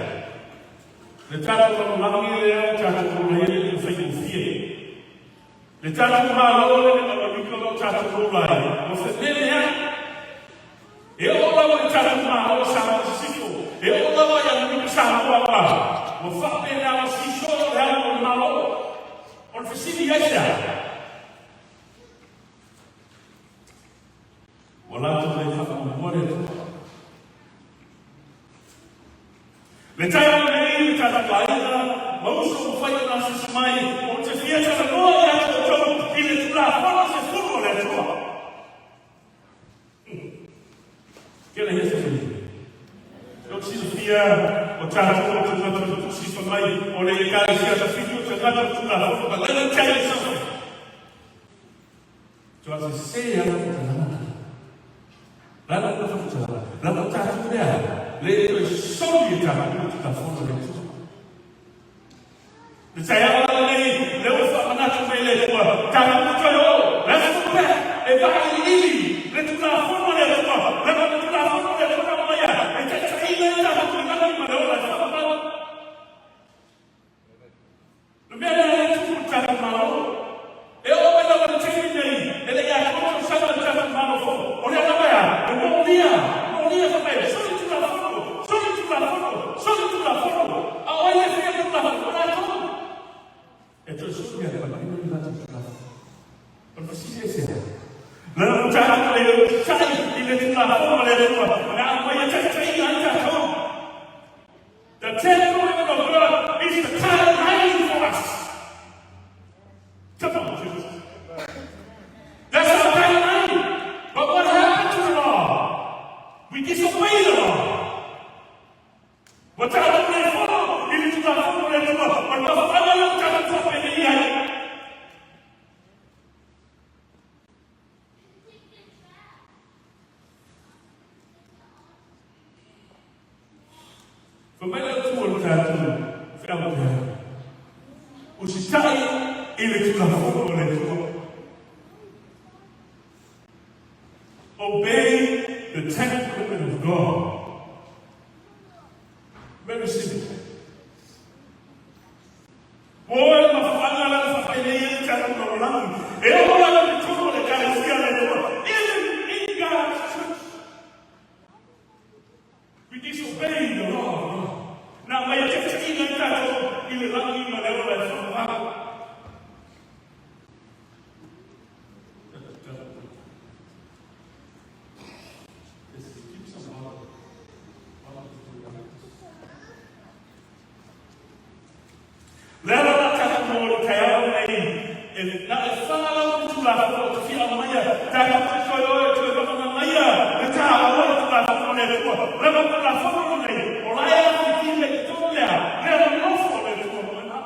le tātou lalolagi lea o tātou ola ai le faigofie. Le tātou Malo le le Amerika o tātou ola ai, o fe mele ai. E o lava le tātou Malo sa mo sifo, e o lava i Amerika sa mo ala. Ua whapena o siso le au o le Malo. O le fesili ai sea. Ua latou le whakamuamua le Atua. Le taeao lenei le tātou aiga, ma uso ua fai ona asiasi mai, ou te fia talanoa ia te outou i le Tulafono 10 o le Atua. Kela ia se Tou silafia o tātou o tagata o tusi fa mai o le ekalesia tawhiti o tagata o Tulafono, but let me tell you something. So as I say, ala ko talanga. Lala ko whakatala. Lala tātou lea. Le toe soli e tātou o Tulafono le Atua. Le taeao lenei, le ua whaamanatu mai le Atua, tātou toe o, let's go back, e whakailiili le Tulafono le Atua, le le Tulafono le Atua na maia, e taitaina i tātou i lagi ma le ola e whakapau. Le mea lea e tupu le tātou Malo, e o mai lava le taimi nei, e le ia koto sana le tātou Malo fo, o lea lava ea, e molia, molia fa mai, soli Tulafono, soli Tulafono, soli Tulafono, a o ai e whia Tulafono, rātou. E toe soli a le ina ni rātou Tulafono. O le fesili e sea. Le o tātou e o tai i le Tulafono le Atua, na au mai e taitaina ai tātou. The Ten Commandments of God is the guideline for us. Come on, Jesus. That's our guideline. But what happened to the law? We disobey the law. Ua tātou le fono i le Tulafono le Atua, o le mafuaaga lea ua tātou faapenei ai. Fa mai le Atua le tātou whiau te hau. O sitai i le Tulafono o le Atua. Obey the Ten Commandments of God. Very simple. O le mafuaaga la le faapenei ai le tātou lalolagi. E oo lava i totonu o le ekalesia le Atua. Even in God's church. We disobey the law of God. Na mai e taitaina i tātou i le lagi ma le ola e whakawau. Le ala la tātou mō le taeao nei, e na e whangalau te Tulafono o te whia maia, tātou te toe oe toe whakamanaia le tā oe le Tulafono le Atua. Lava Tulafono nei, o la e awhi ki me te tonu lea, lea la nofo le Atua mo ena.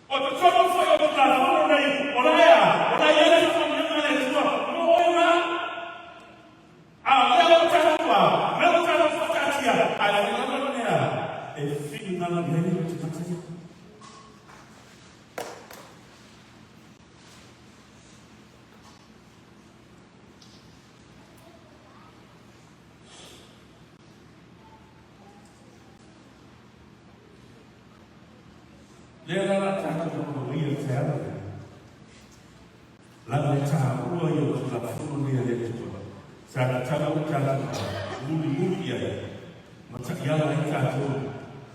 O te tonu whai o Tulafono nei, o la ea, o la ea le whakamanaia le Atua mo oe nā. A lea o tātou a, lea o tātou whakaatia, a le lana lea, e whiringa nei o te matea. Lea la la tātou o ia te ara. Lana e tāua i o Tulafono nei a le Atua. Sa tatau ona tātou mulimuli i ai, ma taʻiala ai tātou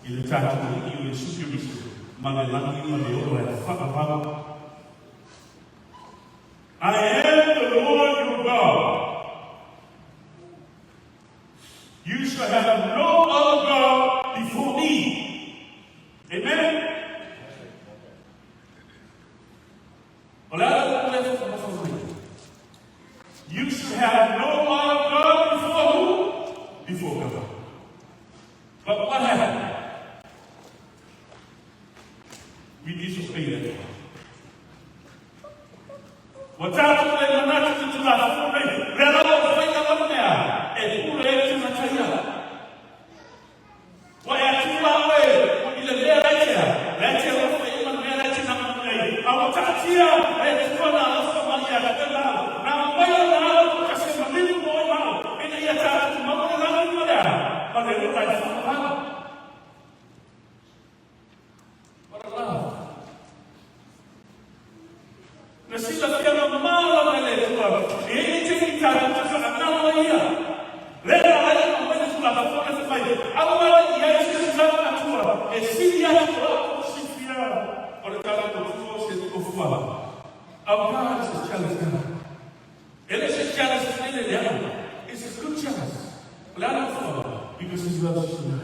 i le tātou Alii o Iesu Keriso ma le lagi ma le ola e whaavau. I am the Lord your God. You shall have no other God before me. Amen. O le ala o le whakamawhau. Tulafono nei, lea lava ua fai lava le mea e pule ai le tagata ia. Ua e atua oe i le mea la e tea, la e te alofa i ai ma le mea la e te naunau i ai, a ua taatia e Atua na alofa mai ia te oe ma au, na aumai Lona Alo toatasi e maliu mo oe ma au, ina ia tatou maua le lagi ma le a? Ma le ola e faavavau. What a love! Na silafia mamao lava e le Atua, e i ai le taimi tatou te faanalo ai Ia. Lea e ala ai ona aumai le Tulafono lea fai mai, Aua le i ai se isi lava Atua e sili atu o lau silafia o le tatou Atua o se tofu ala. Our God is a jealous God. E le se jealous tele leaga. It's a good jealous. O le a le mafuaaga? Because he loves you and I.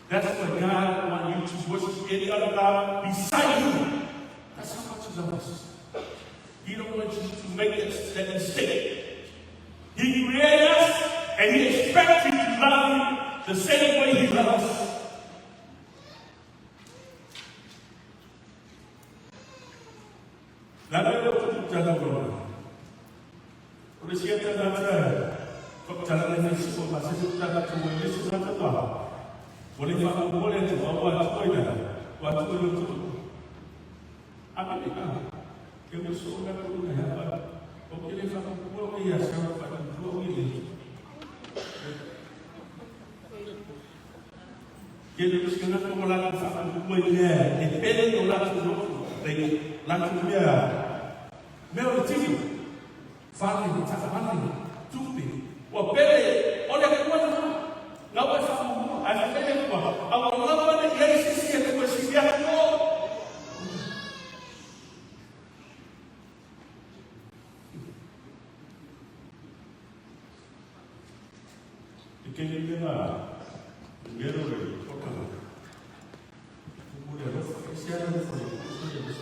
That's why God want you to worship any other God beside him. That's how much he loves us. He don't want you to make that mistake. He created us and he expects you to love him the same way he loves us. La le o tu tala lona. O le sia tala tala, whakatala le nei siko ma se se tala tu e le se tala tua. O le whakapo le tu a wa tu ina, wa tu le tu. A me ka. Ke mo so na ku na ya pa. O ke le whakapo o ia sa wa tu o ile. Ke le se na ko la ku whakapo i le e pele o la tu no. Le la tu mea. Mea o le tino. Fale, taavale, tupe, ua pele, o le Atua lena. Lau e faamuamua, ae fai mai le Atua, a ua lava ne i ai se isi Atua e sili atu o. E kele mea mea o le toka. Tupu le alofa, e se alofa le tupu le alofa.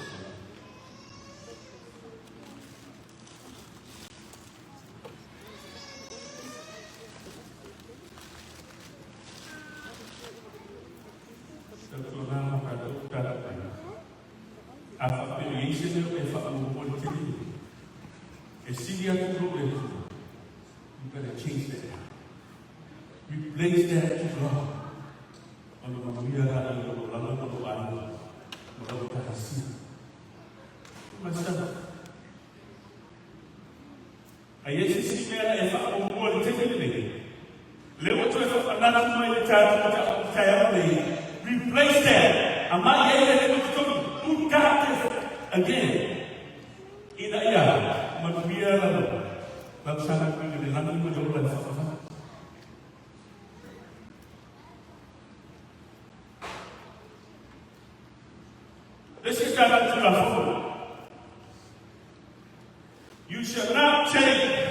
A faapea e i ai se mea e faamuamua i le taimi lenei, e sili atu i lo le Atua, you better change that now. Replace that to God. Ona manuia la i lou olaga ma lou aiga ma lau ekalesia. Myself. A i ai se isi mea na e faamuamua i le taimi lenei, lea ua toe faamanatu mai le tatou taeao nei, replace that, aumai i ai le Atua i totonu, put God again, ina ia manuia lau lau saga i le lagi ma le ola e faavavau. Le isi tatou Tulafono. You shall not take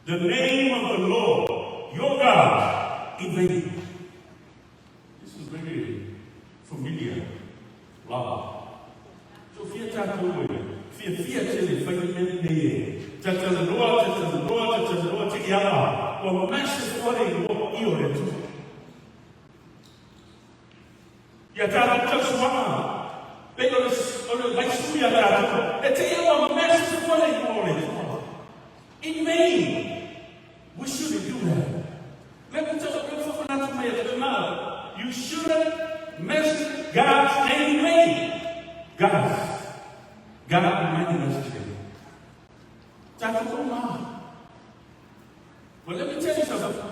the name of the Lord your God in vain. This is very familiar law. So fia tatou e fiafia tele fai le mea lenei e tatalanoa, tatalanoa, tatalanoa te iama ua massive koa le igoa i o le Atua. Ia tatou tausuaga, pei o le, o le vaisu ia tatou, e te ia ua massive koa le igoa o le Atua. In vain. We shouldn't do that. Let me tell you, whakanatu mai e te mao. You shouldn't mention God's name in vain. Guys, God reminded us today. Tatou uma. But let me tell you something.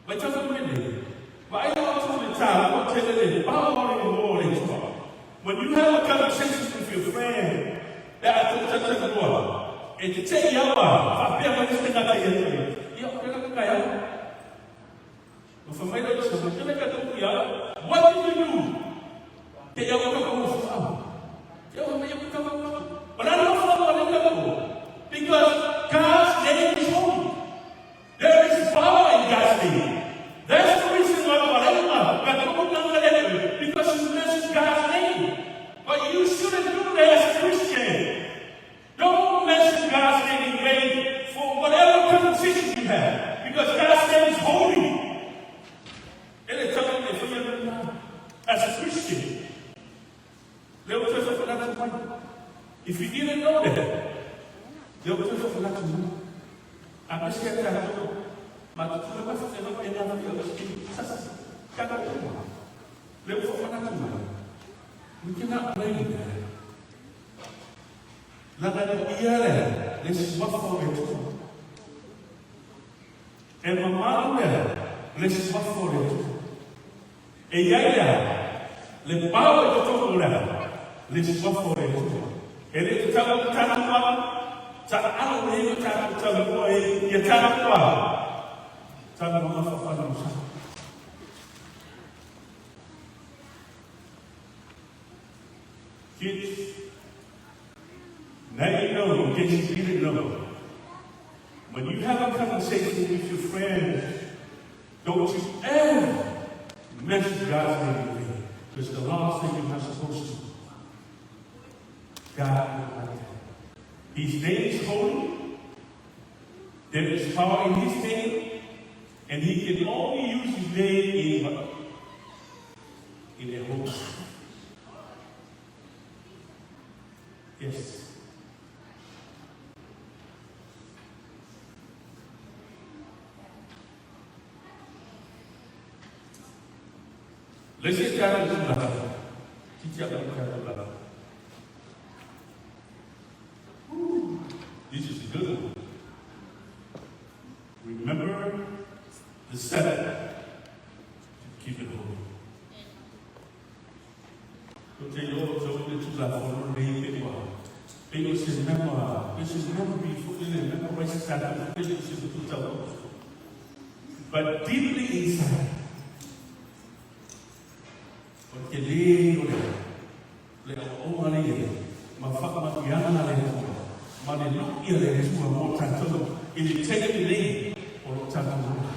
Mai tau mai nei. Vaai atu le tāua tele le pao o le igoa o le Atua. When you have a conversation with your friend, pe a tou talatalanoa, e te te i aua faapea mai se tagata ia te oe, ia o kela ka kai au. Ma fai mai lea o le kela ka tou i au, what did you do? Te i aua ka kau fu au. Te aua mai ka kau au. But I don't follow what Because God's name is holy. There is power in God's name. That's the reason why because you mention God's name. But you shouldn't do that as a Christian. Don't mention God's name in vain for whatever conversation. If you didn't know that, lea ua toe faamanatu mai. A pese ia tatou, matou te toe faapena sasi, tatou uma. Lea ua faamanatu mai. We cannot blame that. Leaga e paia lea, le suafa o le Atua. E mamalu lea, le suafa o le Atua. E i ai lea, le pao i totonu o lea, le suafa o le Atua. E le tatau ona tatou alu, taaalo nei ma tatou talanoa ai ia tatou a talanoaga faafalelosala. Kids, now you know, in case you didn't know, when you have a conversation with your friends, don't you ever mention God's name in vain, because the law says you're not supposed to. God will like that. His name is holy. There is power in His name, and He can only use His name in what? In a holy. Yes. Le isi tatou tulaga, titi atu le tatou tulaga. This is a good one. Remember the Sabbath to keep it holy. Ko te iloa o tau le Tulafono lenei pe ua pei o se mema, pe se memory foi le memorize tatou foi le se tu tau. But deeply inside, o te lē o le le auaunga le ia ma faamanuiaga a le Atua ma le lu'i a le Atua mo tatou i le taimi nei o lo tatou ola.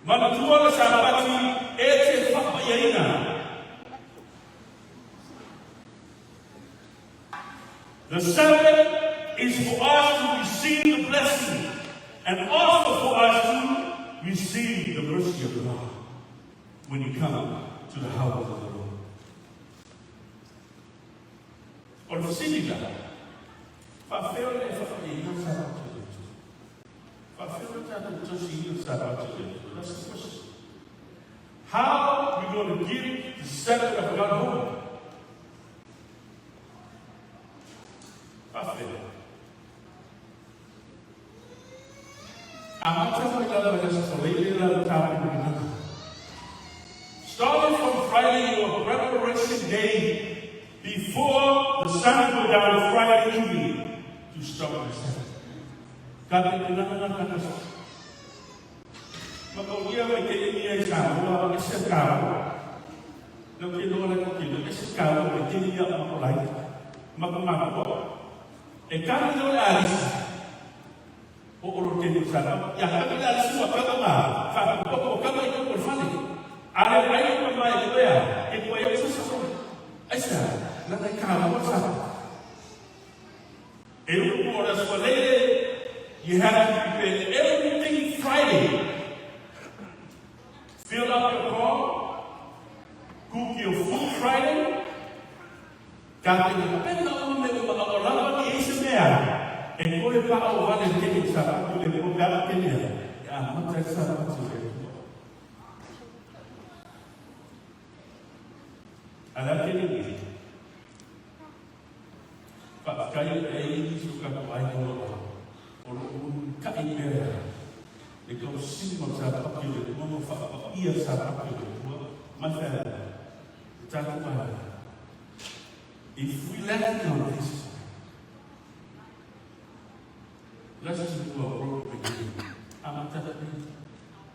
Manatua le Sapati e te faapaiaina. The Sabbath is for us to receive the blessing and also for us to receive the mercy of God when you come to the house of the Lord. O le fesili la, faafefea ona e faapaiaina le Sapati o le Atua? Faafefea ona tatou tausiina le Sapati o le Atua? That's the question. How we going to get the Sabbath of God home? Faafefea. Amata mai lava i le Aso Faraile la le tapenapenaga. Starting from Friday, your preparation day before the sun go down Friday evening to start the Sabbath. Tapenapenaga na aso. Mataulia mai te ia i Samoa, e se kāua. Lau te loa le kilo, e se kāua mai te ia ma ko lai. Ma ko mākua. E kani leo le alisi. O olo te ni sa. Ia kani le alisi wa kau ngā. Whakapapa o kau i kau o le whale. Ale ai o mai e koea. E koe au sa sa. Ai sa, lana i kāua sa. E upu o le Aso Faraile, you have to prepare everything Friday. Fill up your car, cook your food Friday. Ka te pena o me uma o lava ni e se mea. E kore pa o vale te i sa patu le po pea te mea. E a mata i sa patu le po. Ala te ni. Faafetai e ai nisi o tatou aiga o lo o o lo o mulimulitaʻi pea le tausiga o le Sapati o le Atua ma faapaia le Sapati o le Atua ma le fealai le tatou aiga. If we lack on this, let's just do a proper beginning. Amata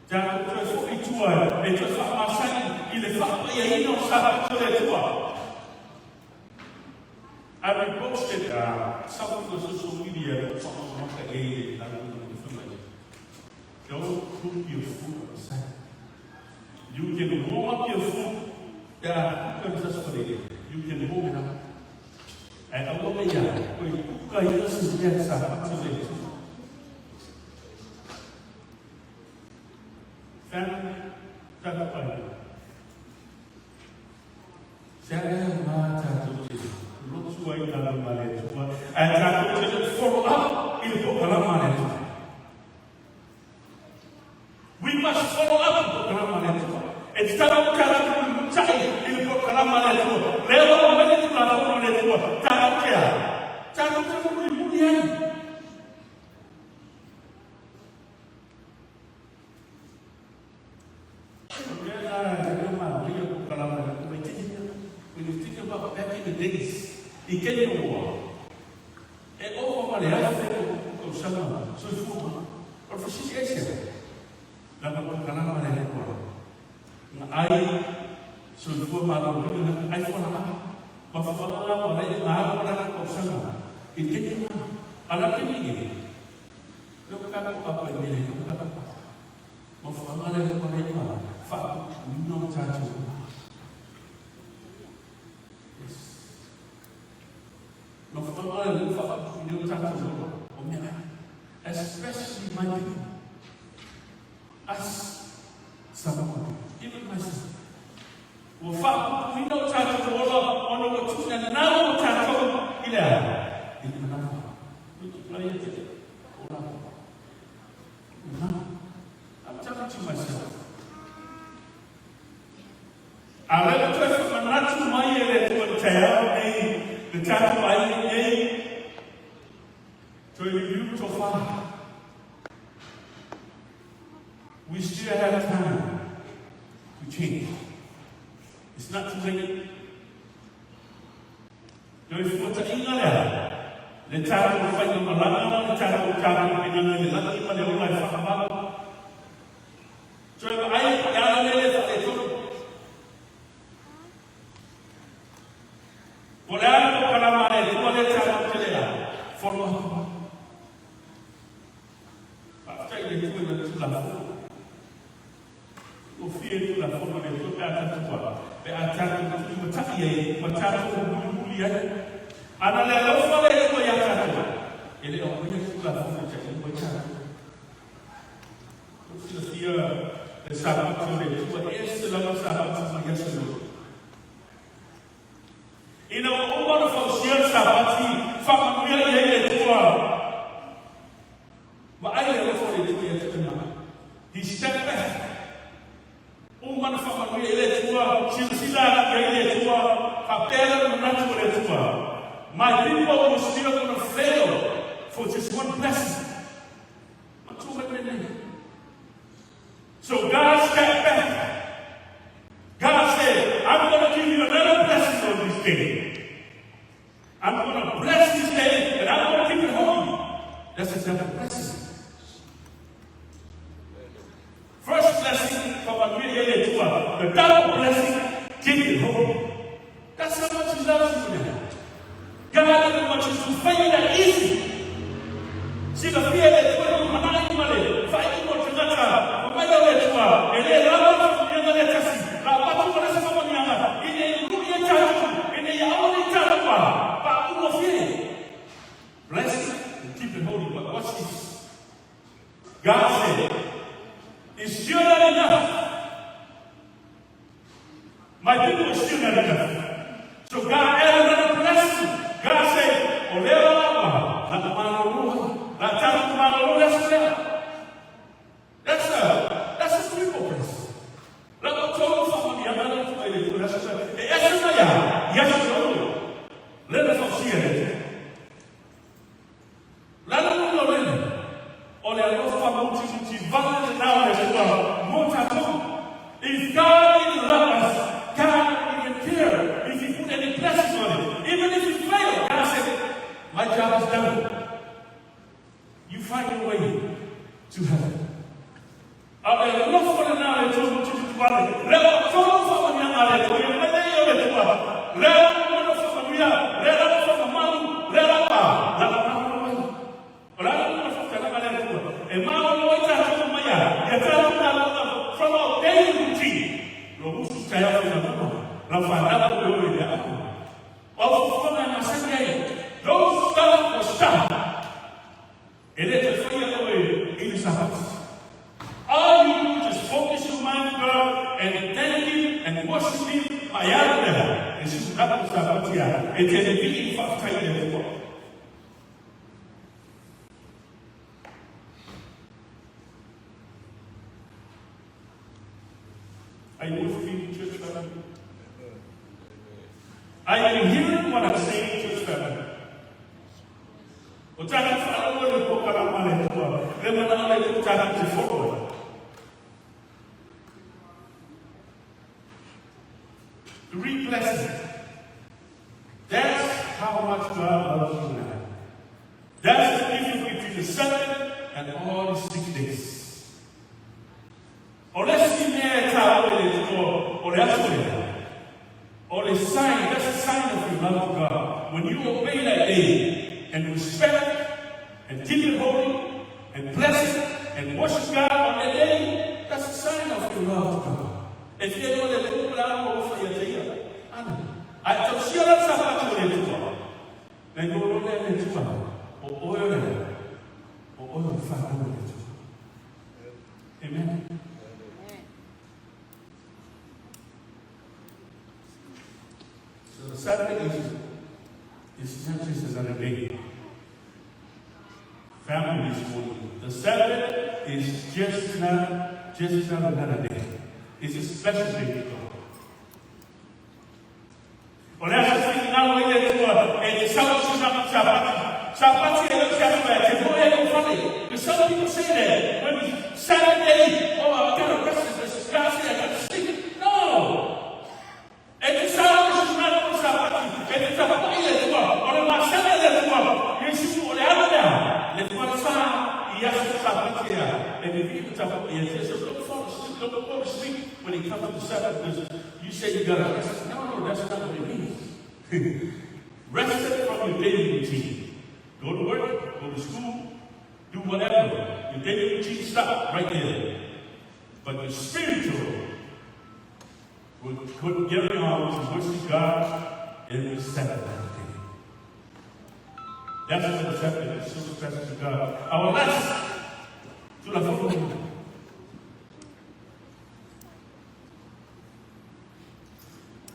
tatou toe foi i tua e toe faamasani i le faapaiaina o Sapati o le Atua. I reposted something on social media whakamaka e i le lau i le. Don't cook your food on the Sabbath. You can warm up your food. Yeah, just for the You can warm it up. And aua me ia, koe kuka i asu mea sa patu le tu. Family, tata pai. Se lena tatou te lotu ai i galuega a le Atua, ae tatou te le i follow up i le polokalama a le Atua. We must follow up i le polokalama a le Atua. E tatau ona tatou mulimulitai i le polokalama a le Atua. Lea ua aumai le Tulafono a le Atua, tatou te a? Tatou te mulimuli ai. O le mea lena e le manaia polokalama a le Atua i taimi ia. When you think about back in the days, i taimi o mua, e ova ma le 1000 o tausaga soifua ma. O le fesili aisea? Leaga o le polokalama a le Atua, na ai soifua maloloina, na ai fualaau. Mafuaaga la ua alai na alu ma latou tausaga i le taimi lena. A o le a le taimi lenei? Lea ua tatou apa i mea e le o tatou apa. Mafuaaga lea ua alai ma faaputupuina o tatou uma. Yes. Mafuaaga lea ua faaputupuina o tatou uma o mea ai. Especially my people. Us, Samoa people. Even myself. Ua faapupuina o tatou ola ona ua tuunanau o tatou i le a? I le manawa. Multiply ia te ola. Manawa. I'm talking to myself. A lea ua toe faamanatu mai e le Atua i le taeao nei, le tatou aiga nei, toe liliu le tofa. We still have time to change. It's not too late. Toe fuataʻiga lea, le tatou faigamalaga, le tatou tapenapenaga i le lagi ma le ola e faamalo. Toe vaai i ala lele faaletonu. Po o le a le polokalama a le Atua lea tatou te le a, follow atu. Faafetai i le Atua i lana Tulafono. Faigofie le Tulafono a le Atua pe a tatou a, pe a tatou tulimatai ai ma tatou mulimuli ai. A na le alofa le Atua iā tatou, e le aumaia le Tulafono e taitaiina ai tatou. Ua silafia le Sapati o le Atua, e ese lava le Sapati mai aso e lua. Ina ua uma ona fausia le Sapati, faamanuia i ai le Atua. Vaai le alofa o le Atua ia te oe ma au. He stepped back. Uma ona faamanuia i le Atua, silasila atu i ai le Atua, faapea lana manatu o le Atua. My people were still gonna fail for just one blessing. Matua mai mea nei. So God stepped back. God said, I'm going to give you another blessing on this day. I'm going to bless this day and I'm going to keep it holy. That's a double blessing. First blessing, faamanuia i ai le Atua. The double blessing, keep it holy. That's how much he loves you now. God doesn't want you to find that easy. Silafia e le Atua le lumanai ma le faaiuga o le tagata, fa mai lea o le Atua, e le lava le faamanuiaga lea tasi, la avatu ma le isi faamanuiaga, ina ia lui ai tatou, ina ia aua ne i tatou a paugofie. Bless it and keep it holy, but watch this. God said, it's still not enough. My people is still not enough. So God added another blessing. God said, O lea lava, la ta malolo, la tatou malolo le aso lea. That's a triple blessing. La ta tolu faamanuiaga la tuu ai le Atua i le aso lea. E ese mai a i aso e ono, lea na fausia e le Atua. La la la la la. O le alofa mutimutivale lena o le Atua mo tatou. If God didn't love us, God wouldn't care if he put any blessing on it. Even if you fail, God said, my job is done. You find your way to heaven. A o le alofa lena o le Atua mutimutivale, lea ua tolu faamanuiaga a le Atua, ia mai lea ia o le Atua, lea ua uma ona faamanuia, lea lava faamamalu, lea lava lagolago mai. O le a le uiga o le faamatalaga a le Atua? E malolo ai tatou mai a ia tatou galuega from our daily routine, lo usu taeao faigaluega, lau fanau o le o i le aoga. O au fuafuaga e masani ai, those stuff will stop. E le toe faia oe i le Sapati. All you do is just focus your mind on God and thank Him and worship Him, ma e alu lea e sulu Sapati a, e te vivii ma faafetai i le Atua. Are you with me, church family? Are you hearing what I'm saying, church family? O tātou whaaloa le pōkala ma le Atua, le mana o le tu tātou te whoro. Three blessings. That's how much God loves you now. That's the difference between the Sabbath and all the 6 days. O le isi mea e taua i le Atua o le aso lea, o le sign, that's a sign of your love to God. When you obey that day and respect and keep it holy and bless it and worship God on that day, that's a sign of your love to God. E fia loa le Atua ma le alofa alofa ia te ia. Ana. Ae tausia la le Sapati o le Atua. Na iloa loa lea e le Atua, o oe o le a? O oe o le fanau a le Atua. Amen. So the Sabbath is not just another day. Family this morning. The Sabbath is just not another day. It's a special day to God. O le aso finagalo ai le Atua e te sau i Sapati. Sapati e le o se aso e te moe ai o fale. Because some people say that when it's Saturday, oh, I gotta rest, this God said I gotta sleep. No! E te sau i finagalo o Sapati, e te tapa'i le Atua, o le masana le Atua, Iesu o le ala lea, le falesa i aso Sapati ea, e vivii ma tapa'i e te. So don't fall asleep, don't go to sleep when it comes to the Sabbath, because you say you gotta rest. No, no, that's not what it means. Rest it from your daily routine. Go to work, go to school, do whatever. Your daily routine stop right there. But your spiritual will carry on to worship God every Sabbath day. That's why the Sabbath is so special to God. Our last to la fono.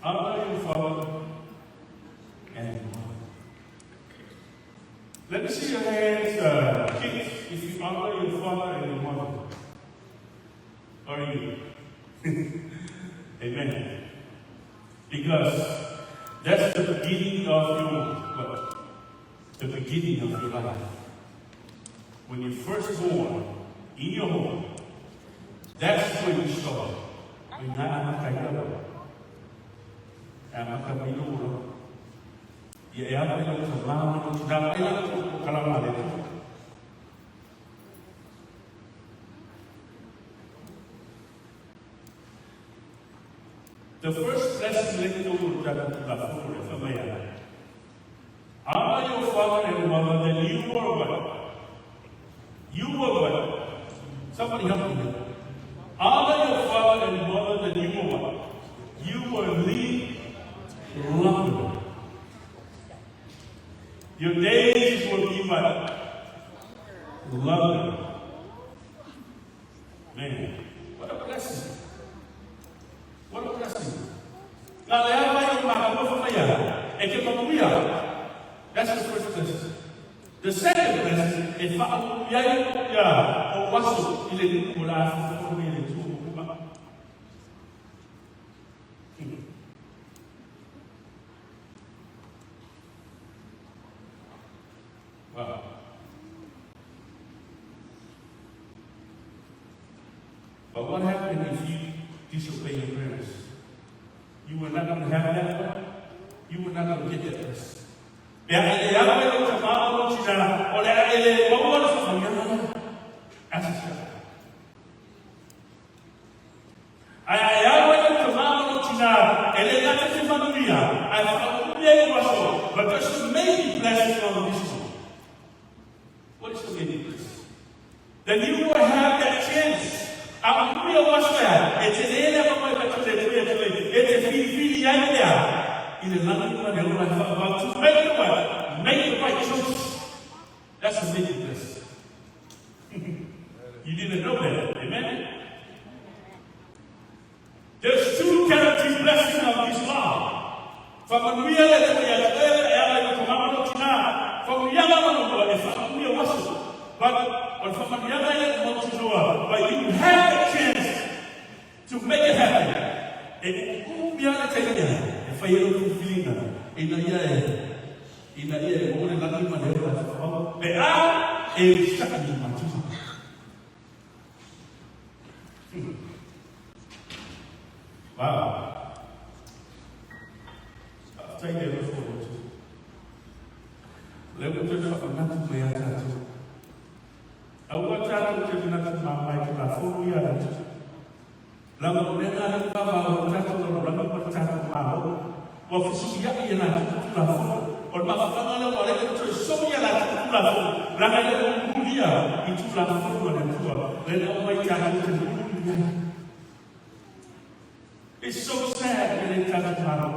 Honor your father and your mother. Let me see your hands, kids, if you honor your father and your mother. Are you? Amen. Because that's the beginning of your, what? The beginning of your life. When you're first born in your home, that's where you start. When na amata i lava. Amata mai lo lo. Ia e ama i lau tamā ma lou tinā, mai lalo o kalama a le Atua. The first blessing le tolu o tatou Tulafono le fai mai ai. Honor your father and mother, then you are what? You are what? Somebody help me here. Honor your father and mother, then you will what? You will live longer. Your days will be what? Longer. Man, what a blessing. What a blessing. Na le ama i o mākua whamaia, e te manuia. That's the first blessing. The second blessing, e whaamui ai ia o waso i le nuku o la whakakoro i le tū o kuma. Wow. But what happens if you disobey your parents? You were not going to have that one. You were not going to get that blessing. Pe a ele au e o ta māo o tina, o le a ele maua le whakamiana. Asa sa. Ai ai au e o ta māo o tina, ele ngata te manuia, ai whakaumia i waso, but there's some maybe blessing on this one. What is the maybe blessing? Then you will have that chance. A manuia o aso ea, e te lele ama mai mai te tui e tui, e te whiriwhiri ai lea, i le lani ma le ora e whakamau to make the way, make the right choice. That's the maybe blessing. You didn't know that. Amen? There's two guaranteed blessings of this law. Faamanuia le Atua ia te oe e ala i lou tama ma lou tina. Faamanuiaga lona lua, e faamanuia ou aso. But o le faamanuiaga e le o mautinoa, but you have a chance to make it happen. E umi lava le taimi e fai ai lou filifiliga ina ia e ina ia e maua le lagi ma le ola e whakawau. Pe a e usa'i i matua. Wow. Faafetai i le alofa o le Atua. O lea ua toe faamanatu mai ia tatou. Aua tatou te manatu mama i Tulafono ia a le Atua. Leaga o le mea lena lea ua vavao ai le tatou lalolagi ma le tatou Malo. Ua fesuiai e latou Tulafono. O le mafuaaga lea ua ala ai ona toe somi a latou Tulafono, leaga e le o mulia i Tulafono a le Atua lea na aumai tatou te mulimuli ai. It's so sad e le tatou Malo.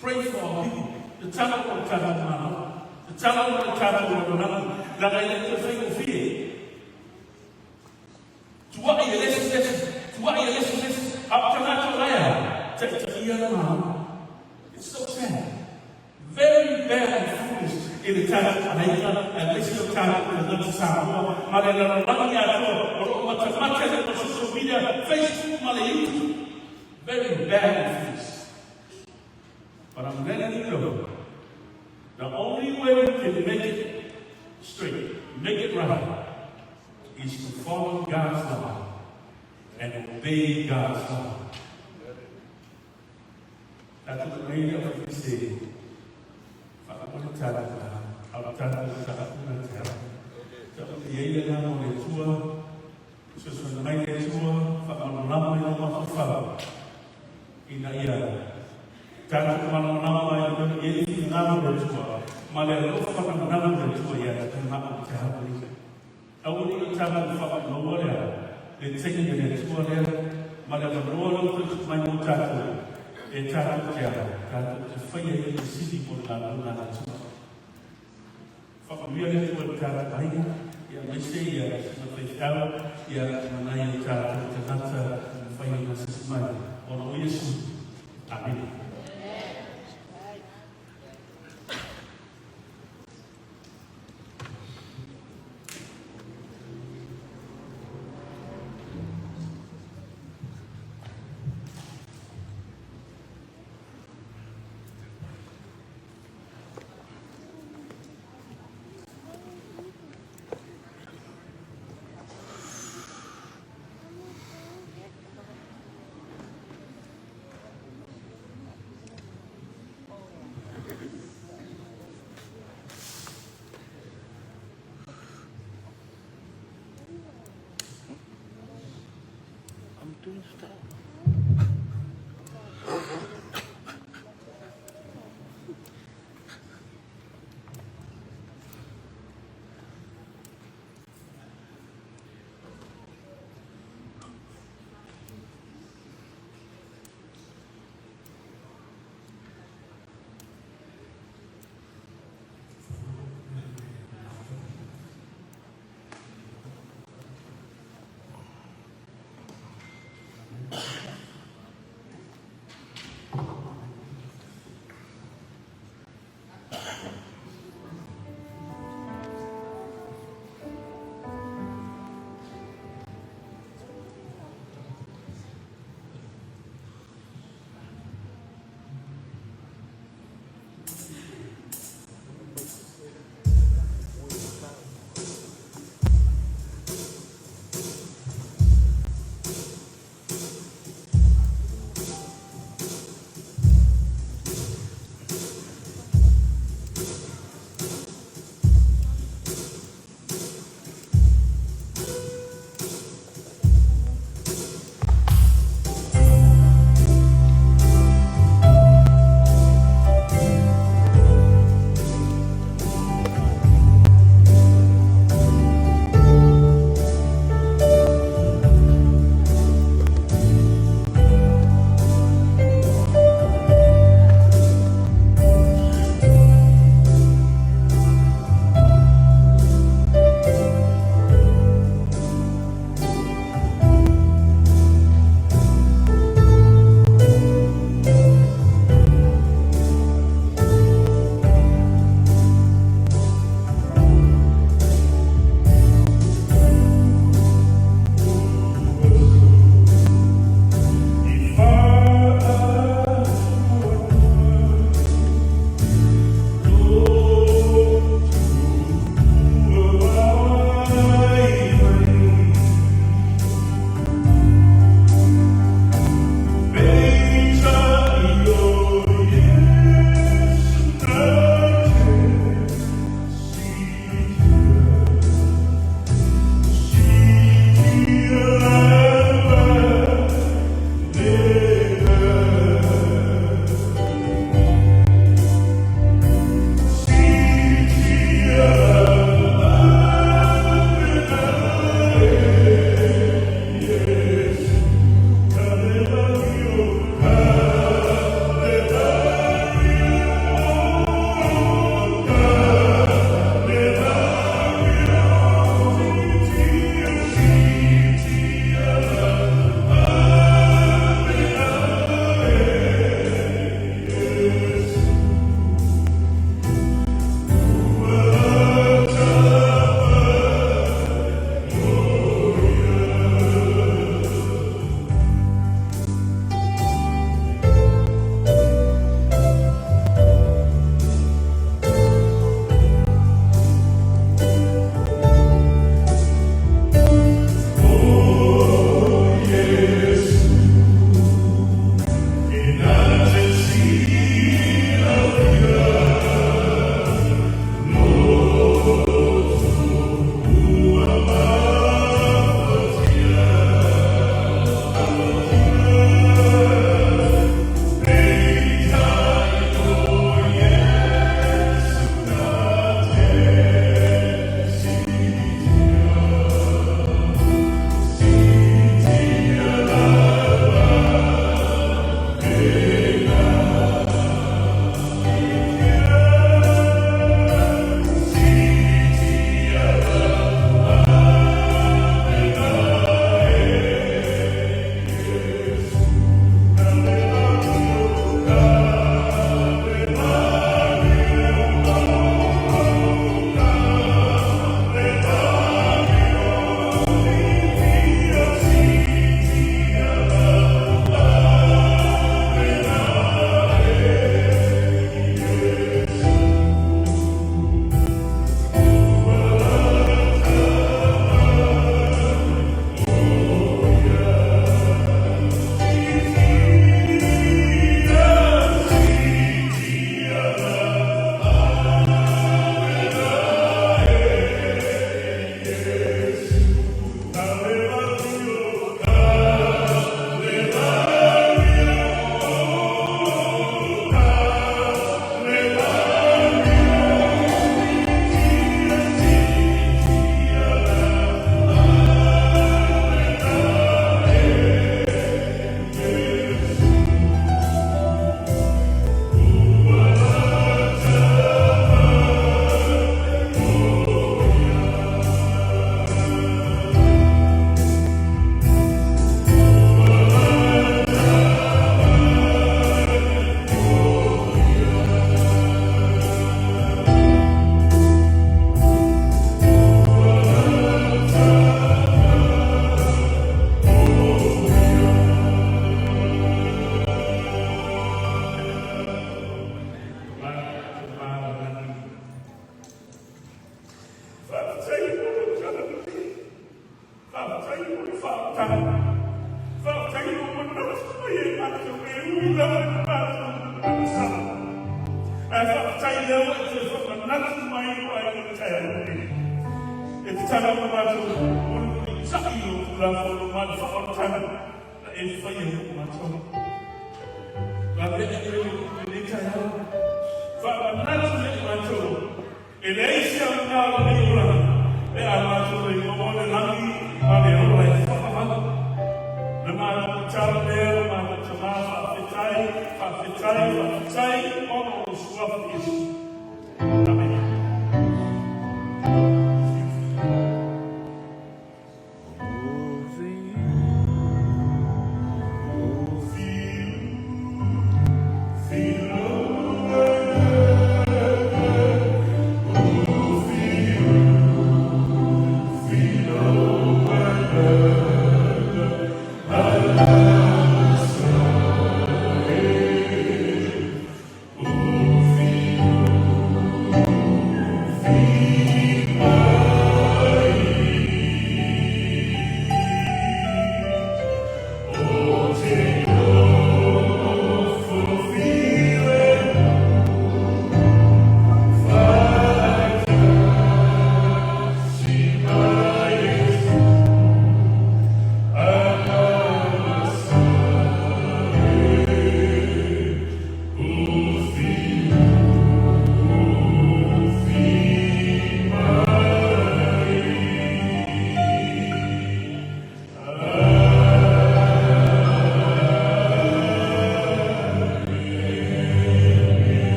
Pray for our people. Tatalo mo le tatou Malo. Tatalo mo le tatou lalolagi, leaga e le toe faigofie. Tuai e le isi le isi, tuai e le isi le isi, a o tagata o la e a? Taitaia le Malo. It's so sad. Very bad and foolish i le tatou aiga aemaise o tatou tagata Samoa ma le lalolagi atoa o lo o matamata i le social media, Facebook ma le YouTube. Very bad and foolish. But I'm letting you know, the only way we can make it straight, make it right, is to follow God's law and obey God's law. Tatou nei le ofisi whakamana tātou au tātou tāpuna te hara. Tātou te eira ngā o le tua, suasuna mai le tua, whakamanolama i o mawhawhau. Ina ia tātou manamanama i o e i ngā o le tua, ma le alofa whakamanamu le tua ia te ngā o te hara. Aua ne i tātou whakamaua lea, le taimi a le Atua lea, ma le avanoa lea ua toe mai mo tātou, e tātou te aha, tātou te whai ai i te sili mo le galuega a le Atua. Whakanuia le Atua i le tātou aiga, ia aemaise ia sina faifeau, ia ma nai o tātou tagata e mawhai ona sisi mai. Ona o Iesu. Amene. I'm doing stuff. Ae faafetai lea ua e toe faamanatu mai i lou aiga i le taeao lenei. E tatalo atu matou, mulimulitai i lou Tulafono ma le faaolataga na e faia mo matou. Vave e i lou i lenei taeao. Faamanatu ia i matou, e leai se aoga o lenei olaga pe a matou le maua le lagi ma le ola e faavavau. Na matou tatalo lea lo matou Tama, faafetai, faafetai, faafetai ona o lou Suafa Iesu.